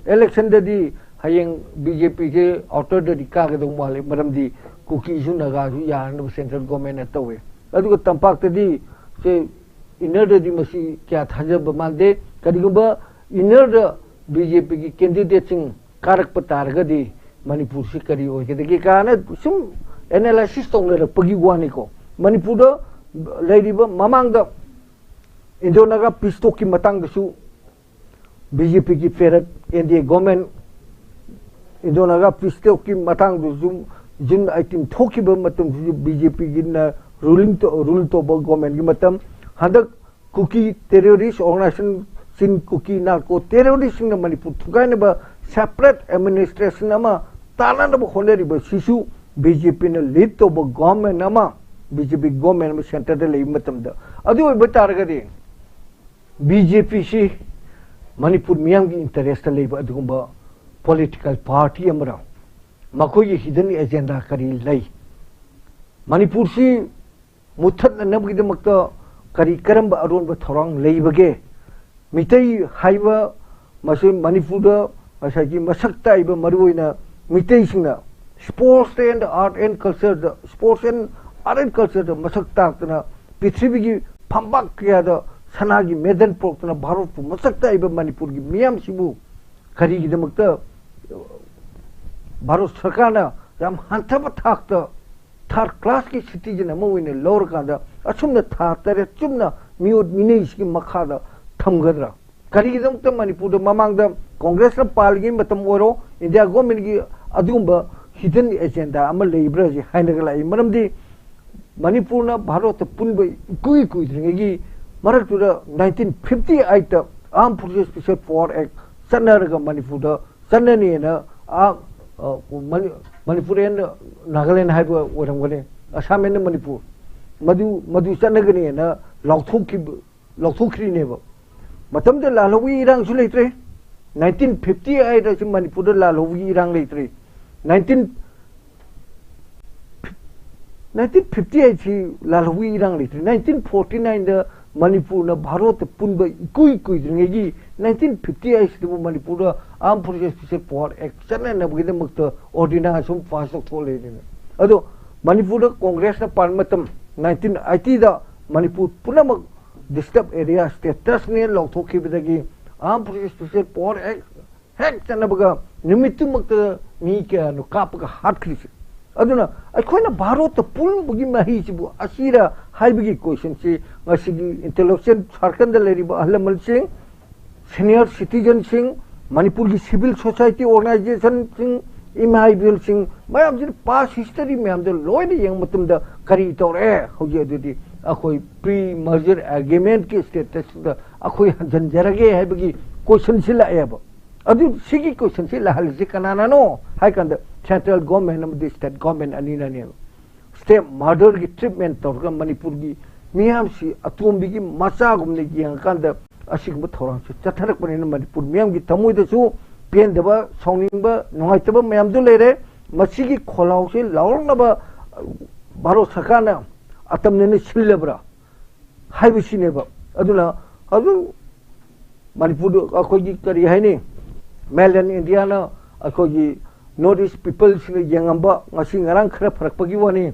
ꯏꯂꯦꯛꯁꯟꯗꯗꯤ ꯍꯌꯦꯡ ꯕꯤ ꯖꯦ ꯄꯤꯁꯦ ꯑꯥꯎꯇꯔꯗꯗꯤ ꯀꯥꯒꯗꯧ ꯃꯥꯜꯂꯦ, ꯃꯔꯝꯗꯤ ꯀꯨꯀꯤꯁꯨ ꯅꯥꯒꯥꯁꯨ ꯌꯥꯅꯅꯕ ꯁꯦꯟꯇ꯭ꯔꯦꯜ ꯒꯣꯔꯃꯦꯟꯅ ꯇꯧꯋꯦ꯫ ꯑꯗꯨꯒ ꯇꯝꯄꯥꯛꯇꯗꯤ ꯁꯦ ꯏꯟꯅꯔꯗꯗꯤ ꯃꯁꯤ ꯀꯌꯥ ꯊꯥꯖꯕ ꯃꯥꯟꯗꯦ꯫ ꯀꯔꯤꯒꯨꯝꯕ ꯏꯟꯅꯔꯗ ꯕꯤ ꯖꯦ ꯄꯤꯒꯤ ꯀꯦꯟꯗꯤꯗꯦꯠꯁꯤꯡ ꯀꯥꯔꯛꯄ ꯇꯥꯔꯒꯗꯤ ꯃꯅꯤꯄꯨꯔꯁꯤ ꯀꯔꯤ ꯑꯣꯏꯒꯗꯒꯦ ꯀꯥꯏꯅ ꯁꯨꯝ ꯑꯦꯅꯥꯂꯥꯏꯁꯤꯁ ꯇꯧꯅꯔꯛꯄꯒꯤ ꯋꯥꯅꯤꯀꯣ꯫ ꯃꯅꯤꯄꯨꯔꯗ ꯂꯩꯔꯤꯕ ꯃꯃꯥꯡꯗ ꯏꯟꯗꯣ ꯅꯥꯒꯥ ꯄꯤꯁ ꯇꯣꯛꯀꯤ ꯃꯇꯥꯡꯗꯁꯨ ꯕꯤ ꯖꯦ ꯄꯤꯒꯤ ꯄꯦꯔꯠ N D A government Indo Naga peace ꯇꯣꯛꯀꯤ ꯃꯇꯥꯡꯗꯨꯁꯨ ꯖꯨꯟ ꯑꯩꯠꯇꯤꯟ ꯊꯣꯛꯈꯤꯕ ꯃꯇꯝꯗꯨꯁꯨ ꯕꯤ ꯖꯦ ꯄꯤꯒꯤꯅ ꯔꯨꯂꯤꯡ ꯔꯨꯜ ꯇꯧꯕ ꯒꯣꯔꯃꯦꯟꯒꯤ ꯃꯇꯝ꯫ ꯍꯟꯗꯛ Kuki terrorist organisation, Chin Kuki narco ꯇꯦꯔꯣꯔꯤꯁꯁꯤꯡꯅ ꯃꯅꯤꯄꯨꯔ ꯊꯨꯒꯥꯏꯅꯕ ꯁꯦꯄꯔꯦꯠ ꯑꯦꯗꯃꯤꯅꯤꯁꯇ꯭ꯔꯦꯁꯟ ꯑꯃ ꯇꯥꯅꯅꯕ ꯍꯣꯠꯅꯔꯤꯕ ꯁꯤꯁꯨ ꯕꯤ ꯖꯦ ꯄꯤꯅ ꯂꯤꯗ ꯇꯧꯕ ꯒꯣꯔꯃꯦꯟ ꯑꯃ, ꯕꯤ ꯖꯦ ꯄꯤ ꯒꯣꯔꯃꯦꯟ ꯑꯃ ꯁꯦꯟꯇꯔꯗ ꯂꯩꯕ ꯃꯇꯝꯗ꯫ ꯑꯗꯨ ꯑꯣꯏꯕ ꯇꯥꯔꯒꯗꯤ ꯕꯤ ꯖꯦ ꯄꯤꯁꯤ ꯃꯅꯤꯄꯨꯔ ꯃꯤꯌꯥꯝꯒꯤ ꯏꯟꯇꯔꯦꯁꯇ ꯂꯩꯕ ꯑꯗꯨꯒꯨꯝꯕ ꯄꯣꯂꯤꯇꯤꯀꯦꯜ ꯄꯥꯔꯇꯤ ꯑꯃꯔ? ꯃꯈꯣꯏꯒꯤ ꯍꯤꯗꯟ ꯑꯦꯖꯦꯟꯗꯥ ꯀꯔꯤ ꯂꯩ? ꯃꯅꯤꯄꯨꯔꯁꯤ ꯃꯨꯠꯊꯠꯅꯅꯕꯒꯤꯗꯃꯛꯇ ꯀꯔꯤ ꯀꯔꯝꯕ ꯑꯔꯣꯟꯕ ꯊꯧꯔꯥꯡ ꯂꯩꯕꯒꯦ? ꯃꯤꯇꯩ ꯍꯥꯏꯕ ꯃꯁꯤ ꯃꯅꯤꯄꯨꯔꯗ ꯉꯁꯥꯏꯒꯤ ꯃꯁꯛ ꯇꯥꯛꯏꯕ ꯃꯔꯨꯑꯣꯏꯅ ꯃꯤꯇꯩꯁꯤꯡꯅ sports and art and culture the, sports and art and culture ꯗ ꯃꯁꯛ ꯇꯥꯛꯇꯅ ꯄ꯭ꯔꯤꯊꯤꯕꯤꯒꯤ ꯐꯝꯕꯥꯛ ꯀꯌꯥꯗ ꯁꯅꯥꯒꯤ ꯃꯦꯗꯜ ꯄꯨꯔꯛꯇꯨꯅ ꯚꯥꯔꯠꯄꯨ ꯃꯁꯛ ꯇꯥꯛꯏꯕ ꯃꯅꯤꯄꯨꯔꯒꯤ ꯃꯤꯌꯥꯝꯁꯤꯕꯨ ꯀꯔꯤꯒꯤꯗꯃꯛꯇ ꯚꯥꯔꯠ ꯁꯔꯀꯥꯔꯅ ꯌꯥꯝ ꯍꯟꯊꯕ ꯊꯥꯛꯇ ꯊꯥꯔꯠ ꯀ꯭ꯂꯥꯁꯀꯤ ꯁꯤꯇꯤꯖꯟ ꯑꯃ ꯑꯣꯏꯅ ꯂꯧꯔꯀꯥꯟꯗ ꯑꯁꯨꯝꯅ ꯊꯥ ꯇꯔꯦꯠ ꯆꯨꯞꯅ ꯃꯤꯑꯣꯠ ꯃꯤꯅꯩꯁꯤꯒꯤ ꯃꯈꯥꯗ ꯊꯝꯒꯗ꯭ꯔꯥ? ꯀꯔꯤꯒꯤꯗꯃꯛꯇ ꯃꯅꯤꯄꯨꯔꯗ ꯃꯃꯥꯡꯗ ꯀꯣꯡꯒ꯭ꯔꯦꯁꯅ ꯄꯥꯜꯂꯤꯉꯩ ꯃꯇꯝ ꯑꯣꯏꯔꯣ, ꯏꯟꯗꯤꯌꯥ ꯒꯣꯔꯃꯦꯟꯒꯤ ꯑꯗꯨꯒꯨꯝꯕ ꯍꯤꯗꯟ ꯑꯦꯖꯦꯟꯗꯥ ꯑꯃ ꯂꯩꯕ꯭ꯔꯥ ꯍꯥꯏꯅꯒ ꯂꯥꯛꯏ? ꯃꯔꯝꯗꯤ ꯃꯅꯤꯄꯨꯔꯅ ꯚꯥꯔꯠꯇ ꯄꯨꯟꯕ ꯏꯀꯨꯏ ꯀꯨꯏꯗ꯭ꯔꯤꯉꯩꯒꯤ ꯃꯔꯛꯇꯨꯗ nineteen fifty eight ꯇ Armed Forces Special Power Act ꯆꯠꯅꯔꯒ ꯃꯅꯤꯄꯨꯔꯗ ꯆꯠꯅꯅꯦꯅ ꯑꯥ, ꯑ, ꯃꯅꯤ-, Manipur and Nagaland ꯍꯥꯏꯕ ꯑꯣꯏꯔꯝꯒꯅꯤ, Assam and Manipur, ꯃꯗꯨ, ꯃꯗꯨ ꯆꯠꯅꯒꯅꯦꯅ ꯂꯥꯎꯊꯣꯛꯈꯤꯕ, ꯂꯥꯎꯊꯣꯛꯈ꯭ꯔꯤꯅꯦꯕ꯫ ꯃꯇꯝꯗ ꯂꯥꯜꯍꯧꯕꯒꯤ ꯏꯔꯥꯡꯁꯨ ꯂꯩꯇ꯭ꯔꯦ꯫ Nineteen fifty eight ꯑꯁꯤ ꯃꯅꯤꯄꯨꯔꯗ ꯂꯥꯜꯍꯧꯕꯒꯤ ꯏꯔꯥꯡ ꯂꯩꯇ꯭ꯔꯦ꯫ Nineteen nineteen fifty eight ꯁꯤ ꯂꯥꯜꯍꯧꯕꯒꯤ ꯏꯔꯥꯡ ꯂꯩꯇ꯭ꯔꯦ꯫ Nineteen forty nine ꯗ ꯃꯅꯤꯄꯨꯔꯅ ꯚꯥꯔꯠꯇ ꯄꯨꯟꯕ ꯏꯀꯨꯏ ꯀꯨꯏꯗ꯭ꯔꯤꯉꯩꯒꯤ nineteen fifty eight ꯁꯤꯗꯕꯨ ꯃꯅꯤꯄꯨꯔꯗ Armed Forces Special Power Act ꯆꯠꯅꯅꯕꯒꯤꯗꯃꯛꯇ ordinance ꯑꯃ ꯄꯥꯁ ꯇꯧꯊꯣꯛꯂꯛꯏꯅꯦ꯫ ꯑꯗꯣ ꯃꯅꯤꯄꯨꯔꯗ ꯀꯣꯡꯒ꯭ꯔꯦꯁꯅ ꯄꯥꯟꯕ ꯃꯇꯝ nineteen eighty ꯗ ꯃꯅꯤꯄꯨꯔ ꯄꯨꯝꯅꯃꯛ disturbed area status ꯅꯦ ꯂꯥꯎꯊꯣꯛꯈꯤꯕꯗꯒꯤ Armed Forces Special Power Act ꯍꯦꯛ ꯆꯠꯅꯕꯒ ꯅꯨꯃꯤꯠꯇꯨꯃꯛꯇ ꯃꯤ ꯀꯌꯥꯅꯣ ꯀꯥꯞꯄꯒ ꯍꯥꯠꯈ꯭ꯔꯤꯁꯦ꯫ ꯑꯗꯨꯅ ꯑꯩꯈꯣꯏꯅ ꯚꯥꯔꯠꯇ ꯄꯨꯟꯕꯒꯤ ꯃꯍꯩꯁꯤꯕꯨ ꯑꯁꯤꯔ ꯍꯥꯏꯕꯒꯤ question ꯁꯤ ꯉꯁꯤꯒꯤ intellectual circle ꯗ ꯂꯩꯔꯤꯕ ꯑꯍꯜ ꯂꯃꯟꯁꯤꯡ, senior citizen ꯁꯤꯡ, ꯃꯅꯤꯄꯨꯔꯒꯤ civil society organizationꯁꯤꯡ, ꯏꯃꯥ ꯏꯕꯦꯜꯁꯤꯡ ꯃꯌꯥꯝꯁꯤꯅ past history ꯃꯌꯥꯝꯗꯣ ꯂꯣꯏꯅ ꯌꯦꯡꯕ ꯃꯇꯝꯗ ꯀꯔꯤ ꯇꯧꯔꯛꯑꯦ ꯍꯧꯖꯤꯛ? ꯑꯗꯨꯗꯤ ꯑꯩꯈꯣꯏ pre merger agreementꯀꯤ statusꯇ ꯑꯩꯈꯣꯏ ꯍꯟꯖꯤꯟꯖꯔꯒꯦ ꯍꯥꯏꯕꯒꯤ questionꯁꯤ ꯂꯥꯛꯑꯦꯕ꯫ ꯑꯗꯨ ꯁꯤꯒꯤ questionꯁꯤ ꯂꯥꯛꯍꯜꯂꯤꯁꯤ ꯀꯅꯥꯅꯅꯣ ꯍꯥꯏ ꯀꯥꯟꯗ central government ꯑꯃꯗꯤ state government ꯑꯅꯤꯅꯅꯦꯕ꯫ State murderꯒꯤ treatment ꯇꯧꯔꯒ ꯃꯅꯤꯄꯨꯔꯒꯤ ꯃꯤꯌꯥꯝꯁꯤ ꯑꯇꯣꯝꯕꯤꯒꯤ ꯃꯆꯥꯒꯨꯝꯅ ꯌꯦꯡꯉꯀꯥꯟꯗ ꯑꯁꯤꯒꯨꯝꯕ ꯊꯧꯔꯥꯡꯁꯤ ꯆꯠꯊꯔꯛꯄꯅꯤꯅ ꯃꯅꯤꯄꯨꯔ ꯃꯤꯌꯥꯝꯒꯤ ꯊꯃꯣꯏꯗꯁꯨ ꯄꯦꯟꯗꯕ, ꯁꯥꯎꯅꯤꯡꯕ, ꯅꯨꯡꯉꯥꯏꯇꯕ ꯃꯌꯥꯝꯗꯨ ꯂꯩꯔꯦ꯫ ꯃꯁꯤꯒꯤ ꯈꯣꯜꯂꯥꯎꯁꯤ ꯂꯥꯎꯔꯛꯅꯕ ꯚꯥꯔꯠ ꯁꯔꯀꯥꯔꯅ ꯑꯇꯝꯅꯅ ꯁꯤꯜꯂꯕ꯭ꯔꯥ ꯍꯥꯏꯕꯁꯤꯅꯦꯕ꯫ ꯑꯗꯨꯅ ꯑꯗꯨ ꯃꯅꯤꯄꯨꯔꯗ ꯑꯩꯈꯣꯏꯒꯤ ꯀꯔꯤ ꯍꯥꯏꯅꯤ, mainland Indiaꯅ ꯑꯩꯈꯣꯏꯒꯤ North East peopleꯁꯤꯡꯅ ꯌꯦꯡꯉꯝꯕ ꯉꯁꯤ ꯉꯔꯥꯡ ꯈꯔ ꯐꯔꯛꯄꯒꯤ ꯋꯥꯅꯤ,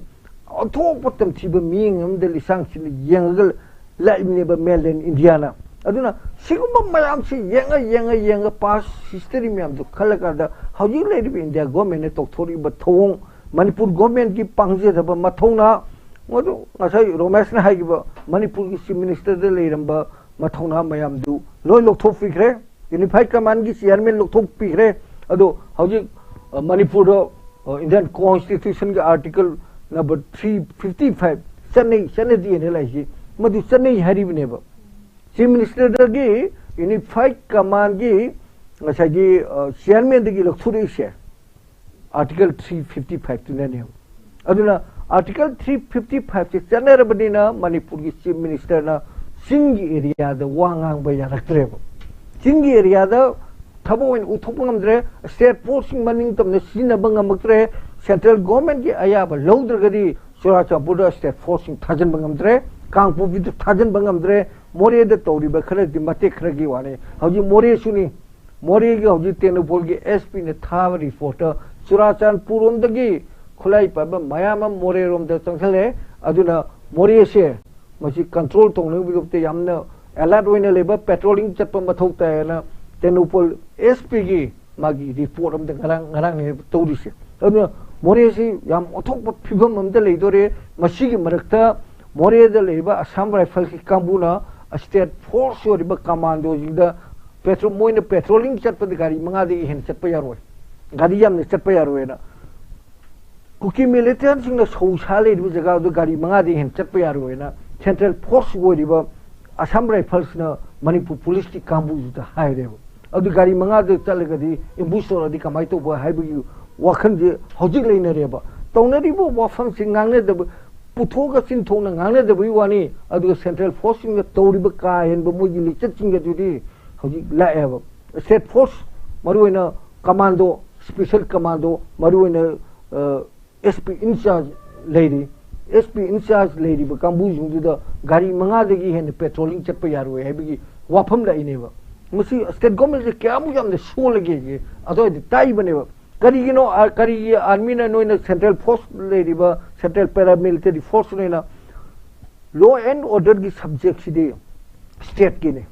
ꯑꯣꯟꯊꯣꯛꯄ ꯇꯝꯊꯤꯕ ꯃꯤꯠꯌꯦꯡ ꯑꯃꯗ ꯂꯤꯁꯥꯡꯁꯤꯟꯅ ꯌꯦꯡꯉꯒ ꯂꯥꯛꯏꯕꯅꯦꯕ mainland Indiaꯅ꯫ ꯑꯗꯨꯅ ꯁꯤꯒꯨꯝꯕ ꯃꯌꯥꯝꯁꯤ ꯌꯦꯡꯉ ꯌꯦꯡꯉ ꯌꯦꯡꯉ past history ꯃꯌꯥꯝꯗꯨ ꯈꯜꯂꯀꯥꯟꯗ ꯍꯧꯖꯤꯛ ꯂꯩꯔꯤꯕ India governmentꯅ ꯇꯧꯊꯣꯔꯛꯏꯕ ꯊꯧꯑꯣꯡ, ꯃꯅꯤꯄꯨꯔ governmentꯀꯤ ꯄꯥꯡꯖꯗꯕ ꯃꯊꯧꯅꯥ, ꯃꯗꯨ ꯉꯁꯥꯏ ꯔꯣꯃꯦꯁꯅ ꯍꯥꯏꯈꯤꯕ ꯃꯅꯤꯄꯨꯔꯒꯤ chief ministerꯗ ꯂꯩꯔꯝꯕ ꯃꯊꯧꯅꯥ ꯃꯌꯥꯝꯗꯨ ꯂꯣꯏ ꯂꯧꯊꯣꯛꯄꯤꯈ꯭ꯔꯦ꯫ Unified commandꯒꯤ chairman ꯂꯧꯊꯣꯛꯄꯤꯈ꯭ꯔꯦ꯫ ꯑꯗꯣ ꯍꯧꯖꯤꯛ, ꯑ, ꯃꯅꯤꯄꯨꯔꯗ, ꯑ, Indian constitutionꯒꯤ article number three fifty five ꯆꯠꯅꯩ, ꯆꯠꯅꯗꯦꯅ ꯂꯩꯁꯤ, ꯃꯗꯨ ꯆꯠꯅꯩ ꯍꯥꯏꯔꯤꯕꯅꯦꯕ꯫ Chief ministerꯗꯒꯤ Unified commandꯒꯤ ꯉꯁꯥꯏꯒꯤ, ꯑ, chairmanꯗꯒꯤ ꯂꯧꯊꯣꯔꯛꯏꯁꯦ article three fifty fiveꯇꯨꯅꯅꯦꯕ꯫ ꯑꯗꯨꯅ article three fifty fiveꯁꯦ ꯆꯠꯅꯔꯕꯅꯤꯅ ꯃꯅꯤꯄꯨꯔꯒꯤ chief ministerꯅ ꯆꯤꯡꯒꯤ areaꯗ ꯋꯥ ꯉꯥꯡꯕ ꯌꯥꯔꯛꯇ꯭ꯔꯦꯕ꯫ ꯆꯤꯡꯒꯤ areaꯗ ꯊꯕꯛ ꯑꯣꯏꯅ ꯎꯠꯊꯣꯛꯄ ꯉꯝꯗ꯭ꯔꯦ, state forceꯁꯤꯡ ꯃꯅꯤꯡ ꯇꯝꯅ ꯁꯤꯖꯤꯟꯅꯕ ꯉꯝꯃꯛꯇ꯭ꯔꯦ, central governmentꯀꯤ ꯑꯌꯥꯕ ꯂꯧꯗ꯭ꯔꯒꯗꯤ ꯆꯨꯔꯥꯆꯥꯟꯄꯨꯔꯗ state forceꯁꯤꯡ ꯊꯥꯖꯤꯟꯕ ꯉꯝꯗ꯭ꯔꯦ, ꯀꯥꯡꯄꯣꯛꯄꯤꯗ ꯊꯥꯖꯤꯟꯕ ꯉꯝꯗ꯭ꯔꯦ, ꯃꯣꯔꯦꯗ ꯇꯧꯔꯤꯕ ꯈꯔꯗꯤ ꯃꯇꯦꯛ ꯈꯔꯒꯤ ꯋꯥꯅꯤ꯫ ꯍꯧꯖꯤꯛ ꯃꯣꯔꯦꯁꯨꯅꯤ, ꯃꯣꯔꯦꯒꯤ ꯍꯧꯖꯤꯛ ꯇꯦꯡꯅꯧꯄꯜꯒꯤ SPꯅ ꯊꯥꯕ reportꯇ ꯆꯨꯔꯥꯆꯥꯟꯄꯨꯔꯔꯣꯝꯗꯒꯤ ꯈꯨꯠꯂꯥꯏ ꯄꯥꯏꯕ ꯃꯌꯥꯝ ꯑꯃ ꯃꯣꯔꯦꯔꯣꯝꯗ ꯆꯪꯁꯜꯂꯦ꯫ ꯑꯗꯨꯅ ꯃꯣꯔꯦꯁꯦ ꯃꯁꯤ control ꯇꯧꯅꯕꯒꯤꯗꯃꯛꯇ ꯌꯥꯝꯅ alert ꯑꯣꯏꯅ ꯂꯩꯕ, patrolling ꯆꯠꯄ ꯃꯊꯧ ꯇꯥꯏ ꯍꯥꯏꯅ ꯇꯦꯡꯅꯧꯄꯜ SPꯒꯤ ꯃꯥꯒꯤ report ꯑꯃꯗ ꯉꯔꯥꯡ, ꯉꯔꯥꯡꯅꯦ ꯇꯧꯔꯤꯁꯦ꯫ ꯑꯗꯨꯅ ꯃꯣꯔꯦꯁꯤ ꯌꯥꯝ ꯑꯣꯟꯊꯣꯛꯄ ꯐꯤꯕꯝ ꯑꯃꯗ ꯂꯩꯗꯣꯔꯦ꯫ ꯃꯁꯤꯒꯤ ꯃꯔꯛꯇ ꯃꯣꯔꯦꯗ ꯂꯩꯔꯤꯕ Assam Riflesꯀꯤ ꯀꯥꯡꯕꯨꯅ state force ꯑꯣꯏꯔꯤꯕ commandoꯁꯤꯡꯗ ꯄꯦꯇ꯭ꯔꯣꯜ ꯃꯣꯏꯅ ꯄꯦꯇ꯭ꯔꯣꯂꯤꯡ ꯆꯠꯄꯗ ꯒꯥꯔꯤ ꯃꯉꯥꯗꯒꯤ ꯍꯦꯟꯅ ꯆꯠꯄ ꯌꯥꯔꯣꯏ, ꯒꯥꯔꯤ ꯌꯥꯝꯅ ꯆꯠꯄ ꯌꯥꯔꯣꯏꯅ꯫ ꯀꯨꯀꯤ ꯃꯤꯂꯤꯇꯦꯟꯁꯤꯡꯅ ꯁꯧ ꯁꯥ ꯂꯩꯔꯤꯕ ꯖꯒꯥꯗꯨ ꯒꯥꯔꯤ ꯃꯉꯥꯗꯒꯤ ꯍꯦꯟꯅ ꯆꯠꯄ ꯌꯥꯔꯣꯏꯅ ꯁꯦꯟꯇ꯭ꯔꯦꯜ ꯐꯣꯔꯁ ꯑꯣꯏꯔꯤꯕ ꯑꯁꯥꯝ ꯔꯥꯏꯐꯜꯁꯅ ꯃꯅꯤꯄꯨꯔ ꯄꯨꯂꯤꯁꯀꯤ ꯀꯥꯡꯕꯨꯗꯨꯗ ꯍꯥꯏꯔꯦꯕ꯫ ꯑꯗꯨ ꯒꯥꯔꯤ ꯃꯉꯥꯗ ꯆꯠꯂꯒꯗꯤ ꯑꯦꯝꯕꯨꯁ ꯇꯧꯔꯗꯤ ꯀꯃꯥꯏꯅ ꯇꯧꯕ ꯍꯥꯏꯕꯒꯤ ꯋꯥꯈꯜꯁꯦ ꯍꯧꯖꯤꯛ ꯂꯩꯅꯔꯦꯕ꯫ ꯇꯧꯅꯔꯤꯕ ꯋꯥꯐꯝꯁꯤ ꯉꯥꯡꯅꯗꯕ, ꯄꯨꯊꯣꯛꯑꯒ ꯆꯤꯟꯊꯣꯛꯅ ꯉꯥꯡꯅꯗꯕꯒꯤ ꯋꯥꯅꯤ꯫ ꯑꯗꯨꯒ ꯁꯦꯟꯇ꯭ꯔꯦꯜ ꯐꯣꯔꯁꯁꯤꯡꯅ ꯇꯧꯔꯤꯕ ꯀꯥ ꯍꯦꯟꯕ ꯃꯣꯏꯒꯤ ꯂꯤꯆꯠꯁꯤꯡ ꯑꯗꯨꯗꯤ ꯍꯧꯖꯤꯛ ꯂꯥꯛꯑꯦꯕ꯫ ꯁ꯭ꯇꯦꯠ ꯐꯣꯔꯁ, ꯃꯔꯨꯑꯣꯏꯅ ꯀꯃꯥꯟꯗꯣ, ꯁ꯭ꯄꯦꯁꯦꯜ ꯀꯃꯥꯟꯗꯣ, ꯃꯔꯨꯑꯣꯏꯅ ꯑꯦꯁ ꯄꯤ ꯏꯟꯆꯥꯔꯖ ꯂꯩꯔꯤ꯫ ꯑꯦꯁ ꯄꯤ ꯏꯟꯆꯥꯔꯖ ꯂꯩꯔꯤꯕ ꯀꯥꯡꯕꯨꯁꯤꯡꯗꯨꯗ ꯒꯥꯔꯤ ꯃꯉꯥꯗꯒꯤ ꯍꯦꯟꯅ ꯄꯦꯇ꯭ꯔꯣꯂꯤꯡ ꯆꯠꯄ ꯌꯥꯔꯣꯏ ꯍꯥꯏꯕꯒꯤ ꯋꯥꯐꯝ ꯂꯥꯛꯏꯅꯦꯕ꯫ ꯃꯁꯤ ꯁ꯭ꯇꯦꯠ ꯒꯣꯔꯃꯦꯟꯁꯦ ꯀꯌꯥꯃꯨꯛ ꯌꯥꯝꯅ ꯁꯣꯜꯂꯒꯦ ꯑꯗꯨꯋꯥꯏꯗ ꯇꯥꯛꯏꯕꯅꯦꯕ꯫ ꯀꯔꯤꯒꯤꯅꯣ? ꯑ, ꯀꯔꯤꯒꯤ ꯑꯥꯔꯃꯤꯅ, ꯅꯣꯏꯅ ꯁꯦꯟꯇ꯭ꯔꯦꯜ ꯐꯣꯔꯁ ꯂꯩꯔꯤꯕ, ꯁꯦꯟꯇ꯭ꯔꯦꯜ ꯄꯦꯔꯥꯃꯤꯂꯤꯇꯔꯤ ꯐꯣꯔꯁ ꯅꯣꯏꯅ ꯂꯣ ꯑꯦꯟ ꯑꯣꯔꯗꯔꯒꯤ ꯁꯕꯖꯦꯛꯁꯤꯗꯤ ꯁ꯭ꯇꯦꯠꯀꯤꯅꯤ꯫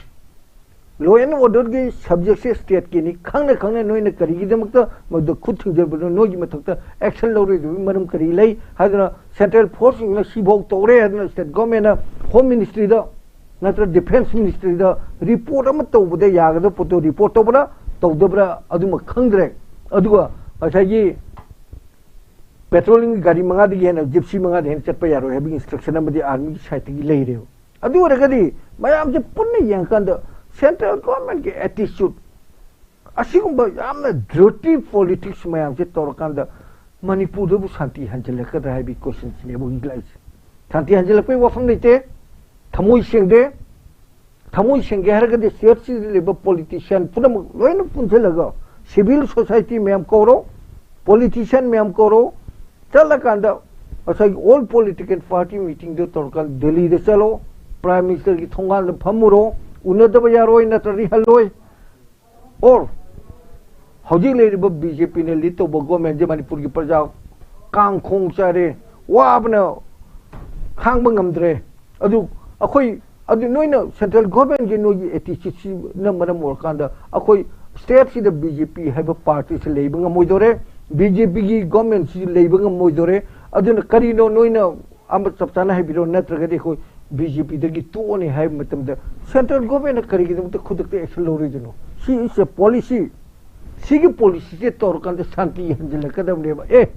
ꯂꯣ ꯑꯦꯟ ꯑꯣꯔꯗꯔꯒꯤ ꯁꯕꯖꯦꯛꯁꯦ ꯁ꯭ꯇꯦꯠꯀꯤꯅꯤ꯫ ꯈꯪꯅ ꯈꯪꯅ ꯅꯣꯏꯅ ꯀꯔꯤꯒꯤꯗꯃꯛꯇ ꯃꯗꯨ ꯈꯨꯠ ꯊꯤꯡꯖꯤꯟꯕꯅꯣ? ꯅꯣꯏꯒꯤ ꯃꯊꯛꯇ ꯑꯦꯛꯁꯟ ꯂꯧꯔꯣꯏꯗꯕꯒꯤ ꯃꯔꯝ ꯀꯔꯤ ꯂꯩ ꯍꯥꯏꯗꯅ ꯁꯦꯟꯇ꯭ꯔꯦꯜ ꯐꯣꯔꯁꯁꯤꯡꯅ ꯁꯤꯐꯥꯎ ꯇꯧꯔꯦ ꯍꯥꯏꯗꯅ ꯁ꯭ꯇꯦꯠ ꯒꯣꯔꯃꯦꯟꯅ ꯍꯣꯝ ꯃꯤꯅꯤꯁꯇ꯭ꯔꯤꯗ ꯅꯠꯇ꯭ꯔ ꯗꯤꯐꯦꯟꯁ ꯃꯤꯅꯤꯁꯇ꯭ꯔꯤꯗ ꯔꯤꯄꯣꯔꯠ ꯑꯃ ꯇꯧꯕꯗ ꯌꯥꯒꯗꯕ ꯄꯣꯠꯇꯣ ꯔꯤꯄꯣꯔꯠ ꯇꯧꯕ꯭ꯔꯥ ꯇꯧꯗꯕ꯭ꯔꯥ ꯑꯗꯨꯃꯛ ꯈꯪꯗ꯭ꯔꯦ꯫ ꯑꯗꯨꯒ ꯉꯁꯥꯏꯒꯤ ꯄꯦꯇ꯭ꯔꯣꯂꯤꯡꯒꯤ ꯒꯥꯔꯤ ꯃꯉꯥꯗꯒꯤ ꯍꯦꯟꯅ, ꯖꯤꯞꯁꯤ ꯃꯉꯥꯗꯒꯤ ꯍꯦꯟꯅ ꯆꯠꯄ ꯌꯥꯔꯣꯏ ꯍꯥꯏꯕꯒꯤ ꯏꯟꯁꯇ꯭ꯔꯛꯁꯟ ꯑꯃꯗꯤ ꯑꯥꯔꯃꯤꯒꯤ ꯁꯥꯏꯠꯇꯒꯤ ꯂꯩꯔꯦꯕ꯫ ꯑꯗꯨ ꯑꯣꯏꯔꯒꯗꯤ ꯃꯌꯥꯝꯁꯦ ꯄꯨꯟꯅ ꯌꯦꯡꯉꯀꯥꯟꯗ ꯁꯦꯟꯇ꯭ꯔꯦꯜ ꯒꯣꯔꯃꯦꯟꯒꯤ ꯑꯦꯇꯤꯆꯨꯠ, ꯑꯁꯤꯒꯨꯝꯕ ꯌꯥꯝꯅ ꯗꯔꯇꯤ ꯄꯣꯂꯤꯇꯤꯛꯁ ꯃꯌꯥꯝꯁꯦ ꯇꯧꯔꯀꯥꯟꯗ ꯃꯅꯤꯄꯨꯔꯗꯕꯨ ꯁꯥꯟꯇꯤ ꯍꯟꯖꯤꯜꯂꯛꯀꯗ꯭ꯔꯥ ꯍꯥꯏꯕꯒꯤ ꯀꯣꯏꯁꯟꯁꯤꯅꯦꯕ ꯍꯧꯖꯤꯛ ꯂꯥꯛꯏꯁꯦ꯫ ꯁꯥꯟꯇꯤ ꯍꯟꯖꯤꯜꯂꯛꯄꯒꯤ ꯋꯥꯐꯝ ꯂꯩꯇꯦ꯫ ꯊꯃꯣꯏ ꯁꯦꯡꯗꯦ꯫ ꯊꯃꯣꯏ ꯁꯦꯡꯒꯦ ꯍꯥꯏꯔꯒꯗꯤ ꯁ꯭ꯇꯦꯠꯁꯤꯗ ꯂꯩꯕ ꯄꯣꯂꯤꯇꯤꯁꯤꯌꯥꯟ ꯄꯨꯝꯅꯃꯛ ꯂꯣꯏꯅ ꯄꯨꯟꯁꯤꯜꯂꯒ ꯁꯤꯚꯤꯜ ꯁꯣꯁꯥꯏꯇꯤ ꯃꯌꯥꯝ ꯀꯧꯔꯣ, ꯄꯣꯂꯤꯇꯤꯁꯤꯌꯥꯟ ꯃꯌꯥꯝ ꯀꯧꯔꯣ, ꯆꯠꯂꯀꯥꯟꯗ ꯉꯁꯥꯏꯒꯤ ꯑꯣꯜ ꯄꯣꯂꯤꯇꯤꯀꯦꯜ ꯄꯥꯔꯇꯤ ꯃꯤꯇꯤꯡꯗꯣ ꯇꯧꯔꯀꯥꯟꯗ ꯗꯦꯜꯂꯤꯗ ꯆꯠꯂꯣ, ꯄ꯭ꯔꯥꯏꯝ ꯃꯤꯅꯤꯁꯇꯔꯒꯤ ꯊꯣꯡꯒꯥꯟꯗ ꯐꯝꯃꯨꯔꯣ, ꯎꯅꯗꯕ ꯌꯥꯔꯣꯏ, ꯅꯠꯇ꯭ꯔꯗꯤ ꯍꯜꯂꯣꯏ꯫ ꯑꯣꯔ ꯍꯧꯖꯤꯛ ꯂꯩꯔꯤꯕ ꯕꯤ ꯖꯦ ꯄꯤꯅ ꯂꯤꯗ ꯇꯧꯕ ꯒꯣꯔꯃꯦꯟꯁꯦ ꯃꯅꯤꯄꯨꯔꯒꯤ ꯄ꯭ꯔꯖꯥ ꯀꯥꯡꯈꯣꯡ ꯆꯥꯏꯔꯦ, ꯋꯥꯕꯅ ꯈꯥꯡꯕ ꯉꯝꯗ꯭ꯔꯦ꯫ ꯑꯗꯨ ꯑꯩꯈꯣꯏ, ꯑꯗꯨ ꯅꯣꯏꯅ ꯁꯦꯟꯇ꯭ꯔꯦꯜ ꯒꯣꯔꯃꯦꯟꯒꯤ ꯅꯣꯏꯒꯤ ꯑꯦꯇꯤꯆꯨꯠꯁꯤꯅ ꯃꯔꯝ ꯑꯣꯏꯔꯀꯥꯟꯗ ꯑꯩꯈꯣꯏ ꯁ꯭ꯇꯦꯠꯁꯤꯗ ꯕꯤ ꯖꯦ ꯄꯤ ꯍꯥꯏꯕ ꯄꯥꯔꯇꯤꯁꯤ ꯂꯩꯕ ꯉꯝꯃꯣꯏꯗꯧꯔꯦ, ꯕꯤ ꯖꯦ ꯄꯤꯒꯤ ꯒꯣꯔꯃꯦꯟꯁꯤ ꯂꯩꯕ ꯉꯝꯃꯣꯏꯗꯧꯔꯦ꯫ ꯑꯗꯨꯅ ꯀꯔꯤꯅꯣ ꯅꯣꯏꯅ ꯑꯃ ꯆꯞ ꯆꯥꯅ ꯍꯥꯏꯕꯤꯔꯣ, ꯅꯠꯇ꯭ꯔꯒꯗꯤ ꯑꯩꯈꯣꯏ ꯕꯤ ꯖꯦ ꯄꯤꯗꯒꯤ ꯇꯣꯛꯑꯅꯤ ꯍꯥꯏꯕ ꯃꯇꯝꯗ central governmentꯅ ꯀꯔꯤꯒꯤꯗꯃꯛꯇ ꯈꯨꯗꯛꯇ action ꯂꯧꯔꯣꯏꯗꯣꯏꯅꯣ? ꯁꯤ is a policy꯫ ꯁꯤꯒꯤ policyꯁꯦ ꯇꯧꯔꯀꯥꯟꯗ ꯁꯥꯟꯇꯤ ꯍꯟꯖꯤꯜꯂꯛꯀꯗꯕꯅꯦꯕ꯫ ꯑꯦ,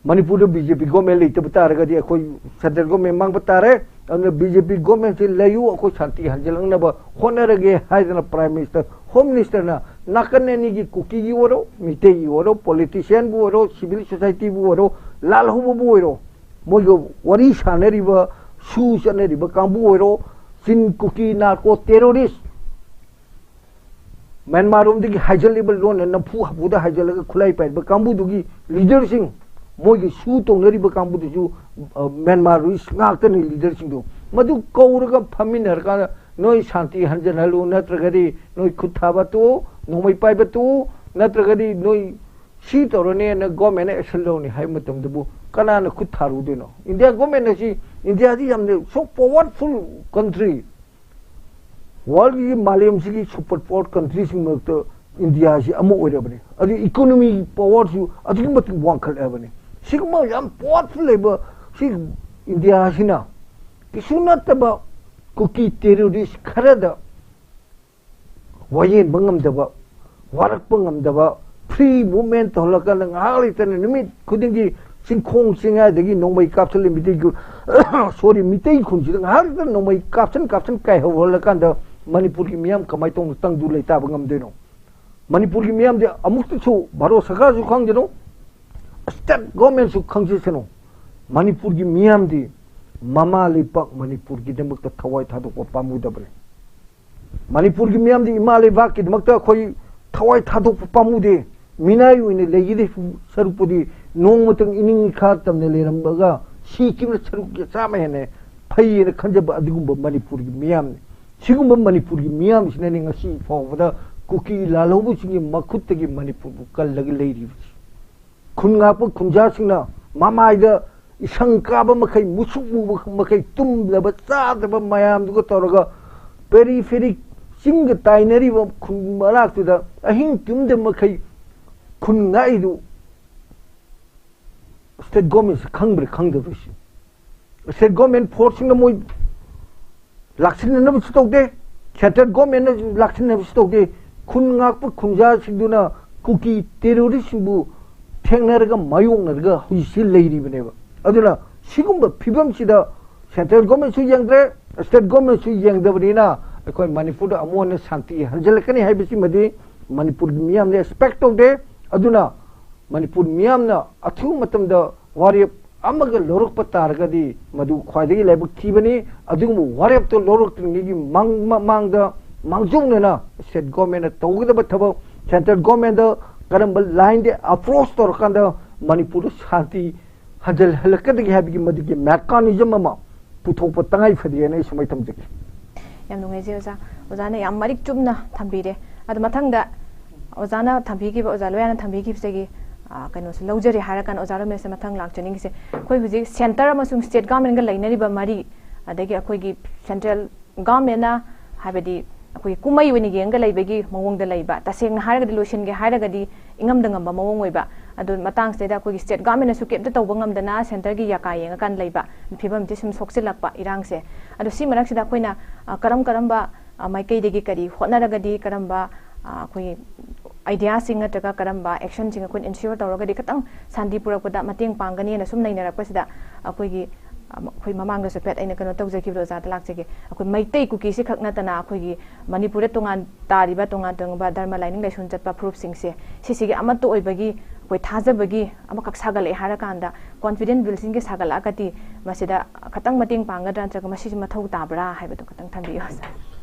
ꯃꯅꯤꯄꯨꯔꯗ ꯕꯤ ꯖꯦ ꯄꯤ government ꯂꯩꯇꯕ ꯇꯥꯔꯒꯗꯤ ꯑꯩꯈꯣꯏ central government ꯃꯥꯡꯕ ꯇꯥꯔꯦ꯫ ꯑꯗꯨꯅ ꯕꯤ ꯖꯦ ꯄꯤ governmentꯁꯦ ꯂꯩꯌꯨ, ꯑꯩꯈꯣꯏ ꯁꯥꯟꯇꯤ ꯍꯟꯖꯤꯜꯂꯛꯅꯕ ꯍꯣꯠꯅꯔꯒꯦ ꯍꯥꯏꯗꯅ Prime Minister, Home Ministerꯅ ꯅꯥꯀꯟ ꯑꯅꯤꯒꯤ, ꯀꯨꯀꯤꯒꯤ ꯑꯣꯏꯔꯣ, ꯃꯤꯇꯩꯒꯤ ꯑꯣꯏꯔꯣ, politicianꯕꯨ ꯑꯣꯏꯔꯣ, civil societyꯕꯨ ꯑꯣꯏꯔꯣ, ꯂꯥꯜꯍꯧꯕꯕꯨ ꯑꯣꯏꯔꯣ, ꯃꯣꯏꯒ ꯋꯥꯔꯤ ꯁꯥꯟꯅꯔꯤꯕ, ꯁꯨ ꯆꯠꯅꯔꯤꯕ ꯀꯥꯡꯕꯨ ꯑꯣꯏꯔꯣ, ꯆꯤꯟ ꯀꯨꯀꯤ narco terrorist, ꯃ꯭ꯌꯥꯟꯃꯥꯔ ꯔꯣꯝꯗꯒꯤ ꯍꯥꯏꯖꯜꯂꯤꯕ ꯂꯣꯟꯅ ꯅꯝꯐꯨ ꯍꯥꯐꯨꯗ ꯍꯥꯏꯖꯜꯂꯒ ꯈꯨꯠꯂꯥꯏ ꯄꯥꯏꯔꯤꯕ ꯀꯥꯡꯕꯨꯗꯨꯒꯤ leaderꯁꯤꯡ, ꯃꯣꯏꯒꯤ ꯁꯨ ꯇꯧꯅꯔꯤꯕ ꯀꯥꯡꯕꯨꯗꯨꯁꯨ, ꯑ, ꯃ꯭ꯌꯥꯟꯃꯥꯔ ꯔꯨꯏꯁ ꯉꯥꯛꯇꯅꯤ leaderꯁꯤꯡꯗꯣ꯫ ꯃꯗꯨ ꯀꯧꯔꯒ ꯐꯝꯃꯤꯟꯅꯔꯀꯥꯟꯗ ꯅꯣꯏ ꯁꯥꯟꯇꯤ ꯍꯟꯖꯤꯜꯍꯜꯂꯨ, ꯅꯠꯇ꯭ꯔꯒꯗꯤ ꯅꯣꯏ ꯈꯨꯠ ꯊꯥꯕ ꯇꯣꯛꯎ, ꯅꯣꯡꯃꯩ ꯄꯥꯏꯕ ꯇꯣꯛꯎ, ꯅꯠꯇ꯭ꯔꯒꯗꯤ ꯅꯣꯏ ꯁꯤ ꯇꯧꯔꯅꯤꯅ governmentꯅ action ꯂꯧꯅꯤ ꯍꯥꯏꯕ ꯃꯇꯝꯗꯕꯨ ꯀꯅꯥꯅ ꯈꯨꯠ ꯊꯥꯔꯨꯗꯣꯏꯅꯣ? India government ꯑꯁꯤ, ꯏꯟꯗꯤꯌꯥꯗꯤ ꯌꯥꯝꯅ so powerful country, worldꯒꯤ, ꯃꯥꯂꯦꯝꯁꯤꯒꯤ super power countryꯁꯤꯡ ꯃꯔꯛꯇ ꯏꯟꯗꯤꯌꯥꯁꯤ ꯑꯃ ꯑꯣꯏꯔꯕꯅꯤ꯫ ꯑꯗꯨ economy powerꯁꯨ ꯑꯗꯨꯛꯀꯤ ꯃꯇꯤꯛ ꯋꯥꯡꯈꯠꯂꯛꯑꯕꯅꯤ꯫ ꯁꯤꯒꯨꯝꯕ ꯌꯥꯝ powerful ꯂꯩꯕ ꯁꯤ ꯏꯟꯗꯤꯌꯥꯁꯤꯅ ꯀꯩꯁꯨ ꯅꯠꯇꯕ ꯀꯨꯀꯤ terrorist ꯈꯔꯗ ꯋꯥꯌꯦꯟꯕ ꯉꯝꯗꯕ, ꯋꯥꯔꯛꯄ ꯉꯝꯗꯕ, free movement ꯇꯧꯍꯜꯂꯀꯥꯟꯗ ꯉꯥꯏꯍꯥꯛ ꯂꯩꯇꯅ ꯅꯨꯃꯤꯠ ꯈꯨꯗꯤꯡꯒꯤ ꯆꯤꯡꯈꯣꯡ ꯆꯤꯡꯌꯥꯗꯒꯤ ꯅꯣꯡꯃꯩ ꯀꯥꯞꯁꯤꯜꯂꯤ꯫ ꯃꯤꯇꯩ ꯈꯨ-, sorry, ꯃꯤꯇꯩ ꯈꯨꯟꯁꯤꯗ ꯉꯥꯏꯍꯥꯛ ꯂꯩꯇꯅ ꯅꯣꯡꯃꯩ ꯀꯥꯞꯁꯤꯟ ꯀꯥꯞꯁꯤꯟ ꯀꯥꯏꯍꯧꯍꯜꯂꯀꯥꯟꯗ ꯃꯅꯤꯄꯨꯔꯒꯤ ꯃꯤꯌꯥꯝ ꯀꯃꯥꯏꯅ ꯇꯧꯅ ꯇꯪꯗꯨ ꯂꯩꯇꯥꯕ ꯉꯝꯗꯣꯏꯅꯣ? ꯃꯅꯤꯄꯨꯔꯒꯤ ꯃꯤꯌꯥꯝꯗꯤ ꯑꯃꯨꯛꯇꯁꯨ ꯚꯥꯔꯠ ꯁꯔꯀꯥꯔꯁꯨ ꯈꯪꯗꯅꯣ, state governmentꯁꯨ ꯈꯪꯖꯁꯅꯨ꯫ ꯃꯅꯤꯄꯨꯔꯒꯤ ꯃꯤꯌꯥꯝꯗꯤ ꯃꯃꯥ ꯂꯩꯄꯥꯛ ꯃꯅꯤꯄꯨꯔꯒꯤꯗꯃꯛꯇ ꯊꯋꯥꯏ ꯊꯥꯗꯣꯛꯄ ꯄꯥꯝꯃꯨꯗꯕꯅꯤ꯫ ꯃꯅꯤꯄꯨꯔꯒꯤ ꯃꯤꯌꯥꯝꯗꯤ ꯏꯃꯥ ꯂꯩꯕꯥꯛꯀꯤꯗꯃꯛꯇ ꯑꯩꯈꯣꯏ ꯊꯋꯥꯏ ꯊꯥꯗꯣꯛꯄ ꯄꯥꯝꯃꯨꯗꯦ꯫ ꯃꯤꯅꯥꯏ ꯑꯣꯏꯅ ꯂꯩꯈꯤꯗꯣꯏ ꯁꯔꯨꯛꯄꯨꯗꯤ ꯅꯣꯡꯃꯇꯪ ꯏꯅꯤꯡ ꯏꯈꯥ ꯇꯝꯅ ꯂꯩꯔꯝꯕꯒ ꯁꯤꯈꯤꯕꯅ ꯁꯔꯨꯛ ꯆꯥꯝꯃ ꯍꯦꯟꯅ ꯐꯩꯌꯦꯅ ꯈꯟꯖꯕ ꯑꯗꯨꯒꯨꯝꯕ ꯃꯅꯤꯄꯨꯔꯒꯤ ꯃꯤꯌꯥꯝꯅꯤ꯫ ꯁꯤꯒꯨꯝꯕ ꯃꯅꯤꯄꯨꯔꯒꯤ ꯃꯤꯌꯥꯝꯁꯤꯅꯅꯤ ꯉꯁꯤ ꯐꯥꯎꯕꯗ ꯀꯨꯀꯤ ꯂꯥꯜꯍꯧꯕꯁꯤꯡꯒꯤ ꯃꯈꯨꯠꯇꯒꯤ ꯃꯅꯤꯄꯨꯔꯕꯨ ꯀꯜꯂꯒ ꯂꯩꯔꯤꯕꯁꯤ꯫ ꯈꯨꯟ ꯉꯥꯛꯄ ꯈꯨꯟꯖꯥꯁꯤꯡꯅ ꯃꯃꯥꯏꯗ ꯏꯁꯪ ꯀꯥꯕ ꯃꯈꯩ, ꯃꯨꯁꯨꯛ ꯃꯨꯕ ꯃꯈꯩ, ꯇꯨꯝꯗꯕ ꯆꯥꯗꯕ ꯃꯌꯥꯝꯗꯨꯒ ꯇꯧꯔꯒ ꯄꯦꯔꯤ ꯐꯦꯔꯤ ꯆꯤꯡꯒ ꯇꯥꯏꯅꯔꯤꯕ ꯈꯨꯟ ꯃꯅꯥꯛꯇꯨꯗ ꯑꯍꯤꯡ ꯇꯨꯝꯗꯕ ꯃꯈꯩ ꯈꯨꯟ ꯉꯥꯛꯏꯗꯨ state governmentꯁꯤ ꯈꯪꯕ꯭ꯔꯥ ꯈꯪꯗꯕ꯭ꯔꯥ ꯁꯤ? State government forceꯁꯤꯡꯅ ꯃꯣꯏ ꯂꯥꯛꯁꯤꯟꯅꯅꯕꯁꯨ ꯇꯧꯗꯦ, ꯁꯦꯟꯇ꯭ꯔꯦꯜ ꯒꯣꯔꯃꯦꯟꯅ ꯂꯥꯛꯁꯤꯟꯅꯕꯁꯨ ꯇꯧꯗꯦ꯫ ꯈꯨꯟ ꯉꯥꯛꯄ ꯈꯨꯟꯖꯥꯁꯤꯡꯗꯨꯅ ꯀꯨꯀꯤ ꯇꯦꯔꯣꯔꯤꯁꯁꯤꯡꯕꯨ ꯊꯦꯡꯅꯔꯒ ꯃꯥꯌꯣꯛꯅꯔꯒ ꯍꯧꯖꯤꯛꯁꯤ ꯂꯩꯔꯤꯕꯅꯦꯕ꯫ ꯑꯗꯨꯅ ꯁꯤꯒꯨꯝꯕ ꯐꯤꯕꯝꯁꯤꯗ ꯁꯦꯟꯇ꯭ꯔꯦꯜ ꯒꯣꯔꯃꯦꯟꯁꯨ ꯌꯦꯡꯗ꯭ꯔꯦ, ꯁ꯭ꯇꯦꯠ ꯒꯣꯔꯃꯦꯟꯁꯨ ꯌꯦꯡꯗꯕꯅꯤꯅ ꯑꯩꯈꯣꯏ ꯃꯅꯤꯄꯨꯔꯗ ꯑꯃꯨꯛ ꯍꯟꯅ ꯁꯥꯟꯇꯤ ꯍꯟꯖꯤꯜꯂꯛꯀꯅꯤ ꯍꯥꯏꯕꯁꯤꯃꯗꯤ ꯃꯅꯤꯄꯨꯔꯒꯤ ꯃꯤꯌꯥꯝꯅ ꯑꯦꯛꯁꯄꯦꯛ ꯇꯧꯗꯦ꯫ ꯑꯗꯨꯅ ꯃꯅꯤꯄꯨꯔ ꯃꯤꯌꯥꯝꯅ ꯑꯊꯨꯕ ꯃꯇꯝꯗ ꯋꯥꯔꯦꯞ ꯑꯃꯒ ꯂꯧꯔꯛꯄ ꯇꯥꯔꯒꯗꯤ ꯃꯗꯨ ꯈ꯭ꯋꯥꯏꯗꯒꯤ ꯂꯥꯏꯕꯛ ꯊꯤꯕꯅꯤ꯫ ꯑꯗꯨꯒꯨꯝꯕ ꯋꯥꯔꯦꯞꯇꯣ ꯂꯧꯔꯛꯇ꯭ꯔꯤꯉꯩꯒꯤ ꯃꯥꯡ-, ꯃꯃꯥꯡꯗ ꯃꯥꯡꯖꯧꯅꯅ ꯁ꯭ꯇꯦꯠ ꯒꯣꯔꯃꯦꯟꯅ ꯇꯧꯒꯗꯕ ꯊꯕꯛ, ꯁꯦꯟꯇ꯭ꯔꯦꯜ ꯒꯣꯔꯃꯦꯟꯗ ꯀꯔꯝꯕ ꯂꯥꯏꯟꯗ ꯑꯦꯄ꯭ꯔꯣꯆ ꯇꯧꯔꯀꯥꯟꯗ ꯃꯅꯤꯄꯨꯔꯗ ꯁꯥꯟꯇꯤ ꯍꯟꯖꯤꯜꯍꯜꯂꯛꯀꯗꯒꯦ ꯍꯥꯏꯕꯒꯤ ꯃꯗꯨꯒꯤ ꯃꯦꯀꯥꯅꯤꯖꯝ ꯑꯃ ꯄꯨꯊꯣꯛꯄ ꯇꯉꯥꯏ ꯐꯗꯦꯅ ꯑꯩ ꯁꯨꯃꯥꯏꯅ ꯊꯝꯖꯒꯦ꯫ ꯌꯥꯝ ꯅꯨꯡꯉꯥꯏꯖꯩ ꯑꯣꯖꯥ꯫ ꯑꯣꯖꯥꯅ ꯌꯥꯝ ꯃꯔꯤꯛ ꯆꯨꯝꯅ ꯊꯝꯕꯤꯔꯦ꯫ ꯑꯗꯣ ꯃꯊꯪꯗ ꯑꯣꯖꯥꯅ ꯊꯝꯕꯤꯈꯤꯕ, ꯑꯣꯖꯥ ꯂꯣꯌꯥꯅ ꯊꯝꯕꯤꯈꯤꯕꯁꯤꯒꯤ, ꯑ, ꯀꯩꯅꯣꯁꯦ ꯂꯧꯖꯔꯦ ꯍꯥꯏꯔꯀꯥꯟꯗ ꯑꯣꯖꯥ ꯔꯣꯃꯦꯁꯇ ꯃꯊꯪ ꯂꯥꯛꯆꯅꯤꯡꯉꯤꯁꯦ, ꯑꯩꯈꯣꯏ ꯍꯧꯖꯤꯛ ꯁꯦꯟꯇꯔ ꯑꯃꯁꯨꯡ ꯁ꯭ꯇꯦꯠ ꯒꯣꯔꯃꯦꯟꯒ ꯂꯩꯅꯔꯤꯕ ꯃꯔꯤ, ꯑꯗꯒꯤ ꯑꯩꯈꯣꯏꯒꯤ ꯁꯦꯟꯇ꯭ꯔꯦꯜ ꯒꯣꯔꯃꯦꯟꯅ, ꯍꯥꯏꯕꯗꯤ ꯑꯩꯈꯣꯏꯒꯤ ꯀꯨꯝꯍꯩ ꯑꯣꯏꯅ ꯌꯦꯡꯉꯒ ꯂꯩꯕꯒꯤ ꯃꯑꯣꯡꯗ ꯂꯩꯕ, ꯇꯁꯦꯡꯅ ꯍꯥꯏꯔꯒꯗꯤ, ꯂꯣꯏꯁꯤꯟꯒꯦ ꯍꯥꯏꯔꯒꯗꯤ ꯏꯉꯝꯗ ꯉꯝꯕ ꯃꯑꯣꯡ ꯑꯣꯏꯕ꯫ ꯑꯗꯨ ꯃꯇꯥꯡꯁꯤꯗꯩꯗ ꯑꯩꯈꯣꯏꯒꯤ ꯁ꯭ꯇꯦꯠ ꯒꯣꯔꯃꯦꯟꯅꯁꯨ ꯀꯩꯝꯇ ꯇꯧꯕ ꯉꯝꯗꯅ ꯁꯦꯟꯇꯔꯒꯤ ꯌꯥꯀꯥ ꯌꯦꯡꯉꯀꯥꯟꯗ ꯂꯩꯕ ꯐꯤꯕꯝꯁꯦ ꯁꯨꯝ ꯁꯣꯛꯆꯤꯜꯂꯛꯄ ꯏꯔꯥꯡꯁꯦ꯫ ꯑꯗꯣ ꯁꯤ ꯃꯔꯛꯁꯤꯗ ꯑꯩꯈꯣꯏꯅ, ꯑ, ꯀꯔꯝ ꯀꯔꯝꯕ, ꯑ, ꯃꯥꯏꯀꯩꯗꯒꯤ ꯀꯔꯤ ꯍꯣꯠꯅꯔꯒꯗꯤ, ꯀꯔꯝꯕ, ꯑ, ꯑꯩꯈꯣꯏꯒꯤ ꯑꯥꯏꯗꯤꯌꯥꯁꯤꯡ ꯅꯠꯇ꯭ꯔꯒ ꯀꯔꯝꯕ ꯑꯦꯛꯁꯟꯁꯤꯡ ꯑꯩꯈꯣꯏꯅ ꯏꯟꯁꯤꯌꯣꯔ ꯇꯧꯔꯒꯗꯤ ꯈꯤꯇꯪ ꯁꯥꯟꯇꯤ ꯄꯨꯔꯛꯄꯗ ꯃꯇꯦꯡ ꯄꯥꯡꯒꯅꯤꯅ ꯁꯨꯝ ꯅꯩꯅꯔꯛꯄꯁꯤꯗ, ꯑꯩꯈꯣꯏꯒꯤ, ꯑ, ꯑꯩꯈꯣꯏ ꯃꯃꯥꯡꯗꯁꯨ ꯍꯥꯏꯐꯦꯠ ꯑꯩꯅ ꯀꯩꯅꯣ ꯇꯧꯖꯈꯤꯕꯗꯣ ꯑꯣꯖꯥꯗ ꯂꯥꯛꯆꯒꯦ꯫ ꯑꯩꯈꯣꯏ ꯃꯩꯇꯩ ꯀꯨꯀꯤꯁꯤ ꯈꯛ ꯅꯠꯇꯅ ꯑꯩꯈꯣꯏꯒꯤ ꯃꯅꯤꯄꯨꯔꯗ ꯇꯣꯉꯥꯟ ꯇꯥꯔꯤꯕ ꯇꯣꯉꯥꯟ ꯇꯣꯉꯥꯟꯕ ꯙꯔꯃ ꯂꯥꯏꯅꯤꯡ ꯂꯥꯏꯁꯣꯟ ꯆꯠꯄ ꯐꯨꯔꯨꯞꯁꯤꯡꯁꯦ, ꯁꯤꯁꯤꯒꯤ ꯑꯃꯠꯇ ꯑꯣꯏꯕꯒꯤ ꯑꯩꯈꯣꯏ ꯊꯥꯖꯕꯒꯤ ꯑꯃꯈꯛ ꯁꯥꯒꯠꯂꯛꯑꯦ ꯍꯥꯏꯔꯀꯥꯟꯗ, ꯀꯣꯟꯐꯤꯗꯦꯟꯁ ꯕꯤꯜꯗꯤꯡꯒꯤ ꯁꯥꯒꯠꯂꯛꯑꯒꯗꯤ ꯃꯁꯤꯗ ꯈꯇꯪ ꯃꯇꯦꯡ ꯄꯥꯡꯒꯗ꯭ꯔꯥ ꯅꯠꯇ꯭ꯔꯒ ꯃꯁꯤꯁꯨ ꯃꯊꯧ ꯇꯥꯕ꯭ꯔꯥ ꯍꯥꯏꯕꯗꯣ ꯈꯇꯪ ꯊꯝꯕꯤꯌꯨ, ꯁꯥꯔ꯫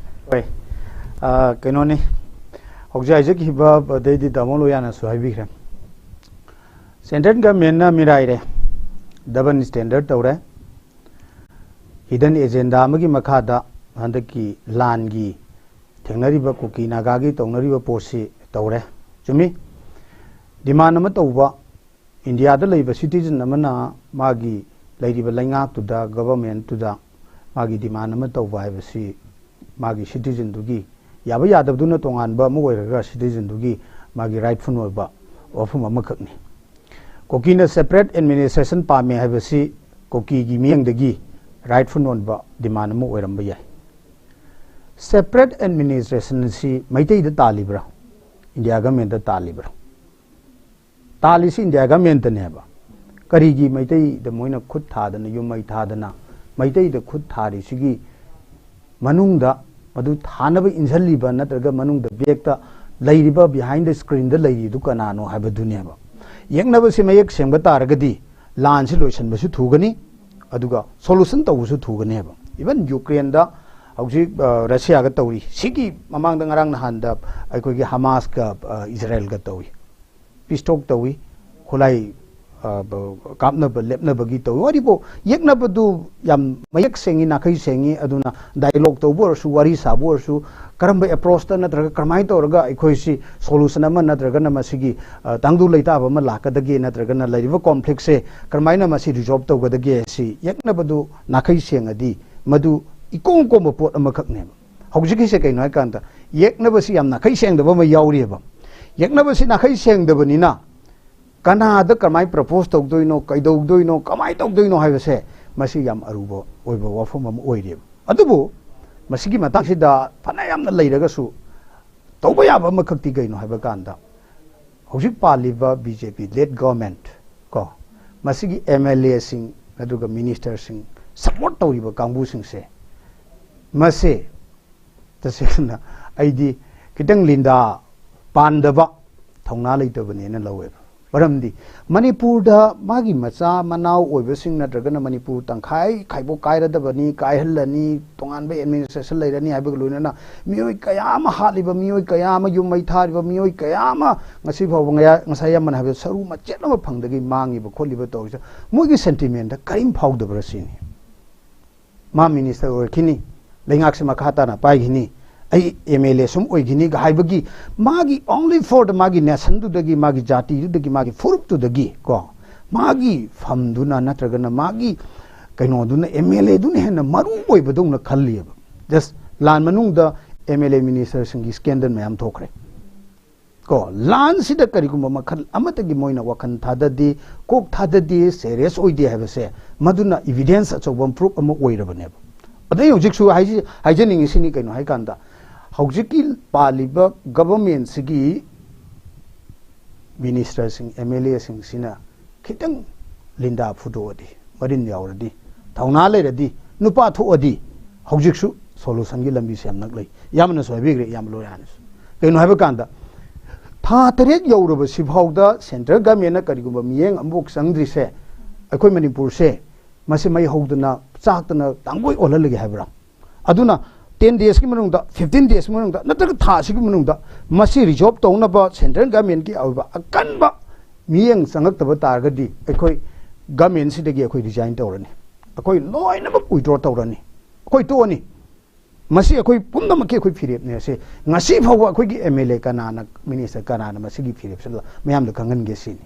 ꯍꯣꯏ꯫ ꯑ, ꯀꯩꯅꯣꯅꯤ, ꯍꯧꯖꯤꯛ ꯍꯥꯏꯖꯈꯤꯕ ꯑꯗꯩꯗꯤ ꯇꯥꯃꯣ ꯂꯣꯌꯥꯅꯁꯨ ꯍꯥꯏꯕꯤꯈ꯭ꯔꯦ꯫ ꯁꯦꯟꯇ꯭ꯔꯦꯜ ꯒꯚꯔꯟꯃꯦꯟꯠꯅ ꯃꯤꯔꯥꯏꯔꯦ, ꯗꯕꯜ ꯁ꯭ꯇꯦꯟꯗꯔꯗ ꯇꯧꯔꯦ, ꯍꯤꯗꯟ ꯑꯦꯖꯦꯟꯗꯥ ꯑꯃꯒꯤ ꯃꯈꯥꯗ ꯍꯟꯗꯛꯀꯤ ꯂꯥꯟꯒꯤ ꯊꯦꯡꯅꯔꯤꯕ ꯀꯨꯀꯤ ꯅꯥꯒꯥꯒꯤ ꯇꯧꯅꯔꯤꯕ ꯄꯣꯠꯁꯤ ꯇꯧꯔꯦ꯫ ꯆꯨꯝꯃꯤ, ꯗꯤꯃꯥꯟ ꯑꯃ ꯇꯧꯕ, ꯏꯟꯗꯤꯌꯥꯗ ꯂꯩꯕ ꯁꯤꯇꯤꯖꯟ ꯑꯃꯅ ꯃꯥꯒꯤ ꯂꯩꯔꯤꯕ ꯂꯩꯉꯥꯛꯇꯨꯗ, ꯒꯚꯔꯟꯃꯦꯟꯠꯇꯨꯗ ꯃꯥꯒꯤ ꯗꯤꯃꯥꯟ ꯑꯃ ꯇꯧꯕ ꯍꯥꯏꯕꯁꯤ ꯃꯥꯒꯤ ꯁꯤꯇꯤꯖꯟꯗꯨꯒꯤ, ꯌꯥꯕ ꯌꯥꯗꯕꯗꯨꯅ ꯇꯣꯉꯥꯟꯕ ꯑꯃ ꯑꯣꯏꯔꯒ, ꯁꯤꯇꯤꯖꯟꯗꯨꯒꯤ ꯃꯥꯒꯤ ꯔꯥꯏꯠꯐꯨꯜ ꯑꯣꯏꯕ ꯋꯥꯐꯝ ꯑꯃꯈꯛꯅꯤ꯫ ꯀꯨꯀꯤꯅ ꯁꯦꯄꯔꯦꯠ ꯑꯦꯗꯃꯤꯅꯤꯁꯇ꯭ꯔꯦꯁꯟ ꯄꯥꯝꯃꯦ ꯍꯥꯏꯕꯁꯤ ꯀꯨꯀꯤꯒꯤ ꯃꯤꯠꯌꯦꯡꯗꯒꯤ ꯔꯥꯏꯠꯐꯨꯜ ꯑꯣꯏꯕ ꯗꯤꯃꯥꯟ ꯑꯃ ꯑꯣꯏꯔꯝꯕ ꯌꯥꯏ꯫ Separate administration ꯁꯤ ꯃꯩꯇꯩꯗ ꯇꯥꯜꯂꯤꯕ꯭ꯔꯥ, ꯏꯟꯗꯤꯌꯥ ꯒꯃꯦꯟꯗ ꯇꯥꯜꯂꯤꯕ꯭ꯔꯥ? ꯇꯥꯜꯂꯤꯁꯤ ꯏꯟꯗꯤꯌꯥ ꯒꯃꯦꯟꯇꯅꯦꯕ꯫ ꯀꯔꯤꯒꯤ ꯃꯩꯇꯩꯗ ꯃꯣꯏꯅ ꯈꯨꯠ ꯊꯥꯗꯅ, ꯌꯨꯝ ꯃꯩ ꯊꯥꯗꯅ, ꯃꯩꯇꯩꯗ ꯈꯨꯠ ꯊꯥꯔꯤꯁꯤꯒꯤ ꯃꯅꯨꯡꯗ ꯃꯗꯨ ꯊꯥꯅꯕ ꯏꯟꯁꯤꯜꯂꯤꯕ ꯅꯠꯇ꯭ꯔꯒ ꯃꯅꯨꯡꯗ ꯕꯦꯛꯇ ꯂꯩꯔꯤꯕ, behind the screen ꯗ ꯂꯩꯔꯤꯗꯨ ꯀꯅꯥꯅꯣ ꯍꯥꯏꯕꯗꯨꯅꯦꯕ꯫ ꯌꯦꯛꯅꯕꯁꯤ ꯃꯌꯦꯛ ꯁꯦꯡꯕ ꯇꯥꯔꯒꯗꯤ ꯂꯥꯟꯁꯤ ꯂꯣꯏꯁꯤꯟꯕꯁꯨ ꯊꯨꯒꯅꯤ, ꯑꯗꯨꯒ solution ꯇꯧꯕꯁꯨ ꯊꯨꯒꯅꯦꯕ꯫ Even ꯌꯨꯀ꯭ꯔꯦꯟꯗ ꯍꯧꯖꯤꯛ, ꯑ, ꯔꯁꯤꯌꯥꯒ ꯇꯧꯔꯤ꯫ ꯁꯤꯒꯤ ꯃꯃꯥꯡꯗ ꯉꯔꯥꯡ ꯅꯍꯥꯟꯗ ꯑꯩꯈꯣꯏꯒꯤ ꯍꯃꯥꯁꯀ, ꯑ, ꯏꯖꯔꯥꯌꯦꯜꯒ ꯇꯧꯏ꯫ Peace talk ꯇꯧꯏ, ꯈꯨꯠꯂꯥꯏ, ꯑ, ꯕ-, ꯀꯥꯞꯅꯕ ꯂꯦꯞꯅꯕꯒꯤ ꯇꯧꯏ꯫ ꯋꯥꯔꯤꯕꯨ ꯌꯦꯛꯅꯕꯗꯨ ꯌꯥꯝ ꯃꯌꯦꯛ ꯁꯦꯡꯉꯤ, ꯅꯥꯈꯩ ꯁꯦꯡꯉꯤ꯫ ꯑꯗꯨꯅ dialogue ꯇꯧꯕ ꯑꯣꯏꯔꯁꯨ, ꯋꯥꯔꯤ ꯁꯥꯕ ꯑꯣꯏꯔꯁꯨ, ꯀꯔꯝꯕ approach ꯇ ꯅꯠꯇ꯭ꯔꯒ ꯀꯔꯝꯍꯥꯏꯅ ꯇꯧꯔꯒ ꯑꯩꯈꯣꯏꯁꯤ solution ꯑꯃ ꯅꯠꯇ꯭ꯔꯒꯅ ꯃꯁꯤꯒꯤ, ꯑ, ꯇꯪꯗꯨ ꯂꯩꯇꯥꯕ ꯑꯃ ꯂꯥꯛꯀꯗꯒꯦ, ꯅꯠꯇ꯭ꯔꯒꯅ ꯂꯩꯔꯤꯕ conflict ꯁꯦ ꯀꯔꯝꯍꯥꯏꯅ ꯃꯁꯤ resolve ꯇꯧꯒꯗꯒꯦ ꯁꯤ ꯌꯦꯛꯅꯕꯗꯨ ꯅꯥꯈꯩ ꯁꯦꯡꯉꯗꯤ ꯃꯗꯨ ꯏꯀꯣꯝ ꯀꯣꯝꯕ ꯄꯣꯠ ꯑꯃꯈꯛꯅꯦꯕ꯫ ꯍꯧꯖꯤꯛꯀꯤꯁꯦ ꯀꯩꯅꯣ ꯍꯥꯏꯀꯥꯟꯗ, ꯌꯦꯛꯅꯕꯁꯤ ꯌꯥꯝ ꯅꯥꯈꯩ ꯁꯦꯡꯗꯕ ꯑꯃ ꯌꯥꯎꯔꯤꯑꯕ꯫ ꯌꯦꯛꯅꯕꯁꯤ ꯅꯥꯈꯩ ꯁꯦꯡꯗꯕꯅꯤꯅ ꯀꯅꯥꯗ ꯀꯃꯥꯏꯅ propose ꯇꯧꯗꯣꯏꯅꯣ, ꯀꯩꯗꯧꯗꯣꯏꯅꯣ, ꯀꯃꯥꯏꯅ ꯇꯧꯗꯣꯏꯅꯣ ꯍꯥꯏꯕꯁꯦ ꯃꯁꯤ ꯌꯥꯝ ꯑꯔꯨꯕ ꯑꯣꯏꯕ ꯋꯥꯐꯝ ꯑꯃ ꯑꯣꯏꯔꯤꯑꯕ꯫ ꯑꯗꯨꯕꯨ ꯃꯁꯤꯒꯤ ꯃꯇꯥꯡꯁꯤꯗ ꯐꯅ ꯌꯥꯝꯅ ꯂꯩꯔꯒꯁꯨ ꯇꯧꯕ ꯌꯥꯕ ꯑꯃꯈꯛꯇꯤ ꯀꯩꯅꯣ ꯍꯥꯏꯕ ꯀꯥꯟꯗ, ꯍꯧꯖꯤꯛ ꯄꯥꯜꯂꯤꯕ B J P led government ꯀꯣ, ꯃꯁꯤꯒꯤ M L A ꯁꯤꯡ ꯅꯠꯇ꯭ꯔꯒ minister ꯁꯤꯡ support ꯇꯧꯔꯤꯕ ꯀꯥꯡꯕꯨꯁꯤꯡꯁꯦ, ꯃꯁꯦ ꯇꯁꯦꯡꯅ ꯑꯩꯗꯤ ꯈꯤꯇꯪ ꯂꯤꯟꯗꯥ ꯄꯥꯟꯗꯕ, ꯊꯧꯅꯥ ꯂꯩꯇꯕꯅꯦꯅ ꯂꯧꯋꯦꯕ꯫ ꯃꯔꯝꯗꯤ ꯃꯅꯤꯄꯨꯔꯗ ꯃꯥꯒꯤ ꯃꯆꯥ ꯃꯅꯥꯎ ꯑꯣꯏꯕꯁꯤꯡ ꯅꯠꯇ꯭ꯔꯒꯅ ꯃꯅꯤꯄꯨꯔ ꯇꯪꯈꯥꯏ ꯈꯥꯏꯕꯣꯛ ꯀꯥꯏꯔꯗꯕꯅꯤ, ꯀꯥꯏꯍꯜꯂꯅꯤ, ꯇꯣꯉꯥꯟꯕ administration ꯂꯩꯔꯅꯤ ꯍꯥꯏꯕꯒ ꯂꯣꯏꯅꯅ ꯃꯤꯑꯣꯏ ꯀꯌꯥ ꯑꯃ ꯍꯥꯠꯂꯤꯕ, ꯃꯤꯑꯣꯏ ꯀꯌꯥ ꯑꯃ ꯌꯨꯝ ꯃꯩ ꯊꯥꯔꯤꯕ, ꯃꯤꯑꯣꯏ ꯀꯌꯥ ꯑꯃ ꯉꯁꯤ ꯐꯥꯎꯕ ꯉꯌꯥ-, ꯉꯁꯥꯏ ꯑꯃꯅ ꯍꯥꯏꯕꯗ ꯁꯔꯨ ꯃꯆꯦꯠ ꯑꯃ ꯐꯪꯗꯒꯤ ꯃꯥꯡꯉꯤꯕ ꯈꯣꯠꯂꯤꯕ ꯇꯧꯔꯤꯁꯦ, ꯃꯣꯏꯒꯤ sentiment ꯗ ꯀꯔꯤꯝ ꯐꯥꯎꯗꯕ꯭ꯔꯥ ꯁꯤꯅꯤ꯫ ꯃꯥ minister ꯑꯣꯏꯔꯛꯈꯤꯅꯤ, ꯂꯩꯉꯥꯛꯁꯦ ꯃꯈꯥ ꯇꯥꯅ ꯄꯥꯏꯈꯤꯅꯤ, ꯑꯩ M L A ꯁꯨꯝ ꯑꯣꯏꯈꯤꯅꯤꯒ ꯍꯥꯏꯕꯒꯤ ꯃꯥꯒꯤ only for the ꯃꯥꯒꯤ nation ꯗꯨꯗꯒꯤ, ꯃꯥꯒꯤ ꯖꯥꯇꯤꯗꯨꯗꯒꯤ, ꯃꯥꯒꯤ ꯐꯨꯔꯨꯞꯇꯨꯗꯒꯤ ꯀꯣ, ꯃꯥꯒꯤ ꯐꯝꯗꯨꯅ ꯅꯠꯇ꯭ꯔꯒꯅ ꯃꯥꯒꯤ ꯀꯩꯅꯣꯗꯨꯅ, M L A ꯗꯨꯅ ꯍꯦꯟꯅ ꯃꯔꯨ ꯑꯣꯏꯕꯗꯧꯅ ꯈꯜꯂꯤꯑꯕ꯫ Just ꯂꯥꯟ ꯃꯅꯨꯡꯗ M L A minister ꯁꯤꯡꯒꯤ scandal ꯃꯌꯥꯝ ꯊꯣꯛꯈ꯭ꯔꯦ꯫ ꯀꯣ, ꯂꯥꯟꯁꯤꯗ ꯀꯔꯤꯒꯨꯝꯕ ꯃꯈꯜ ꯑꯃꯠꯇꯒꯤ ꯃꯣꯏꯅ ꯋꯥꯈꯜ ꯊꯥꯗꯗꯦ, ꯀꯣꯛ ꯊꯥꯗꯗꯦ, serious ꯑꯣꯏꯗꯦ ꯍꯥꯏꯕꯁꯦ ꯃꯗꯨꯅ evidence ꯑꯆꯧꯕ ꯑꯃ, proof ꯑꯃ ꯑꯣꯏꯔꯕꯅꯦꯕ꯫ ꯑꯗꯩ ꯍꯧꯖꯤꯛꯁꯨ ꯍꯥꯏꯖ- ꯍꯥꯏꯖꯅꯤꯡꯉꯤꯁꯤꯅꯤ, ꯀꯩꯅꯣ ꯍꯥꯏꯀꯥꯟꯗ, ꯍꯧꯖꯤꯛꯀꯤ ꯄꯥꯜꯂꯤꯕ ꯒꯚꯔꯟꯃꯦꯟꯁꯤꯒꯤ ꯃꯤꯅꯤꯁꯇꯔꯁꯤꯡ, ꯑꯦꯝ ꯑꯦꯜ ꯑꯦꯁꯤꯡꯁꯤꯅ ꯈꯤꯇꯪ ꯂꯤꯟꯗꯥ ꯐꯨꯗꯣꯛꯑꯗꯤ, ꯃꯔꯤꯟ ꯌꯥꯎꯔꯗꯤ, ꯊꯧꯅꯥ ꯂꯩꯔꯗꯤ, ꯅꯨꯄꯥ ꯊꯣꯛꯑꯗꯤ, ꯍꯧꯖꯤꯛꯁꯨ ꯁꯣꯂꯨꯁꯟꯒꯤ ꯂꯝꯕꯤꯁꯦ ꯌꯥꯝ ꯅꯛꯂꯩ꯫ ꯏꯌꯥꯝꯕꯅꯁꯨ ꯍꯥꯏꯕꯤꯈ꯭ꯔꯦ, ꯏꯌꯥꯝꯕ ꯂꯣꯌꯥꯅꯁꯨ꯫ ꯀꯩꯅꯣ ꯍꯥꯏꯕ ꯀꯥꯟꯗ, ꯊꯥ ꯇꯔꯦꯠ ꯌꯧꯔꯕ ꯁꯤꯐꯥꯎꯗ ꯁꯦꯟꯇ꯭ꯔꯦꯜ ꯒꯚꯔꯟꯃꯦꯟꯅ ꯀꯔꯤꯒꯨꯝꯕ ꯃꯤꯠꯌꯦꯡ ꯑꯃꯐꯥꯎ ꯆꯪꯗ꯭ꯔꯤꯁꯦ, ꯑꯩꯈꯣꯏ ꯃꯅꯤꯄꯨꯔꯁꯦ ꯃꯁꯤ ꯃꯩ ꯍꯧꯗꯅ ꯆꯥꯛꯇꯅ ꯇꯥꯡꯒꯣꯏ ꯑꯣꯜꯍꯜꯂꯒꯦ ꯍꯥꯏꯕ꯭ꯔꯥ? ꯑꯗꯨꯅ ꯇꯦꯟ ꯗꯦꯖꯀꯤ ꯃꯅꯨꯡꯗ, ꯐꯤꯐꯇꯤꯟ ꯗꯦꯖꯀꯤ ꯃꯅꯨꯡꯗ, ꯅꯠꯇ꯭ꯔꯒ ꯊꯥ ꯑꯁꯤꯒꯤ ꯃꯅꯨꯡꯗ ꯃꯁꯤ ꯔꯤꯖꯣꯜꯕ ꯇꯧꯅꯕ ꯁꯦꯟꯇ꯭ꯔꯦꯜ ꯒꯚꯔꯟꯃꯦꯟꯠꯀꯤ ꯑꯣꯏꯕ ꯑꯀꯟꯕ ꯃꯤꯠꯌꯦꯡ ꯆꯪꯉꯛꯇꯕ ꯇꯥꯔꯒꯗꯤ, ꯑꯩꯈꯣꯏ ꯒꯚꯔꯟꯃꯦꯟꯠꯁꯤꯗꯒꯤ ꯑꯩꯈꯣꯏ ꯔꯤꯖꯥꯏꯟ ꯇꯧꯔꯅꯤ, ꯑꯩꯈꯣꯏ ꯂꯣꯏꯅꯃꯛ ꯋꯤꯗ꯭ꯔꯣ ꯇꯧꯔꯅꯤ, ꯑꯩꯈꯣꯏ ꯇꯣꯛꯑꯅꯤ꯫ ꯃꯁꯤ ꯑꯩꯈꯣꯏ ꯄꯨꯝꯅꯃꯛꯀꯤ ꯑꯩꯈꯣꯏ ꯐꯤꯔꯦꯞꯅꯦ꯫ ꯑꯁꯤ ꯉꯁꯤ ꯐꯥꯎꯕ ꯑꯩꯈꯣꯏꯒꯤ ꯑꯦꯝ ꯑꯦꯜ ꯑꯦ ꯀꯅꯥꯅ, ꯃꯤꯅꯤꯁꯇꯔ ꯀꯅꯥꯅ ꯃꯁꯤꯒꯤ ꯐꯤꯔꯦꯞꯁꯦ ꯃꯤꯌꯥꯝꯗ ꯈꯪꯍꯟꯒꯦ ꯁꯤꯅꯤ꯫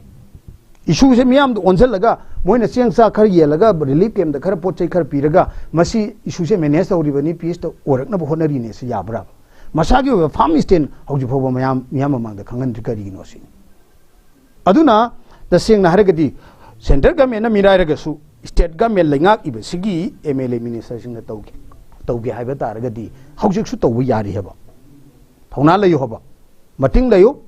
ꯏꯁꯨꯁꯦ ꯃꯤꯌꯥꯝꯗ ꯑꯣꯟꯁꯤꯜꯂꯒ, ꯃꯣꯏꯅ ꯆꯦꯡ ꯆꯥꯛ ꯈꯔ ꯌꯦꯜꯂꯒ, ꯔꯤꯂꯤꯐ ꯀꯦꯝꯞꯇ ꯈꯔ ꯄꯣꯠ ꯆꯩ ꯈꯔ ꯄꯤꯔꯒ, ꯃꯁꯤ ꯏꯁꯨꯁꯦ ꯃꯦꯅꯦꯖ ꯇꯧꯔꯤꯕꯅꯤ, ꯄꯤꯁ ꯑꯣꯏꯔꯛꯅꯕ ꯍꯣꯠꯅꯔꯤꯅꯦ ꯁꯤ ꯌꯥꯕ꯭ꯔꯥ? ꯃꯁꯥꯒꯤ ꯑꯣꯏꯕ ꯐꯥꯔꯝ ꯁ꯭ꯇꯦꯟ ꯍꯧꯖꯤꯛ ꯐꯥꯎꯕ ꯃꯌꯥꯝ, ꯃꯤꯌꯥꯝ ꯃꯃꯥꯡꯗ ꯈꯪꯍꯟꯗ꯭ꯔꯤ ꯀꯔꯤꯒꯤꯅꯣ ꯁꯤꯅꯤ꯫ ꯑꯗꯨꯅ ꯇꯁꯦꯡꯅ ꯍꯥꯏꯔꯒꯗꯤ, ꯁꯦꯟꯇ꯭ꯔꯦꯜ ꯒꯚꯔꯟꯃꯦꯟꯠꯅ ꯃꯤꯔꯥꯏꯔꯒꯁꯨ, ꯁ꯭ꯇꯦꯠ ꯒꯚꯔꯟꯃꯦꯟꯠ ꯂꯩꯉꯥꯛꯏꯕꯁꯤꯒꯤ ꯑꯦꯝ ꯑꯦꯜ ꯑꯦ ꯃꯤꯅꯤꯁꯇꯔꯁꯤꯡꯅ ꯇꯧꯒꯦ, ꯇꯧꯒꯦ ꯍꯥꯏꯕ ꯇꯥꯔꯒꯗꯤ, ꯍꯧꯖꯤꯛꯁꯨ ꯇꯧꯕ ꯌꯥꯔꯤ ꯍꯥꯏꯕ, ꯊꯧꯅꯥ ꯂꯩꯌꯨ ꯍꯥꯏꯕ, ꯃꯇꯤꯡ ꯂꯩꯌꯨ꯫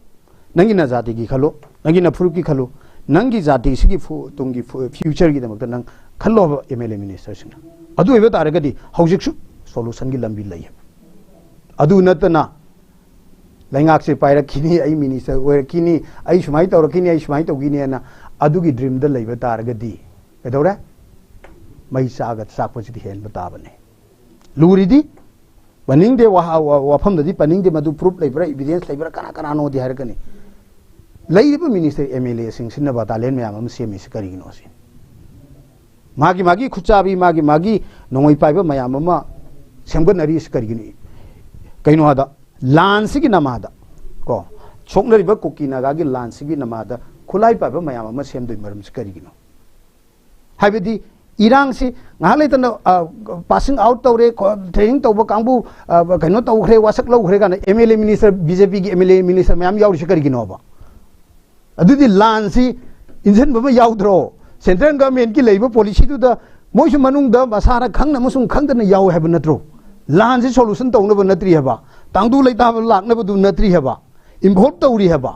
ꯅꯪꯒꯤ ꯅꯖꯥꯇꯤꯒꯤ ꯈꯜꯂꯨ, ꯅꯪꯒꯤ ꯅꯐꯨꯔꯨꯞꯀꯤ ꯈꯜꯂꯨ, ꯅꯪꯒꯤ ꯖꯥꯇꯤꯁꯤꯒꯤ ꯐꯨ-, ꯇꯨꯡꯒꯤ ꯐꯨ-, ꯐ꯭ꯌꯨꯆꯔꯒꯤꯗꯃꯛꯇ ꯅꯪ ꯈꯜꯂꯣ ꯍꯥꯏꯕ ꯑꯦꯝ ꯑꯦꯜ ꯑꯦ ꯃꯤꯅꯤꯁꯇꯔꯁꯤꯡꯅ꯫ ꯑꯗꯨ ꯑꯣꯏꯕ ꯇꯥꯔꯒꯗꯤ ꯍꯧꯖꯤꯛꯁꯨ ꯁꯣꯂꯨꯁꯟꯒꯤ ꯂꯝꯕꯤ ꯂꯩ ꯍꯥꯏꯕ꯫ ꯑꯗꯨ ꯅꯠꯇꯅ ꯂꯩꯉꯥꯛꯁꯦ ꯄꯥꯏꯔꯛꯈꯤꯅꯤ, ꯑꯩ ꯃꯤꯅꯤꯁꯇꯔ ꯑꯣꯏꯔꯛꯈꯤꯅꯤ, ꯑꯩ ꯁꯨꯃꯥꯏꯅ ꯇꯧꯔꯛꯈꯤꯅꯤ, ꯑꯩ ꯁꯨꯃꯥꯏꯅ ꯇꯧꯈꯤꯅꯤ ꯍꯥꯏꯅ ꯑꯗꯨꯒꯤ ꯗ꯭ꯔꯤꯝꯗ ꯂꯩꯕ ꯇꯥꯔꯒꯗꯤ ꯀꯩꯗꯧꯔꯦ? ꯃꯩ ꯆꯥꯒ ꯆꯥꯛꯄꯁꯤꯗꯤ ꯍꯦꯟꯕ ꯇꯥꯕꯅꯦ꯫ ꯂꯨꯔꯤꯗꯤ ꯄꯟꯅꯤꯡꯗꯦ, ꯋꯥꯍ-, ꯋꯥ-, ꯋꯥꯐꯝꯗꯗꯤ ꯄꯟꯅꯤꯡꯗꯦ, ꯃꯗꯨ ꯄ꯭ꯔꯨꯐ ꯂꯩꯕ꯭ꯔꯥ, ꯏꯕꯤꯗꯦꯟꯁ ꯂꯩꯕ꯭ꯔꯥ, ꯀꯅꯥ ꯀꯅꯥꯅꯣꯗꯤ ꯍꯥꯏꯔꯛꯀꯅꯤ꯫ ꯂꯩꯔꯤꯕ ꯃꯤꯅꯤꯁꯇꯔ, ꯑꯦꯝ ꯑꯦꯜ ꯑꯦꯁꯤꯡꯁꯤꯅ ꯕꯇꯥꯂꯤꯌꯟ ꯃꯌꯥꯝ ꯑꯃ ꯁꯦꯝꯃꯤꯁꯤ ꯀꯔꯤꯒꯤꯅꯣ ꯁꯤ? ꯃꯥꯒꯤ ꯃꯥꯒꯤ ꯈꯨꯠꯆꯥꯕꯤ, ꯃꯥꯒꯤ ꯃꯥꯒꯤ ꯅꯣꯡꯃꯩ ꯄꯥꯏꯕ ꯃꯌꯥꯝ ꯑꯃ ꯁꯦꯝꯒꯠꯅꯔꯤꯁꯤ ꯀꯔꯤꯒꯤꯅꯣ? ꯀꯩꯅꯣ ꯍꯥꯏꯗ, ꯂꯥꯟꯁꯤꯒꯤ ꯅꯃꯥꯗ, ꯀꯣ, ꯁꯣꯛꯅꯔꯤꯕ ꯀꯨꯀꯤ ꯅꯥꯒꯥꯒꯤ ꯂꯥꯟꯁꯤꯒꯤ ꯅꯃꯥꯗ ꯈꯨꯠꯂꯥꯏ ꯄꯥꯏꯕ ꯃꯌꯥꯝ ꯑꯃ ꯁꯦꯝꯗꯣꯏ ꯃꯔꯝꯁꯤ ꯀꯔꯤꯒꯤꯅꯣ? ꯍꯥꯏꯕꯗꯤ ꯏꯔꯥꯡꯁꯤ ꯉꯥꯏꯍꯥꯛ ꯂꯩꯇꯅ, ꯑ, ꯄꯥꯁꯤꯡ ꯑꯥꯎꯠ ꯇꯧꯔꯦ, ꯀꯣ-, ꯇ꯭ꯔꯦꯅꯤꯡ ꯇꯧꯕ ꯀꯥꯡꯕꯨ, ꯑ, ꯀꯩꯅꯣ ꯇꯧꯈ꯭ꯔꯦ, ꯋꯥꯁꯛ ꯂꯧꯈ꯭ꯔꯦ ꯀꯥꯏꯅ ꯑꯦꯝ ꯑꯦꯜ ꯑꯦ ꯃꯤꯅꯤꯁꯇꯔ, ꯕꯤ ꯖꯦ ꯄꯤꯒꯤ ꯑꯦꯝ ꯑꯦꯜ ꯑꯦ ꯃꯤꯅꯤꯁꯇꯔ ꯃꯌꯥꯝ ꯌꯥꯎꯔꯤꯁꯤ ꯀꯔꯤꯒꯤꯅꯣꯕ? ꯑꯗꯨꯗꯤ ꯂꯥꯟꯁꯤ ꯏꯟꯁꯤꯟꯕ ꯑꯃ ꯌꯥꯎꯗ꯭ꯔꯣ? ꯁꯦꯟꯇ꯭ꯔꯦꯜ ꯒꯚꯔꯟꯃꯦꯟꯠꯀꯤ ꯂꯩꯕ ꯄꯣꯂꯤꯁꯤꯗꯨꯗ ꯃꯣꯏꯁꯨ ꯃꯅꯨꯡꯗ ꯃꯁꯥꯅ ꯈꯪꯅ ꯑꯃꯁꯨꯡ ꯈꯪꯗꯅ ꯌꯥꯎꯋꯦ ꯍꯥꯏꯕ ꯅꯠꯇ꯭ꯔꯣ? ꯂꯥꯟꯁꯤ solution ꯇꯧꯅꯕ ꯅꯠꯇ꯭ꯔꯤ ꯍꯥꯏꯕ, ꯇꯥꯡꯗꯨ ꯂꯩꯇꯥꯕ ꯂꯥꯛꯅꯕꯗꯨ ꯅꯠꯇ꯭ꯔꯤ ꯍꯥꯏꯕ, involve ꯇꯧꯔꯤ ꯍꯥꯏꯕ,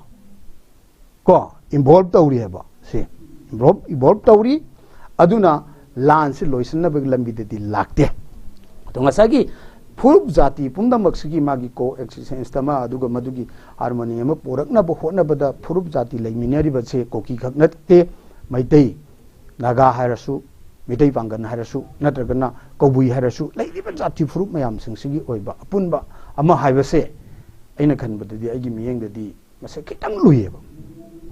ꯀꯣ, involve ꯇꯧꯔꯤ ꯍꯥꯏꯕ꯫ ꯁꯤ involve involve ꯇꯧꯔꯤ꯫ ꯑꯗꯨꯅ ꯂꯥꯟꯁꯤ ꯂꯣꯏꯁꯤꯟꯅꯕꯒꯤ ꯂꯝꯕꯤꯗꯗꯤ ꯂꯥꯛꯇꯦ꯫ ꯑꯗꯣ ꯉꯁꯥꯏꯒꯤ ꯐꯨꯔꯨꯞ ꯖꯥꯇꯤ ꯄꯨꯝꯅꯃꯛꯁꯤꯒꯤ ꯃꯥꯒꯤ co existence ꯑꯃ, ꯑꯗꯨꯒ ꯃꯗꯨꯒꯤ harmony ꯑꯃ ꯄꯨꯔꯛꯅꯕ ꯍꯣꯠꯅꯕꯗ ꯐꯨꯔꯨꯞ ꯖꯥꯇꯤ ꯂꯩꯃꯤꯟꯅꯔꯤꯕꯁꯦ ꯀꯨꯀꯤ ꯈꯛ ꯅꯠꯇꯦ, ꯃꯩꯇꯩ, ꯅꯥꯒꯥ ꯍꯥꯏꯔꯁꯨ, ꯃꯤꯇꯩ ꯄꯥꯡꯒꯜ ꯍꯥꯏꯔꯁꯨ, ꯅꯠꯇ꯭ꯔꯒꯅ ꯀꯕꯨꯏ ꯍꯥꯏꯔꯁꯨ, ꯂꯩꯔꯤꯕ ꯖꯥꯇꯤ ꯐꯨꯔꯨꯞ ꯃꯌꯥꯝꯁꯤꯡꯁꯤꯒꯤ ꯑꯣꯏꯕ ꯑꯄꯨꯟꯕ ꯑꯃ ꯍꯥꯏꯕꯁꯦ ꯑꯩꯅ ꯈꯟꯕꯗꯗꯤ, ꯑꯩꯒꯤ ꯃꯤꯠꯌꯦꯡꯗꯗꯤ ꯃꯁꯤ ꯈꯤꯇꯪ ꯂꯨꯏꯌꯦꯕ꯫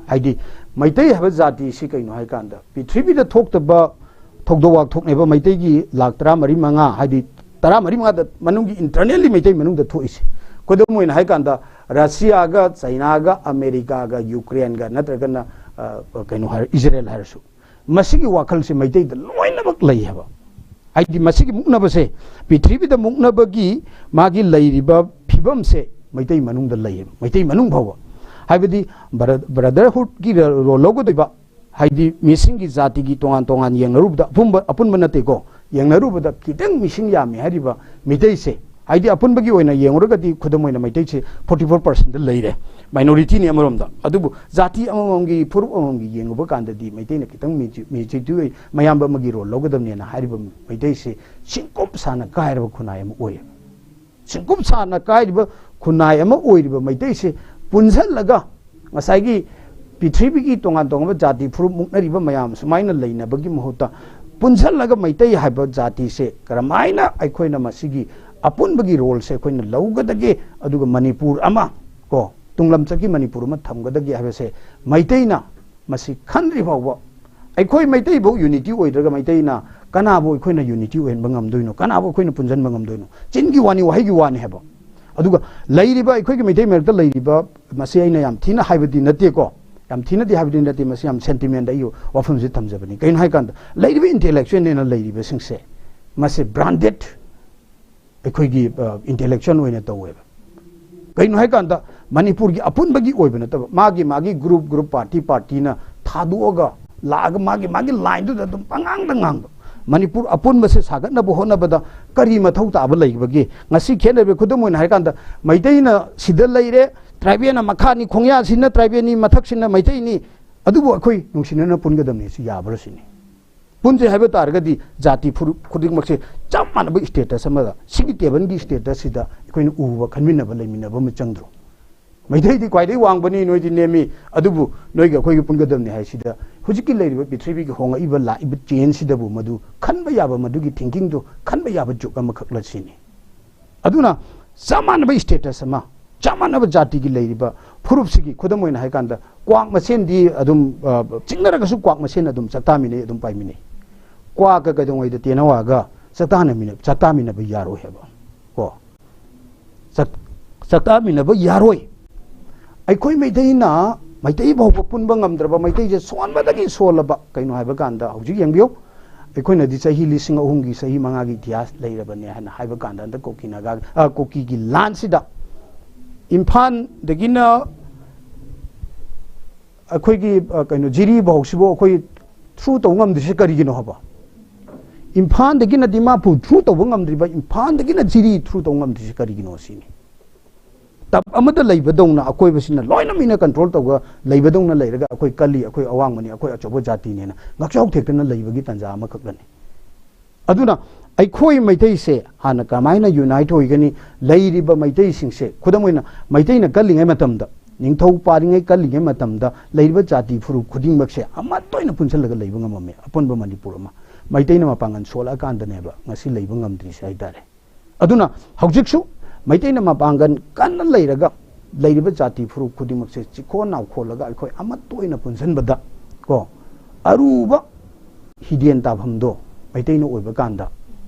ꯍꯥꯏꯗꯤ ꯃꯩꯇꯩ ꯍꯥꯏꯕ ꯖꯥꯇꯤꯁꯤ ꯀꯩꯅꯣ ꯍꯥꯏ ꯀꯥꯟꯗ, ꯄ꯭ꯔꯤꯊꯤꯕꯤꯗ ꯊꯣꯛꯇꯕ ꯊꯧꯗꯣꯛ ꯋꯥꯊꯣꯛꯅꯦꯕ ꯃꯩꯇꯩꯒꯤ ꯂꯥꯛ ꯇꯔꯥꯃꯔꯤ ꯃꯉꯥ, ꯍꯥꯏꯗꯤ ꯇꯔꯥꯃꯔꯤ ꯃꯉꯥꯗ ꯃꯅꯨꯡꯒꯤ internally ꯃꯩꯇꯩ ꯃꯅꯨꯡꯗ ꯊꯣꯛꯏꯁꯦ꯫ ꯈꯨꯗꯝ ꯑꯣꯏꯅ ꯍꯥꯏ ꯀꯥꯟꯗ, ꯔꯁꯤꯌꯥꯒ, ꯆꯩꯅꯥꯒ, ꯑꯃꯦꯔꯤꯀꯥꯒ, ꯌꯨꯀ꯭ꯔꯦꯟꯒ, ꯅꯠꯇ꯭ꯔꯒꯅ, ꯑ, ꯀꯩꯅꯣ ꯍꯥꯏꯔ, ꯏꯖꯔꯦꯜ ꯍꯥꯏꯔꯁꯨ, ꯃꯁꯤꯒꯤ ꯋꯥꯈꯜꯁꯦ ꯃꯩꯇꯩꯗ ꯂꯣꯏꯅꯃꯛ ꯂꯩ ꯍꯥꯏꯕ꯫ ꯍꯥꯏꯗꯤ ꯃꯁꯤꯒꯤ ꯃꯨꯛꯅꯕꯁꯦ, ꯄ꯭ꯔꯤꯊꯤꯕꯤꯗ ꯃꯨꯛꯅꯕꯒꯤ ꯃꯥꯒꯤ ꯂꯩꯔꯤꯕ ꯐꯤꯕꯝꯁꯦ ꯃꯩꯇꯩ ꯃꯅꯨꯡꯗ ꯂꯩꯌꯦꯕ, ꯃꯩꯇꯩ ꯃꯅꯨꯡ ꯐꯥꯎꯕ꯫ ꯍꯥꯏꯕꯗꯤ ꯕ꯭ꯔ-, brotherhoodꯀꯤ ꯔꯣꯜ ꯂꯧꯒꯗꯣꯏꯕ, ꯍꯥꯏꯗꯤ ꯃꯤꯁꯤꯡꯒꯤ ꯖꯥꯇꯤꯒꯤ ꯇꯣꯉꯥꯟ ꯇꯣꯉꯥꯟ ꯌꯦꯡꯅꯔꯨꯕꯗ, ꯑꯄꯨꯟꯕ, ꯑꯄꯨꯟꯕ ꯅꯠꯇꯦꯀꯣ, ꯌꯦꯡꯅꯔꯨꯕꯗ ꯈꯤꯇꯪ ꯃꯤꯁꯤꯡ ꯌꯥꯝꯃꯤ ꯍꯥꯏꯔꯤꯕ ꯃꯤꯇꯩꯁꯦ, ꯍꯥꯏꯗꯤ ꯑꯄꯨꯟꯕꯒꯤ ꯑꯣꯏꯅ ꯌꯦꯡꯉꯨꯔꯒꯗꯤ, ꯈꯨꯗꯝ ꯑꯣꯏꯅ ꯃꯩꯇꯩꯁꯦ forty four percentꯇ ꯂꯩꯔꯦ, minorityꯅꯤ ꯑꯃꯔꯣꯝꯗ꯫ ꯑꯗꯨꯕꯨ ꯖꯥꯇꯤ ꯑꯃꯃꯝꯒꯤ, ꯐꯨꯔꯨꯞ ꯑꯃꯃꯝꯒꯤ ꯌꯦꯡꯉꯨꯕ ꯀꯥꯟꯗꯗꯤ ꯃꯩꯇꯩꯅ ꯈꯤꯇꯪ major-, majority ꯑꯣꯏ, ꯃꯌꯥꯝꯕ ꯑꯃꯒꯤ ꯔꯣꯜ ꯂꯧꯒꯗꯕꯅꯦꯅ ꯍꯥꯏꯔꯤꯕ ꯃꯩꯇꯩꯁꯦ ꯁꯤꯡꯀꯨꯞ ꯁꯥꯅ ꯀꯥꯏꯔꯕ ꯈꯨꯟꯅꯥꯏ ꯑꯃ ꯑꯣꯏꯌꯦꯕ꯫ ꯁꯤꯡꯀꯨꯞ ꯁꯥꯅ ꯀꯥꯏꯔꯤꯕ ꯈꯨꯟꯅꯥꯏ ꯑꯃ ꯑꯣꯏꯔꯤꯕ ꯃꯩꯇꯩꯁꯦ ꯄꯨꯟꯁꯤꯜꯂꯒ, ꯉꯁꯥꯏꯒꯤ ꯄ꯭ꯔꯤꯊꯤꯕꯤꯒꯤ ꯇꯣꯉꯥꯟ ꯇꯣꯉꯥꯟꯕ ꯖꯥꯇꯤ ꯐꯨꯔꯨꯞ ꯃꯨꯛꯅꯔꯤꯕ ꯃꯌꯥꯝ ꯁꯨꯃꯥꯏꯅ ꯂꯩꯅꯕꯒꯤ ꯃꯍꯨꯠꯇ, ꯄꯨꯟꯁꯤꯜꯂꯒ ꯃꯩꯇꯩ ꯍꯥꯏꯕ ꯖꯥꯇꯤꯁꯦ ꯀꯔꯝꯍꯥꯏꯅ ꯑꯩꯈꯣꯏꯅ ꯃꯁꯤꯒꯤ ꯑꯄꯨꯟꯕꯒꯤ ꯔꯣꯜꯁꯦ ꯑꯩꯈꯣꯏꯅ ꯂꯧꯒꯗꯒꯦ, ꯑꯗꯨꯒ ꯃꯅꯤꯄꯨꯔ ꯑꯃ, ꯀꯣ, ꯇꯨꯡꯂꯝꯆꯠꯀꯤ ꯃꯅꯤꯄꯨꯔ ꯑꯃ ꯊꯝꯒꯗꯒꯦ ꯍꯥꯏꯕꯁꯦ ꯃꯩꯇꯩꯅ ꯃꯁꯤ ꯈꯟꯗ꯭ꯔꯤ ꯐꯥꯎꯕ, ꯑꯩꯈꯣꯏ ꯃꯩꯇꯩꯐꯧ unity ꯑꯣꯏꯗ꯭ꯔꯒ ꯃꯩꯇꯩꯅ ꯀꯅꯥꯕꯨ ꯑꯩꯈꯣꯏꯅ unity ꯑꯣꯏꯍꯟꯕ ꯉꯝꯗꯣꯏꯅꯣ? ꯀꯅꯥꯕꯨ ꯑꯩꯈꯣꯏꯅ ꯄꯨꯟꯁꯤꯟꯕ ꯉꯝꯗꯣꯏꯅꯣ? ꯆꯤꯟꯒꯤ ꯋꯥꯅꯤ, ꯋꯥꯍꯩꯒꯤ ꯋꯥꯅꯤ ꯍꯥꯏꯕ꯫ ꯑꯗꯨꯒ ꯂꯩꯔꯤꯕ ꯑꯩꯈꯣꯏꯒꯤ ꯃꯩꯇꯩ ꯃꯔꯛꯇ ꯂꯩꯔꯤꯕ, ꯃꯁꯤ ꯑꯩꯅ ꯌꯥꯝ ꯊꯤꯅ ꯍꯥꯏꯕꯗꯤ ꯅꯠꯇꯦꯀꯣ, ꯌꯥꯝ ꯊꯤꯅꯗꯤ ꯍꯥꯏꯕꯗꯤ ꯅꯠꯇꯦ, ꯃꯁꯤ ꯌꯥꯝ sentiment, ꯑꯩꯒꯤ ꯋꯥꯐꯝꯁꯤ ꯊꯝꯖꯕꯅꯤ꯫ ꯀꯩꯅꯣ ꯍꯥꯏꯀꯥꯟꯗ, ꯂꯩꯔꯤꯕ intellectualꯅꯦꯅ ꯂꯩꯔꯤꯕꯁꯤꯡꯁꯦ, ꯃꯁꯤ branded ꯑꯩꯈꯣꯏꯒꯤ, ꯑ, intellectual ꯑꯣꯏꯅ ꯇꯧꯋꯦꯕ꯫ ꯀꯩꯅꯣ ꯍꯥꯏꯀꯥꯟꯗ, ꯃꯅꯤꯄꯨꯔꯒꯤ ꯑꯄꯨꯟꯕꯒꯤ ꯑꯣꯏꯕ ꯅꯠꯇꯕ, ꯃꯥꯒꯤ ꯃꯥꯒꯤ group group, party partyꯅ ꯊꯥꯗꯣꯛꯑꯒ ꯂꯥꯛꯑꯒ ꯃꯥꯒꯤ ꯃꯥꯒꯤ lineꯗꯨꯗ ꯑꯗꯨꯝ ꯄꯉꯥꯡꯗ ꯉꯥꯡꯕ꯫ ꯃꯅꯤꯄꯨꯔ ꯑꯄꯨꯟꯕꯁꯦ ꯁꯥꯒꯠꯅꯕ ꯍꯣꯠꯅꯕꯗ ꯀꯔꯤ ꯃꯊꯧ ꯇꯥꯕ ꯂꯩꯕꯒꯦ? ꯉꯁꯤ ꯈꯦꯠꯅꯔꯤꯕ, ꯈꯨꯗꯝ ꯑꯣꯏꯅ ꯍꯥꯏꯔꯀꯥꯟꯗ, ꯃꯩꯇꯩꯅ ꯁꯤꯗ ꯂꯩꯔꯦ, ꯇ꯭ꯔꯥꯏꯕꯦꯜꯅ ꯃꯈꯥꯅꯤ, ꯈꯣꯡꯌꯥꯁꯤꯅ ꯇ꯭ꯔꯥꯏꯕꯦꯜꯅꯤ, ꯃꯊꯛꯁꯤꯅ ꯃꯩꯇꯩꯅꯤ, ꯑꯗꯨꯕꯨ ꯑꯩꯈꯣꯏ ꯅꯨꯡꯁꯤꯅꯅ ꯄꯨꯟꯒꯗꯕꯅꯤ꯫ ꯁꯤ ꯌꯥꯕ꯭ꯔꯥ ꯁꯤꯅꯤ꯫ ꯄꯨꯟꯁꯦ ꯍꯥꯏꯕ ꯇꯥꯔꯒꯗꯤ ꯖꯥꯇꯤ ꯐꯨꯔꯨꯞ ꯈꯨꯗꯤꯡꯃꯛꯁꯦ ꯆꯞ ꯃꯥꯟꯅꯕ ꯁ꯭ꯇꯦꯇꯁ ꯑꯃꯗ, ꯁꯤꯒꯤ ꯇꯦꯕꯜꯒꯤ ꯁ꯭ꯇꯦꯇꯁꯁꯤꯗ ꯑꯩꯈꯣꯏꯅ ꯎꯕ, ꯈꯟꯃꯤꯟꯅꯕ, ꯂꯩꯃꯤꯟꯅꯕ ꯑꯃ ꯆꯪꯗ꯭ꯔꯣ? ꯃꯩꯇꯩꯗꯤ ꯈ꯭ꯋꯥꯏꯗꯒꯤ ꯋꯥꯡꯕꯅꯤ, ꯅꯣꯏꯗꯤ ꯅꯦꯝꯃꯤ, ꯑꯗꯨꯕꯨ ꯅꯣꯏꯒ ꯑꯩꯈꯣꯏꯒ ꯄꯨꯟꯒꯗꯕꯅꯤ ꯍꯥꯏꯁꯤꯗ, ꯍꯧꯖꯤꯛꯀꯤ ꯂꯩꯔꯤꯕ ꯄ꯭ꯔꯤꯊꯤꯕꯤꯒꯤ ꯍꯣꯡꯉꯛꯏꯕ, ꯂꯥꯛꯏꯕ ꯆꯦꯟꯖꯁꯤꯗꯕꯨ ꯃꯗꯨ ꯈꯟꯕ ꯌꯥꯕ, ꯃꯗꯨꯒꯤ ꯊꯤꯡꯀꯤꯡꯗꯣ ꯈꯟꯕ ꯌꯥꯕ ꯖꯨꯛ ꯑꯃꯈꯛ ꯂꯁꯤꯅꯤ꯫ ꯑꯗꯨꯅ ꯆꯞ ꯃꯥꯟꯅꯕ ꯁ꯭ꯇꯦꯇꯁ ꯑꯃ, ꯆꯞ ꯃꯥꯟꯅꯕ ꯖꯥꯇꯤꯒꯤ ꯂꯩꯔꯤꯕ ꯐꯨꯔꯨꯞꯁꯤꯒꯤ, ꯈꯨꯗꯝ ꯑꯣꯏꯅ ꯍꯥꯏꯀꯥꯟꯗ, ꯀ꯭ꯋꯥꯛ ꯃꯁꯦꯟꯗꯤ ꯑꯗꯨꯝ, ꯑ, ꯆꯤꯡꯅꯔꯒꯁꯨ ꯀ꯭ꯋꯥꯛ ꯃꯁꯦꯟ ꯑꯗꯨꯝ ꯆꯥꯛꯇꯥꯃꯤꯟꯅꯩ, ꯑꯗꯨꯝ ꯄꯥꯏꯃꯤꯟꯅꯩ꯫ ꯀ꯭ꯋꯥꯛꯀ ꯀꯩꯗꯧꯉꯩꯗ ꯇꯦꯅꯋꯥꯒ ꯆꯥꯛꯇꯥꯅꯃꯤꯟꯅ-, ꯆꯥꯛꯇꯥꯃꯤꯟꯅꯕ ꯌꯥꯔꯣꯏ ꯍꯥꯏꯕ, ꯀꯣ? ꯆꯥꯛ-, ꯆꯥꯛꯇꯥꯃꯤꯟꯅꯕ ꯌꯥꯔꯣꯏ꯫ ꯑꯩꯈꯣꯏ ꯃꯩꯇꯩꯅ, ꯃꯩꯇꯩ ꯐꯥꯎꯕ ꯄꯨꯟꯕ ꯉꯝꯗ꯭ꯔꯕ, ꯃꯩꯇꯩꯁꯦ ꯁꯣꯟꯕꯗꯒꯤ ꯁꯣꯜꯂꯕ, ꯀꯩꯅꯣ ꯍꯥꯏꯕ ꯀꯥꯟꯗ, ꯍꯧꯖꯤꯛ ꯌꯦꯡꯕꯤꯌꯨ, ꯑꯩꯈꯣꯏꯅꯗꯤ ꯆꯍꯤ ꯂꯤꯁꯤꯡ ꯑꯍꯨꯝꯒꯤ, ꯆꯍꯤ ꯃꯉꯥꯒꯤ ꯏꯇꯤꯍꯥꯁ ꯂꯩꯔꯕꯅꯦ ꯍꯥꯏꯅ ꯍꯥꯏꯕ ꯀꯥꯟꯗ, ꯍꯟꯗꯛ ꯀꯨꯀꯤ ꯅꯥꯒꯥ, ꯑ, ꯀꯨꯀꯤꯒꯤ ꯂꯥꯟꯁꯤꯗ ꯏꯝꯐꯥꯜꯗꯒꯤꯅ ꯑꯩꯈꯣꯏꯒꯤ, ꯑ, ꯀꯩꯅꯣ, ꯖꯤꯔꯤ ꯐꯥꯎꯁꯤꯕꯨ ꯑꯩꯈꯣꯏ ꯊ꯭ꯔꯨ ꯇꯧꯕ ꯉꯝꯗ꯭ꯔꯤꯁꯦ ꯀꯔꯤꯒꯤꯅꯣ ꯍꯥꯏꯕ? ꯏꯝꯐꯥꯜꯗꯒꯤꯅ ꯗꯤꯃꯥꯄꯨꯔ ꯊ꯭ꯔꯨ ꯇꯧꯕ ꯉꯝꯗ꯭ꯔꯤꯕ, ꯏꯝꯐꯥꯜꯗꯒꯤꯅ ꯖꯤꯔꯤ ꯊ꯭ꯔꯨ ꯇꯧꯕ ꯉꯝꯗ꯭ꯔꯤꯁꯦ ꯀꯔꯤꯒꯤꯅꯣ ꯁꯤꯅꯤ꯫ ꯇꯞ ꯑꯃꯗ ꯂꯩꯕꯗꯧꯅ, ꯑꯀꯣꯏꯕꯁꯤꯅ ꯂꯣꯏꯅ ꯃꯤꯅ ꯀꯟꯇ꯭ꯔꯣꯜ ꯇꯧꯔꯒ ꯂꯩꯕꯗꯧꯅ ꯂꯩꯔꯒ, ꯑꯩꯈꯣꯏ ꯀꯜꯂꯤ, ꯑꯩꯈꯣꯏ ꯑꯋꯥꯡꯕꯅꯤ, ꯑꯩꯈꯣꯏ ꯑꯆꯧꯕ ꯖꯥꯇꯤꯅꯦꯅ ꯉꯥꯛꯆꯥꯎ ꯊꯦꯛꯇꯅ ꯂꯩꯕꯒꯤ ꯇꯥꯟꯖꯥ ꯑꯃꯈꯛꯇꯅꯤ꯫ ꯑꯗꯨꯅ ꯑꯩꯈꯣꯏ ꯃꯩꯇꯩꯁꯦ ꯍꯥꯟꯅ ꯀꯃꯥꯏꯅ ꯌꯨꯅꯥꯏꯠ ꯑꯣꯏꯒꯅꯤ? ꯂꯩꯔꯤꯕ ꯃꯩꯇꯩꯁꯤꯡꯁꯦ, ꯈꯨꯗꯝ ꯑꯣꯏꯅ, ꯃꯩꯇꯩꯅ ꯀꯜꯂꯤꯉꯩ ꯃꯇꯝꯗ, ꯅꯤꯡꯊꯧ ꯄꯥꯜꯂꯤꯉꯩ ꯀꯜꯂꯤꯉꯩ ꯃꯇꯝꯗ, ꯂꯩꯔꯤꯕ ꯖꯥꯇꯤ ꯐꯨꯔꯨꯞ ꯈꯨꯗꯤꯡꯃꯛꯁꯦ ꯑꯃꯠꯇ ꯑꯣꯏꯅ ꯄꯨꯟꯁꯤꯜꯂꯒ ꯂꯩꯕ ꯉꯝꯃꯝꯃꯦ, ꯑꯄꯨꯟꯕ ꯃꯅꯤꯄꯨꯔ ꯑꯃ꯫ ꯃꯩꯇꯩꯅ ꯃꯄꯥꯡꯒꯜ ꯁꯣꯜꯂꯛꯑꯀꯥꯟꯗꯅꯦꯕ ꯉꯁꯤ ꯂꯩꯕ ꯉꯝꯗ꯭ꯔꯤꯁꯦ ꯍꯥꯏꯇꯥꯔꯦ꯫ ꯑꯗꯨꯅ ꯍꯧꯖꯤꯛꯁꯨ ꯃꯩꯇꯩꯅ ꯃꯄꯥꯡꯒꯜ ꯀꯟꯅ ꯂꯩꯔꯒ, ꯂꯩꯔꯤꯕ ꯖꯥꯇꯤ ꯐꯨꯔꯨꯞ ꯈꯨꯗꯤꯡꯃꯛꯁꯦ ꯆꯤꯈꯣ ꯅꯥꯎꯈꯣꯜꯂꯒ, ꯑꯩꯈꯣꯏ ꯑꯃꯠꯇ ꯑꯣꯏꯅ ꯄꯨꯟꯁꯤꯟꯕꯗ, ꯀꯣ, ꯑꯔꯨꯕ ꯍꯤꯗꯦꯟ ꯇꯥꯐꯝꯗꯣ ꯃꯩꯇꯩꯅ ꯑꯣꯏꯕ ꯀꯥꯟꯗ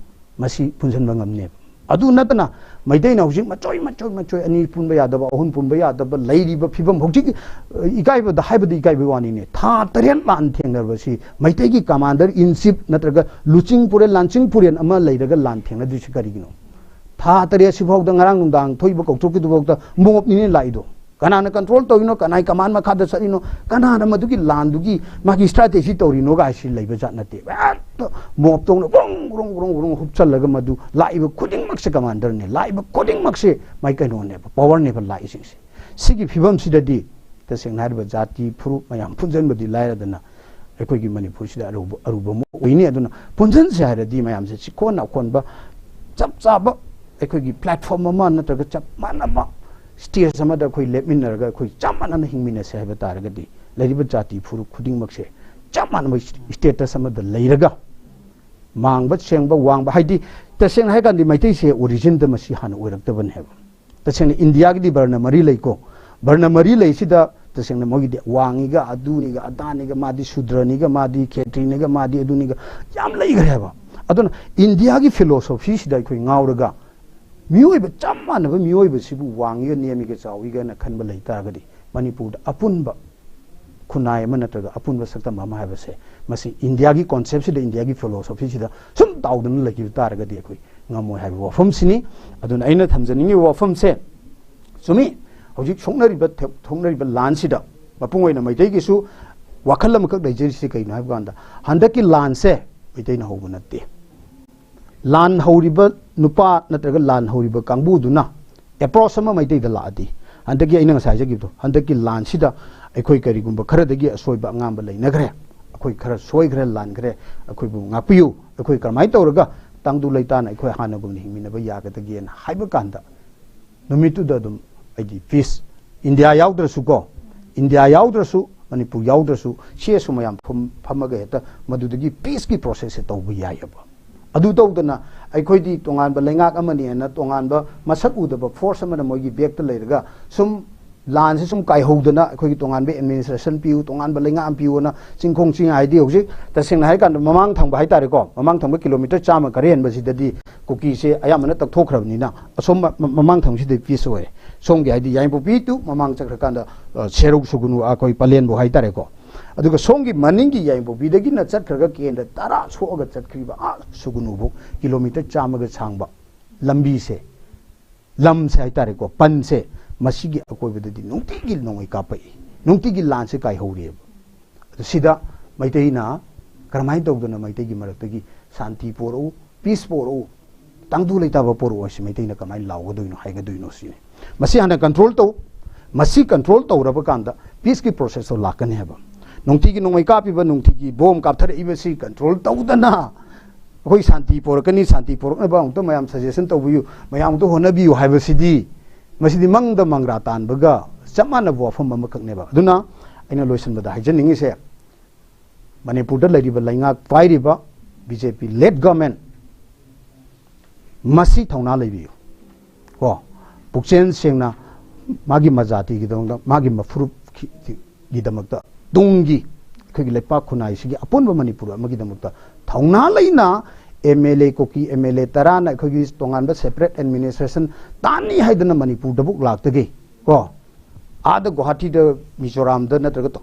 ꯃꯁꯤ ꯄꯨꯟꯁꯤꯟꯕ ꯉꯝꯅꯦꯕ꯫ ꯑꯗꯨ ꯅꯠꯇꯅ ꯃꯩꯇꯩꯅ ꯍꯧꯖꯤꯛ ꯃꯆꯣꯏ ꯃꯆꯣꯏ ꯃꯆꯣꯏ, ꯑꯅꯤ ꯄꯨꯟꯕ ꯌꯥꯗꯕ, ꯑꯍꯨꯝ ꯄꯨꯟꯕ ꯌꯥꯗꯕ ꯂꯩꯔꯤꯕ ꯐꯤꯕꯝ ꯍꯧꯖꯤꯛ, ꯑ, ꯏꯀꯥꯏꯕꯗ ꯍꯥꯏꯕꯗ ꯏꯀꯥꯏꯕꯒꯤ ꯋꯥꯅꯤꯅꯦ, ꯊꯥ ꯇꯔꯦꯠ ꯂꯥꯟ ꯊꯦꯡꯅꯔꯕꯁꯤ ꯃꯩꯇꯩꯒꯤ ꯀꯃꯥꯟꯗꯔ ꯏꯟ ꯆꯤꯐ ꯅꯠꯇ꯭ꯔꯒ ꯂꯨꯆꯤꯡ ꯄꯨꯔꯦꯜ, ꯂꯥꯟꯆꯤꯡ ꯄꯨꯔꯦꯜ ꯑꯃ ꯂꯩꯔꯒ ꯂꯥꯟ ꯊꯦꯡꯅꯗ꯭ꯔꯤꯁꯤ ꯀꯔꯤꯒꯤꯅꯣ? ꯊꯥ ꯇꯔꯦꯠ ꯁꯤꯐꯥꯎꯗ ꯉꯔꯥꯡ ꯅꯨꯡꯗꯥꯡ ꯊꯣꯛꯏꯕ ꯀꯧꯊꯣꯛꯈꯤꯗꯨꯐꯥꯎꯗ ꯃꯣꯞꯅꯤꯅꯦ ꯂꯥꯛꯏꯗꯣ꯫ ꯀꯅꯥꯅ ꯀꯟꯇ꯭ꯔꯣꯜ ꯇꯧꯔꯤꯅꯣ, ꯀꯅꯥꯏ ꯀꯃꯥꯟ ꯃꯈꯥꯗ ꯆꯠꯂꯤꯅꯣ, ꯀꯅꯥꯅ ꯃꯗꯨꯒꯤ ꯂꯥꯟꯗꯨꯒꯤ ꯃꯥꯒꯤ ꯁ꯭ꯇ꯭ꯔꯥꯇꯦꯖꯤ ꯇꯧꯔꯤꯅꯣ ꯀꯥꯏꯁꯤ ꯂꯩꯕ ꯖꯥꯠ ꯅꯠꯇꯦ꯫ ꯍꯦꯛꯇ ꯃꯣꯞꯇꯧꯅ ꯒ꯭ꯔꯣꯡ ꯒ꯭ꯔꯣꯡ ꯒ꯭ꯔꯣꯡ ꯒ꯭ꯔꯣꯡ ꯍꯨꯞꯆꯜꯂꯒ ꯃꯗꯨ ꯂꯥꯛꯏꯕ ꯈꯨꯗꯤꯡꯃꯛꯁꯦ ꯀꯃꯥꯟꯗꯔꯅꯦ, ꯂꯥꯛꯏꯕ ꯈꯨꯗꯤꯡꯃꯛꯁꯦ ꯃꯥꯏ ꯀꯩꯅꯣꯅꯦꯕ, ꯄꯋꯥꯔꯅꯦꯕ ꯂꯥꯛꯏꯁꯤꯡꯁꯦ꯫ ꯁꯤꯒꯤ ꯐꯤꯕꯝꯁꯤꯗꯗꯤ ꯇꯁꯦꯡꯅ ꯍꯥꯏꯔꯕ ꯖꯥꯇꯤ ꯐꯨꯔꯨꯞ ꯃꯌꯥꯝ ꯄꯨꯟꯁꯤꯟꯕꯗꯤ ꯂꯥꯏꯔꯗꯅ ꯑꯩꯈꯣꯏꯒꯤ ꯃꯅꯤꯄꯨꯔꯁꯤꯗ ꯑꯔꯨꯕ ꯑꯔꯨꯕ ꯑꯃ ꯑꯣꯏꯅꯤ꯫ ꯑꯗꯨꯅ ꯄꯨꯟꯁꯤꯟꯁꯦ ꯍꯥꯏꯔꯗꯤ ꯃꯌꯥꯝꯁꯦ ꯆꯤꯛꯀꯣꯟ ꯑꯀꯣꯟꯕ ꯆꯞ ꯆꯥꯕ ꯑꯩꯈꯣꯏꯒꯤ ꯄ꯭ꯂꯦꯠꯐꯣꯝ ꯑꯃ ꯅꯠꯇ꯭ꯔꯒ ꯆꯞ ꯃꯥꯟꯅꯕ ꯁ꯭ꯇꯦꯖ ꯑꯃꯗ ꯑꯩꯈꯣꯏ ꯂꯦꯞꯃꯤꯟꯅꯔꯒ ꯑꯩꯈꯣꯏ ꯆꯞ ꯃꯥꯟꯅꯅ ꯍꯤꯡꯃꯤꯟꯅꯁꯦ ꯍꯥꯏꯕ ꯇꯥꯔꯒꯗꯤ ꯂꯩꯔꯤꯕ ꯖꯥꯇꯤ ꯐꯨꯔꯨꯞ ꯈꯨꯗꯤꯡꯃꯛꯁꯦ ꯆꯞ ꯃꯥꯟꯅꯕ ꯁ꯭ꯇꯦꯇꯁ ꯑꯃꯗ ꯂꯩꯔꯒ ꯃꯥꯡꯕ ꯁꯦꯡꯕ ꯋꯥꯡꯕ ꯍꯥꯏꯗꯤ ꯇꯁꯦꯡꯅ ꯍꯥꯏꯔꯀꯥꯟꯗꯤ ꯃꯩꯇꯩꯁꯦ ꯑꯣꯔꯤꯖꯤꯟꯗ ꯃꯁꯤ ꯍꯥꯟꯅ ꯑꯣꯏꯔꯛꯇꯕꯅꯦꯕ꯫ ꯇꯁꯦꯡꯅ ꯏꯟꯗꯤꯌꯥꯒꯤꯗꯤ ꯕꯔꯅ ꯃꯔꯤ ꯂꯩꯀꯣ꯫ ꯕꯔꯅ ꯃꯔꯤ ꯂꯩꯁꯤꯗ ꯇꯁꯦꯡꯅ ꯃꯣꯏꯒꯤꯗꯤ ꯋꯥꯡꯉꯤꯒ ꯑꯗꯨꯅꯤꯒ ꯑꯗꯥꯅꯤꯒ ꯃꯥꯗꯤ ꯁꯨꯗ꯭ꯔꯅꯤꯒ ꯃꯥꯗꯤ ꯈꯦꯇ꯭ꯔꯤꯅꯤꯒ ꯃꯥꯗꯤ ꯑꯗꯨꯅꯤꯒ ꯌꯥꯝ ꯂꯩꯈ꯭ꯔꯦꯕ꯫ ꯑꯗꯨꯅ ꯏꯟꯗꯤꯌꯥꯒꯤ ꯐꯤꯂꯣꯁꯣꯐꯤꯁꯤꯗ ꯑꯩꯈꯣꯏ ꯉꯥꯎꯔꯒ ꯃꯤꯑꯣꯏꯕ ꯆꯞ ꯃꯥꯟꯅꯕ ꯃꯤꯑꯣꯏꯕꯁꯤꯕꯨ ꯋꯥꯡꯉꯤꯒ ꯅꯦꯝꯃꯤꯒ ꯆꯥꯎꯏꯒꯅ ꯈꯟꯕ ꯂꯩ ꯇꯥꯔꯒꯗꯤ ꯃꯅꯤꯄꯨꯔꯗ ꯑꯄꯨꯟꯕ ꯈꯨꯟꯅꯥꯏ ꯑꯃ ꯅꯠꯇ꯭ꯔꯒ ꯑꯄꯨꯟꯕ ꯁꯛꯇꯝ ꯑꯃ ꯍꯥꯏꯕꯁꯦ ꯃꯁꯤ ꯏꯟꯗꯤꯌꯥꯒꯤ ꯀꯣꯟꯁꯦꯞꯁꯤꯗ ꯏꯟꯗꯤꯌꯥꯒꯤ ꯐꯤꯂꯣꯁꯣꯐꯤꯁꯤꯗ ꯁꯨꯝ ꯇꯥꯎꯗꯨꯅ ꯂꯩꯈꯤꯕ ꯇꯥꯔꯒꯗꯤ ꯑꯩꯈꯣꯏ ꯉꯝꯃꯣꯏ ꯍꯥꯏꯕ ꯋꯥꯐꯝꯁꯤꯅꯤ꯫ ꯑꯗꯨꯅ ꯑꯩꯅ ꯊꯝꯖꯅꯤꯡꯉꯤꯕ ꯋꯥꯐꯝꯁꯦ ꯆꯨꯝꯃꯤ꯫ ꯍꯧꯖꯤꯛ ꯁꯣꯛꯅꯔꯤꯕ ꯊ- ꯊꯣꯛꯅꯔꯤꯕ ꯂꯥꯟꯁꯤꯗ ꯃꯄꯨꯡ ꯑꯣꯏꯅ ꯃꯩꯇꯩꯒꯤꯁꯨ ꯋꯥꯈꯜ ꯑꯃꯈꯛ ꯂꯩꯖꯔꯤꯁꯤ ꯀꯩꯅꯣ ꯍꯥꯏꯕ ꯀꯥꯟꯗ ꯍꯟꯗꯛꯀꯤ ꯂꯥꯟꯁꯦ ꯃꯩꯇꯩꯅ ꯍꯧꯕ ꯅꯠꯇꯦ꯫ ꯂꯥꯟ ꯍꯧꯔꯤꯕ ꯅꯨꯄꯥ ꯅꯠꯇ꯭ꯔꯒ ꯂꯥꯟ ꯍꯧꯔꯤꯕ ꯀꯥꯡꯕꯨꯗꯨꯅ ꯑꯦꯄ꯭ꯔꯣꯆ ꯑꯃ ꯃꯩꯇꯩꯗ ꯂꯥꯛꯑꯗꯤ ꯍꯟꯗꯛꯀꯤ ꯑꯩꯅ ꯉꯁꯥꯏ ꯍꯥꯏꯖꯈꯤꯕꯗꯣ ꯍꯟꯗꯛꯀꯤ ꯂꯥꯟꯁꯤꯗ ꯑꯩꯈꯣꯏ ꯀꯔꯤꯒꯨꯝꯕ ꯈꯔꯗꯒꯤ ꯑꯁꯣꯏꯕ ꯑꯉꯥꯝꯕ ꯂꯩꯅꯈ꯭ꯔꯦ, ꯑꯩꯈꯣꯏ ꯈꯔ ꯁꯣꯏꯈ꯭ꯔꯦ ꯂꯥꯟꯈ꯭ꯔꯦ, ꯑꯩꯈꯣꯏꯕꯨ ꯉꯥꯛꯄꯤꯌꯨ, ꯑꯩꯈꯣꯏ ꯀꯔꯝꯍꯥꯏꯅ ꯇꯧꯔꯒ ꯇꯪꯗꯨ ꯂꯩꯇꯥꯅ ꯑꯩꯈꯣꯏ ꯍꯥꯟꯅꯒꯨꯝꯅ ꯍꯤꯡꯃꯤꯟꯅꯕ ꯌꯥꯒꯗꯒꯦꯅ ꯍꯥꯏꯕ ꯀꯥꯟꯗ ꯅꯨꯃꯤꯠꯇꯨꯗ ꯑꯗꯨꯝ ꯑꯩꯗꯤ ꯄꯤꯁ ꯏꯟꯗꯤꯌꯥ ꯌꯥꯎꯗ꯭ꯔꯁꯨꯀꯣ, ꯏꯟꯗꯤꯌꯥ ꯌꯥꯎꯗ꯭ꯔꯁꯨ ꯃꯅꯤꯄꯨꯔ ꯌꯥꯎꯗ꯭ꯔꯁꯨ ꯁꯤ ꯑꯁꯨ ꯃꯌꯥꯝ ꯐꯝ- ꯐꯝꯃꯒ ꯍꯦꯛꯇ ꯃꯗꯨꯗꯒꯤ ꯄꯤꯁꯀꯤ ꯄ꯭ꯔꯣꯁꯦꯁꯁꯦ ꯇꯧꯕ ꯌꯥꯏꯑꯕ꯫ ꯑꯗꯨ ꯇꯧꯗꯅ ꯑꯩꯈꯣꯏꯗꯤ ꯇꯣꯉꯥꯟꯕ ꯂꯩꯉꯥꯛ ꯑꯃꯅꯤ ꯍꯥꯏꯅ ꯇꯣꯉꯥꯟꯕ ꯃꯁꯛ ꯎꯗꯕ ꯐꯣꯔꯁ ꯑꯃꯅ ꯃꯣꯏꯒꯤ ꯕꯦꯛꯇ ꯂꯩꯔꯒ ꯁꯨꯝ ꯂꯥꯟꯁꯦ ꯁꯨꯝ ꯀꯥꯏꯍꯧꯗꯅ ꯑꯩꯈꯣꯏꯒꯤ ꯇꯣꯉꯥꯟꯕ ꯑꯦꯗꯃꯤꯅꯤꯁꯇ꯭ꯔꯦꯁꯟ ꯄꯤꯌꯨ, ꯇꯣꯉꯥꯟꯕ ꯂꯩꯉꯥꯛ ꯑꯃ ꯄꯤꯌꯨꯅ ꯆꯤꯡꯈꯣꯡ ꯆꯤꯡ ꯍꯥꯏꯗꯤ ꯍꯧꯖꯤꯛ ꯇꯁꯦꯡꯅ ꯍꯥꯏꯔꯀꯥꯟꯗ ꯃꯃꯥꯡ ꯊꯪꯕ ꯍꯥꯏꯇꯥꯔꯦꯀꯣ, ꯃꯃꯥꯡ ꯊꯪꯕ ꯀꯤꯂꯣꯃꯤꯇꯔ ꯆꯥꯝꯃ ꯈꯔ ꯍꯦꯟꯕꯁꯤꯗꯗꯤ ꯀꯨꯀꯤꯁꯦ ꯑꯌꯥꯝꯕꯅ ꯇꯛꯊꯣꯛꯈ꯭ꯔꯕꯅꯤꯅ ꯑꯁꯣꯝ ꯃ- ꯃ- ꯃꯃꯥꯡ ꯊꯪꯕꯁꯤꯗ ꯄꯤꯁ ꯑꯣꯏꯔꯦ꯫ ꯁꯣꯝꯒꯤ ꯍꯥꯏꯗꯤ ꯌꯥꯏꯉꯪꯄꯣꯛꯄꯤ ꯇꯨ ꯃꯃꯥꯡ ꯆꯠꯈ꯭ꯔꯀꯥꯟꯗ ꯑ, ꯁꯦꯔꯧ ꯁꯨꯒꯨꯅꯨ ꯑꯩꯈꯣꯏ ꯄꯂꯦꯟꯕꯨ ꯍꯥꯏꯇꯥꯔꯦꯀꯣ꯫ ꯑꯗꯨꯒ ꯁꯣꯝꯒꯤ ꯃꯅꯤꯡꯒꯤ ꯌꯥꯏꯉꯪꯄꯣꯛꯄꯤꯗꯒꯤꯅ ꯆꯠꯈ꯭ꯔꯒ ꯀꯦꯟꯗ꯭ꯔ ꯇꯔꯥ ꯁꯣꯛꯑꯒ ꯆꯠꯈ꯭ꯔꯤꯕ ꯑꯥ ꯁꯨꯒꯨꯅꯨꯕꯨ ꯀꯤꯂꯣꯃꯤꯇꯔ ꯆꯥꯝꯃꯒ ꯁꯥꯡꯕ ꯂꯝꯕꯤꯁꯦ ꯂꯝꯁꯦ ꯍꯥꯏꯇꯥꯔꯦꯀꯣ, ꯄꯟꯁꯦ ꯃꯁꯤꯒꯤ ꯑꯀꯣꯏꯕꯗꯗꯤ ꯅꯨꯡꯇꯤꯒꯤ ꯅꯣꯡꯃꯩ ꯀꯥꯞꯄꯛꯏ, ꯅꯨꯡꯇꯤꯒꯤ ꯂꯥꯟꯁꯦ ꯀꯥꯏꯍꯧꯔꯤꯑꯕ꯫ ꯑꯗꯨ ꯁꯤꯗ ꯃꯩꯇꯩꯅ ꯀꯔꯝꯍꯥꯏꯅ ꯇꯧꯗꯅ ꯃꯩꯇꯩꯒꯤ ꯃꯔꯛꯇꯒꯤ ꯁꯥꯟꯇꯤ ꯄꯣꯔꯛꯎ, ꯄꯤꯁ ꯄꯣꯔꯛꯎ, ꯇꯪꯗꯨ ꯂꯩꯇꯥꯕ ꯄꯣꯔꯛꯎ ꯍꯥꯏꯁꯤ ꯃꯩꯇꯩꯅ ꯀꯃꯥꯏꯅ ꯂꯥꯎꯒꯗꯣꯏꯅꯣ, ꯍꯥꯏꯒꯗꯣꯏꯅꯣ ꯁꯤꯅꯤ꯫ ꯃꯁꯤ ꯍꯥꯟꯅ ꯀꯟꯇ꯭ꯔꯣꯜ ꯇꯧ꯫ ꯃꯁꯤ ꯀꯟꯇ꯭ꯔꯣꯜ ꯇꯧꯔꯕ ꯀꯥꯟꯗ ꯄꯤꯁꯀꯤ ꯄ꯭ꯔꯣꯁꯦꯁꯇꯣ ꯂꯥꯛꯀꯅꯤ ꯍꯥꯏꯕ꯫ ꯅꯨꯡꯇꯤꯒꯤ ꯅꯣꯡꯃꯩ ꯀꯥꯞꯄꯤꯕ, ꯅꯨꯡꯇꯤꯒꯤ ꯕꯣꯝ ꯀꯥꯞꯊꯔꯛꯏꯕꯁꯤ ꯀꯟꯇ꯭ꯔꯣꯜ ꯇꯧꯗꯅ ꯑꯩꯈꯣꯏ ꯁꯥꯟꯇꯤ ꯄꯣꯔꯛꯀꯅꯤ, ꯁꯥꯟꯇꯤ ꯄꯣꯔꯛꯅꯕ ꯑꯃꯨꯛꯇ ꯃꯌꯥꯝ ꯁꯖꯦꯁꯟ ꯇꯧꯕꯤꯌꯨ, ꯃꯌꯥꯝ ꯑꯃꯨꯛꯇ ꯍꯣꯠꯅꯕꯤꯌꯨ ꯍꯥꯏꯕꯁꯤꯗꯤ, ꯃꯁꯤꯗꯤ ꯃꯪꯗ ꯃꯪꯒ꯭ꯔꯥ ꯇꯥꯟꯕꯒ ꯆꯞ ꯃꯥꯟꯅꯕ ꯋꯥꯐꯝ ꯑꯃꯈꯛꯅꯦꯕ꯫ ꯑꯗꯨꯅ ꯑꯩꯅ ꯂꯣꯏꯁꯤꯟꯕꯗ ꯍꯥꯏꯖꯅꯤꯡꯉꯤꯁꯦ, ꯃꯅꯤꯄꯨꯔꯗ ꯂꯩꯔꯤꯕ ꯂꯩꯉꯥꯛ ꯄꯥꯏꯔꯤꯕ ꯕꯤ ꯖꯦ ꯄꯤ ꯂꯦꯠ ꯒꯚꯔꯟꯃꯦꯟꯠ ꯃꯁꯤ ꯊꯧꯅꯥ ꯂꯩꯕꯤꯌꯨ꯫ ꯀꯣ, ꯄꯨꯛꯆꯦꯜ ꯁꯦꯡꯅ ꯃꯥꯒꯤ ꯃꯖꯥꯇꯤꯒꯤꯗꯃꯛꯇ, ꯃꯥꯒꯤ ꯃꯐꯨꯔꯨꯞꯀꯤꯗꯃꯛꯇ, ꯇꯨꯡꯒꯤ ꯑꯩꯈꯣꯏꯒꯤ ꯂꯩꯄꯥꯛ ꯈꯨꯟꯅꯥꯏꯁꯤꯒꯤ ꯑꯄꯨꯟꯕ ꯃꯅꯤꯄꯨꯔ ꯑꯃꯒꯤꯗꯃꯛꯇ ꯊꯧꯅꯥ ꯂꯩꯅ M L A, Kuki M L A ꯇꯔꯥꯅ ꯑꯩꯈꯣꯏꯒꯤ ꯇꯣꯉꯥꯟꯕ ꯁꯦꯄꯔꯦꯠ ꯑꯦꯗꯃꯤꯅꯤꯁꯇ꯭ꯔꯦꯁꯟ ꯇꯥꯟꯅꯤ ꯍꯥꯏꯗꯅ ꯃꯅꯤꯄꯨꯔꯗꯕꯨ ꯂꯥꯛꯇꯒꯦ꯫ ꯀꯣ, ꯑꯥꯗ ꯒꯨꯋꯥꯍꯥꯇꯤꯗ, ꯃꯤꯖꯣꯔꯥꯝꯗ ꯅꯠꯇ꯭ꯔꯒ ꯇꯣ-,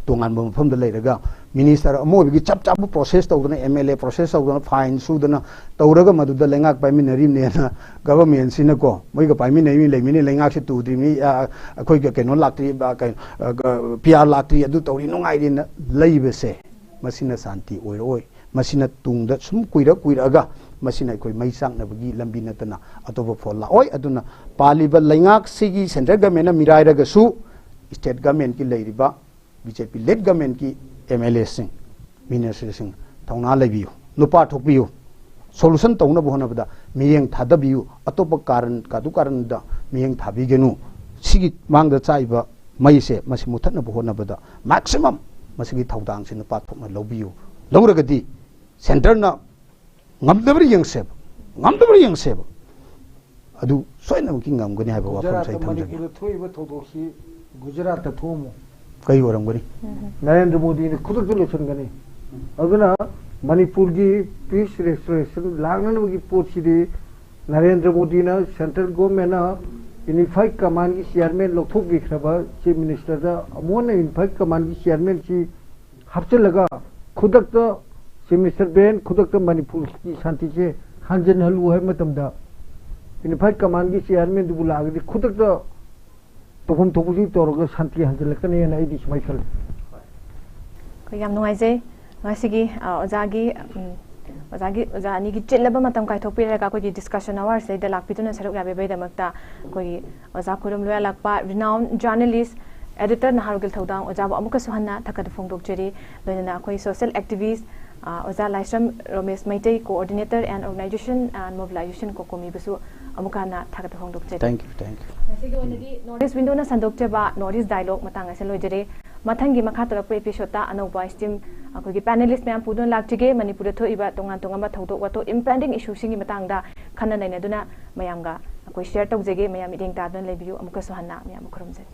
ꯇꯣꯉꯥꯟꯕ ꯃꯐꯝꯗ ꯂꯩꯔꯒ ꯃꯤꯅꯤꯁꯇꯔ ꯑꯃ ꯑꯣꯏꯕꯒꯤ ꯆꯞ ꯆꯥꯕ ꯄ꯭ꯔꯣꯁꯦꯁ ꯇꯧꯗꯅ, ꯑꯦꯝ ꯑꯦꯜ ꯑꯦ ꯄ꯭ꯔꯣꯁꯦꯁ ꯇꯧꯗꯅ, ꯐꯥꯏꯟ ꯁꯨꯗꯅ ꯇꯧꯔꯒ ꯃꯗꯨꯗ ꯂꯩꯉꯥꯛ ꯄꯥꯏꯃꯤꯟꯅꯔꯤꯕꯅꯦꯅ ꯒꯚꯔꯟꯃꯦꯟꯠꯁꯤꯅꯀꯣ, ꯃꯣꯏꯒ ꯄꯥꯏꯃꯤꯟꯅꯔꯤꯕꯅꯤ, ꯂꯩꯃꯤꯟꯅꯩ, ꯂꯩꯉꯥꯛꯁꯦ ꯇꯨꯗ꯭ꯔꯤꯕꯅꯤ, ꯑ, ꯑꯩꯈꯣꯏꯒ ꯀꯩꯅꯣ ꯂꯥꯛꯇ꯭ꯔꯤ, ꯑ, ꯀꯩ-, ꯑ, ꯒ-, ꯄꯤ ꯑꯥꯔ ꯂꯥꯛꯇ꯭ꯔꯤ, ꯑꯗꯨ ꯇꯧꯔꯤ, ꯅꯨꯡꯉꯥꯏꯔꯤꯅ ꯂꯩꯕꯁꯦ, ꯃꯁꯤꯅ ꯁꯥꯟꯇꯤ ꯑꯣꯏꯔꯛꯑꯣꯏ꯫ ꯃꯁꯤꯅ ꯇꯨꯡꯗ ꯁꯨꯝ ꯀꯨꯏꯔꯛ ꯀꯨꯏꯔꯛꯑꯒ ꯃꯁꯤꯅ ꯑꯩꯈꯣꯏ ꯃꯩ ꯆꯥꯛꯅꯕꯒꯤ ꯂꯝꯕꯤ ꯅꯠꯇꯅ ꯑꯇꯣꯞꯄ ꯐꯣꯜ ꯂꯥꯛꯑꯣꯏ꯫ ꯑꯗꯨꯅ ꯄꯥꯜꯂꯤꯕ ꯂꯩꯉꯥꯛꯁꯤꯒꯤ ꯁꯦꯟꯇ꯭ꯔꯦꯜ ꯒꯚꯔꯟꯃꯦꯟꯠꯅ ꯃꯤꯔꯥꯏꯔꯒꯁꯨ ꯁ꯭ꯇꯦꯠ ꯒꯚꯔꯟꯃꯦꯟꯠꯀꯤ ꯂꯩꯔꯤꯕ ꯕꯤ ꯖꯦ ꯄꯤ ꯂꯦꯠ ꯒꯚꯔꯟꯃꯦꯟꯠꯀꯤ ꯑꯦꯝ ꯑꯦꯜ ꯑꯦꯁꯤꯡ, ꯃꯤꯅꯤꯁꯇꯔꯁꯤꯡ ꯊꯧꯅꯥ ꯂꯩꯕꯤꯌꯨ, ꯅꯨꯄꯥ ꯊꯣꯛꯄꯤꯌꯨ, ꯁꯣꯂꯨꯁꯟ ꯇꯧꯅꯕ ꯍꯣꯠꯅꯕꯗ ꯃꯤꯠꯌꯦꯡ ꯊꯥꯗꯕꯤꯌꯨ, ꯑꯇꯣꯞꯄ ꯀꯥꯔꯟ ꯀꯥꯇꯨ ꯀꯥꯔꯟꯗ ꯃꯤꯠꯌꯦꯡ ꯊꯥꯕꯤꯒꯅꯨ꯫ ꯁꯤꯒꯤ ꯃꯥꯡꯗ ꯆꯥꯛꯏꯕ ꯃꯩꯁꯦ ꯃꯁꯤ ꯃꯨꯊꯠꯅꯕ ꯍꯣꯠꯅꯕꯗ ꯃꯦꯛꯁꯤꯃꯝ ꯃꯁꯤꯒꯤ ꯊꯧꯗꯥꯡꯁꯤ ꯅꯨꯄꯥ ꯊꯣꯛꯅ ꯂꯧꯕꯤꯌꯨ꯫ ꯂꯧꯔꯒꯗꯤ ꯁꯦꯟꯇꯔꯅ ꯉꯝꯗꯕ꯭ꯔꯥ ꯌꯦꯡꯁꯦꯕ, ꯉꯝꯗꯕ꯭ꯔꯥ ꯌꯦꯡꯁꯦꯕ, ꯑꯗꯨ ꯁꯣꯏꯗꯅꯃꯛꯀꯤ ꯉꯝꯒꯅꯤ ꯍꯥꯏꯕ ꯋꯥꯐꯝꯁꯦ ꯑꯩ ꯒꯨꯖꯔꯥꯠꯇ ꯊꯝꯖꯒꯦ꯫ ꯃꯅꯤꯄꯨꯔꯗ ꯊꯣꯛꯏꯕ ꯊꯧꯗꯣꯛꯁꯤ ꯒꯨꯖꯔꯥꯠꯇ ꯊꯣꯛꯑꯝꯃꯣ꯫ ꯀꯩ ꯑꯣꯏꯔꯝꯒꯅꯤ? ꯅꯔꯦꯟꯗ꯭ꯔ ꯃꯣꯗꯤꯅ ꯈꯨꯗꯛꯇ ꯂꯣꯏꯁꯤꯟꯒꯅꯤ꯫ ꯑꯗꯨꯅ ꯃꯅꯤꯄꯨꯔꯒꯤ ꯄꯤꯁ ꯔꯦꯁꯇꯣꯔꯦꯁꯟ ꯂꯥꯛꯅꯅꯕꯒꯤ ꯄꯣꯠꯁꯤꯗꯤ ꯅꯔꯦꯟꯗ꯭ꯔ ꯃꯣꯗꯤꯅ, ꯁꯦꯟꯇ꯭ꯔꯦꯜ ꯒꯣꯔꯃꯦꯟꯅ ꯌꯨꯅꯤꯐꯥꯏꯠ ꯀꯃꯥꯟꯒꯤ ꯆꯤꯌꯥꯔꯃꯦꯟ ꯂꯧꯊꯣꯛꯄꯤꯈ꯭ꯔꯕ ꯆꯤꯐ ꯃꯤꯅꯤꯁꯇꯔꯗ ꯑꯃꯨꯛ ꯍꯟꯅ ꯌꯨꯅꯤꯐꯥꯏꯠ ꯀꯃꯥꯟꯒꯤ ꯆꯤꯌꯥꯔꯃꯦꯟꯁꯤ ꯍꯥꯞꯆꯤꯜꯂꯒ ꯈꯨꯗꯛꯇ ꯆꯤꯐ ꯃꯤꯅꯤꯁꯇꯔ ꯕꯤꯔꯦꯟ ꯈꯨꯗꯛꯇ ꯃꯅꯤꯄꯨꯔꯒꯤ ꯁꯥꯟꯇꯤꯁꯦ ꯍꯟꯖꯤꯟꯍꯜꯂꯨ ꯍꯥꯏꯕ ꯃꯇꯝꯗ ꯌꯨꯅꯤꯐꯥꯏꯠ ꯀꯃꯥꯟꯒꯤ ꯆꯤꯌꯥꯔꯃꯦꯟꯗꯨꯕꯨ ꯂꯥꯛꯑꯒꯗꯤ ꯈꯨꯗꯛꯇ ꯇꯧꯐꯝ ꯊꯣꯛꯄꯁꯤ ꯇꯧꯔꯒ ꯁꯥꯟꯇꯤ ꯍꯟꯖꯤꯜꯂꯛꯀꯅꯤꯅ ꯑꯩꯗꯤ ꯁꯨꯃꯥꯏꯅ ꯈꯜꯂꯤ꯫ ꯑꯩꯈꯣꯏ ꯌꯥꯝ ꯅꯨꯡꯉꯥꯏꯖꯩ꯫ ꯉꯁꯤꯒꯤ ꯑ, ꯑꯣꯖꯥꯒꯤ ꯎꯝ, ꯑꯣꯖꯥꯒꯤ ꯑꯣꯖꯥ ꯑꯅꯤꯒꯤ ꯆꯤꯜꯂꯕ ꯃꯇꯝ ꯀꯥꯏꯊꯣꯛꯄꯤꯔꯒ ꯑꯩꯈꯣꯏꯒꯤ ꯗꯤꯁꯀꯁꯟ ꯑꯋꯥꯔꯁꯤꯗꯩꯗ ꯂꯥꯛꯄꯤꯗꯨꯅ ꯁꯔꯨꯛ ꯌꯥꯕꯤꯕꯒꯤꯗꯃꯛꯇ ꯑꯩꯈꯣꯏꯒꯤ ꯑꯣꯖꯥ ꯈꯨꯔꯨꯝ ꯂꯣꯏꯍꯜꯂꯛꯄ renowned journalist editor ꯅꯍꯥꯔꯣꯜꯒꯤ ꯊꯧꯗꯥꯡ ꯑꯣꯖꯥꯕꯨ ꯑꯃꯨꯛꯀꯁꯨ ꯍꯟꯅ ꯊꯥꯒꯠꯄ ꯐꯣꯡꯗꯣꯛꯆꯔꯤ꯫ ꯂꯣꯏꯅꯅ ꯑꯩꯈꯣꯏ social activist ꯑ, ꯑꯣꯖꯥ ꯂꯥꯏꯁ꯭ꯔꯝ ꯔꯣꯃꯦꯁ Meitei, coordinator and organization and mobilization ꯀꯣꯀꯣꯃꯤꯕꯨꯁꯨ ꯑꯃꯨꯛ ꯍꯟꯅ ꯊꯥꯒꯠꯄ ꯐꯣꯡꯗꯣꯛꯆꯔꯤ꯫ Thank you, thank you. ꯉꯁꯤꯒꯤ ꯑꯣꯏꯅꯗꯤ North East Window ꯅ ꯁꯟꯗꯣꯛꯆꯕ North East Dialogue ꯃꯇꯥꯡ ꯑꯁꯤꯗ ꯂꯣꯏꯖꯔꯦ꯫ ꯃꯊꯪꯒꯤ ꯃꯈꯥ ꯇꯧꯔꯛꯄ episode ꯇ ꯑꯅꯧꯕ esteem ꯑꯩꯈꯣꯏꯒꯤ panelist ꯃꯌꯥꯝ ꯄꯨꯗꯨꯅ ꯂꯥꯛꯆꯒꯦ꯫ ꯃꯅꯤꯄꯨꯔꯗ ꯊꯣꯛꯏꯕ ꯇꯣꯉꯥꯟ ꯇꯣꯉꯥꯟꯕ ꯊꯧꯗꯣꯛ ꯋꯥꯊꯣꯛ impending issue ꯁꯤꯡꯒꯤ ꯃꯇꯥꯡꯗ ꯈꯟꯅ ꯅꯩꯅꯗꯨꯅ ꯃꯌꯥꯝꯒ ꯑꯩꯈꯣꯏ share ꯇꯧꯖꯒꯦ꯫ ꯃꯌꯥꯝ ꯃꯤꯠꯌꯦꯡ ꯇꯥꯗꯨꯅ ꯂꯩꯕꯤꯌꯨ꯫ ꯑꯃꯨꯛꯀꯁꯨ ꯍꯟꯅ ꯃꯌꯥꯝꯕꯨ ꯈꯨꯔꯨꯝꯖꯔꯤ꯫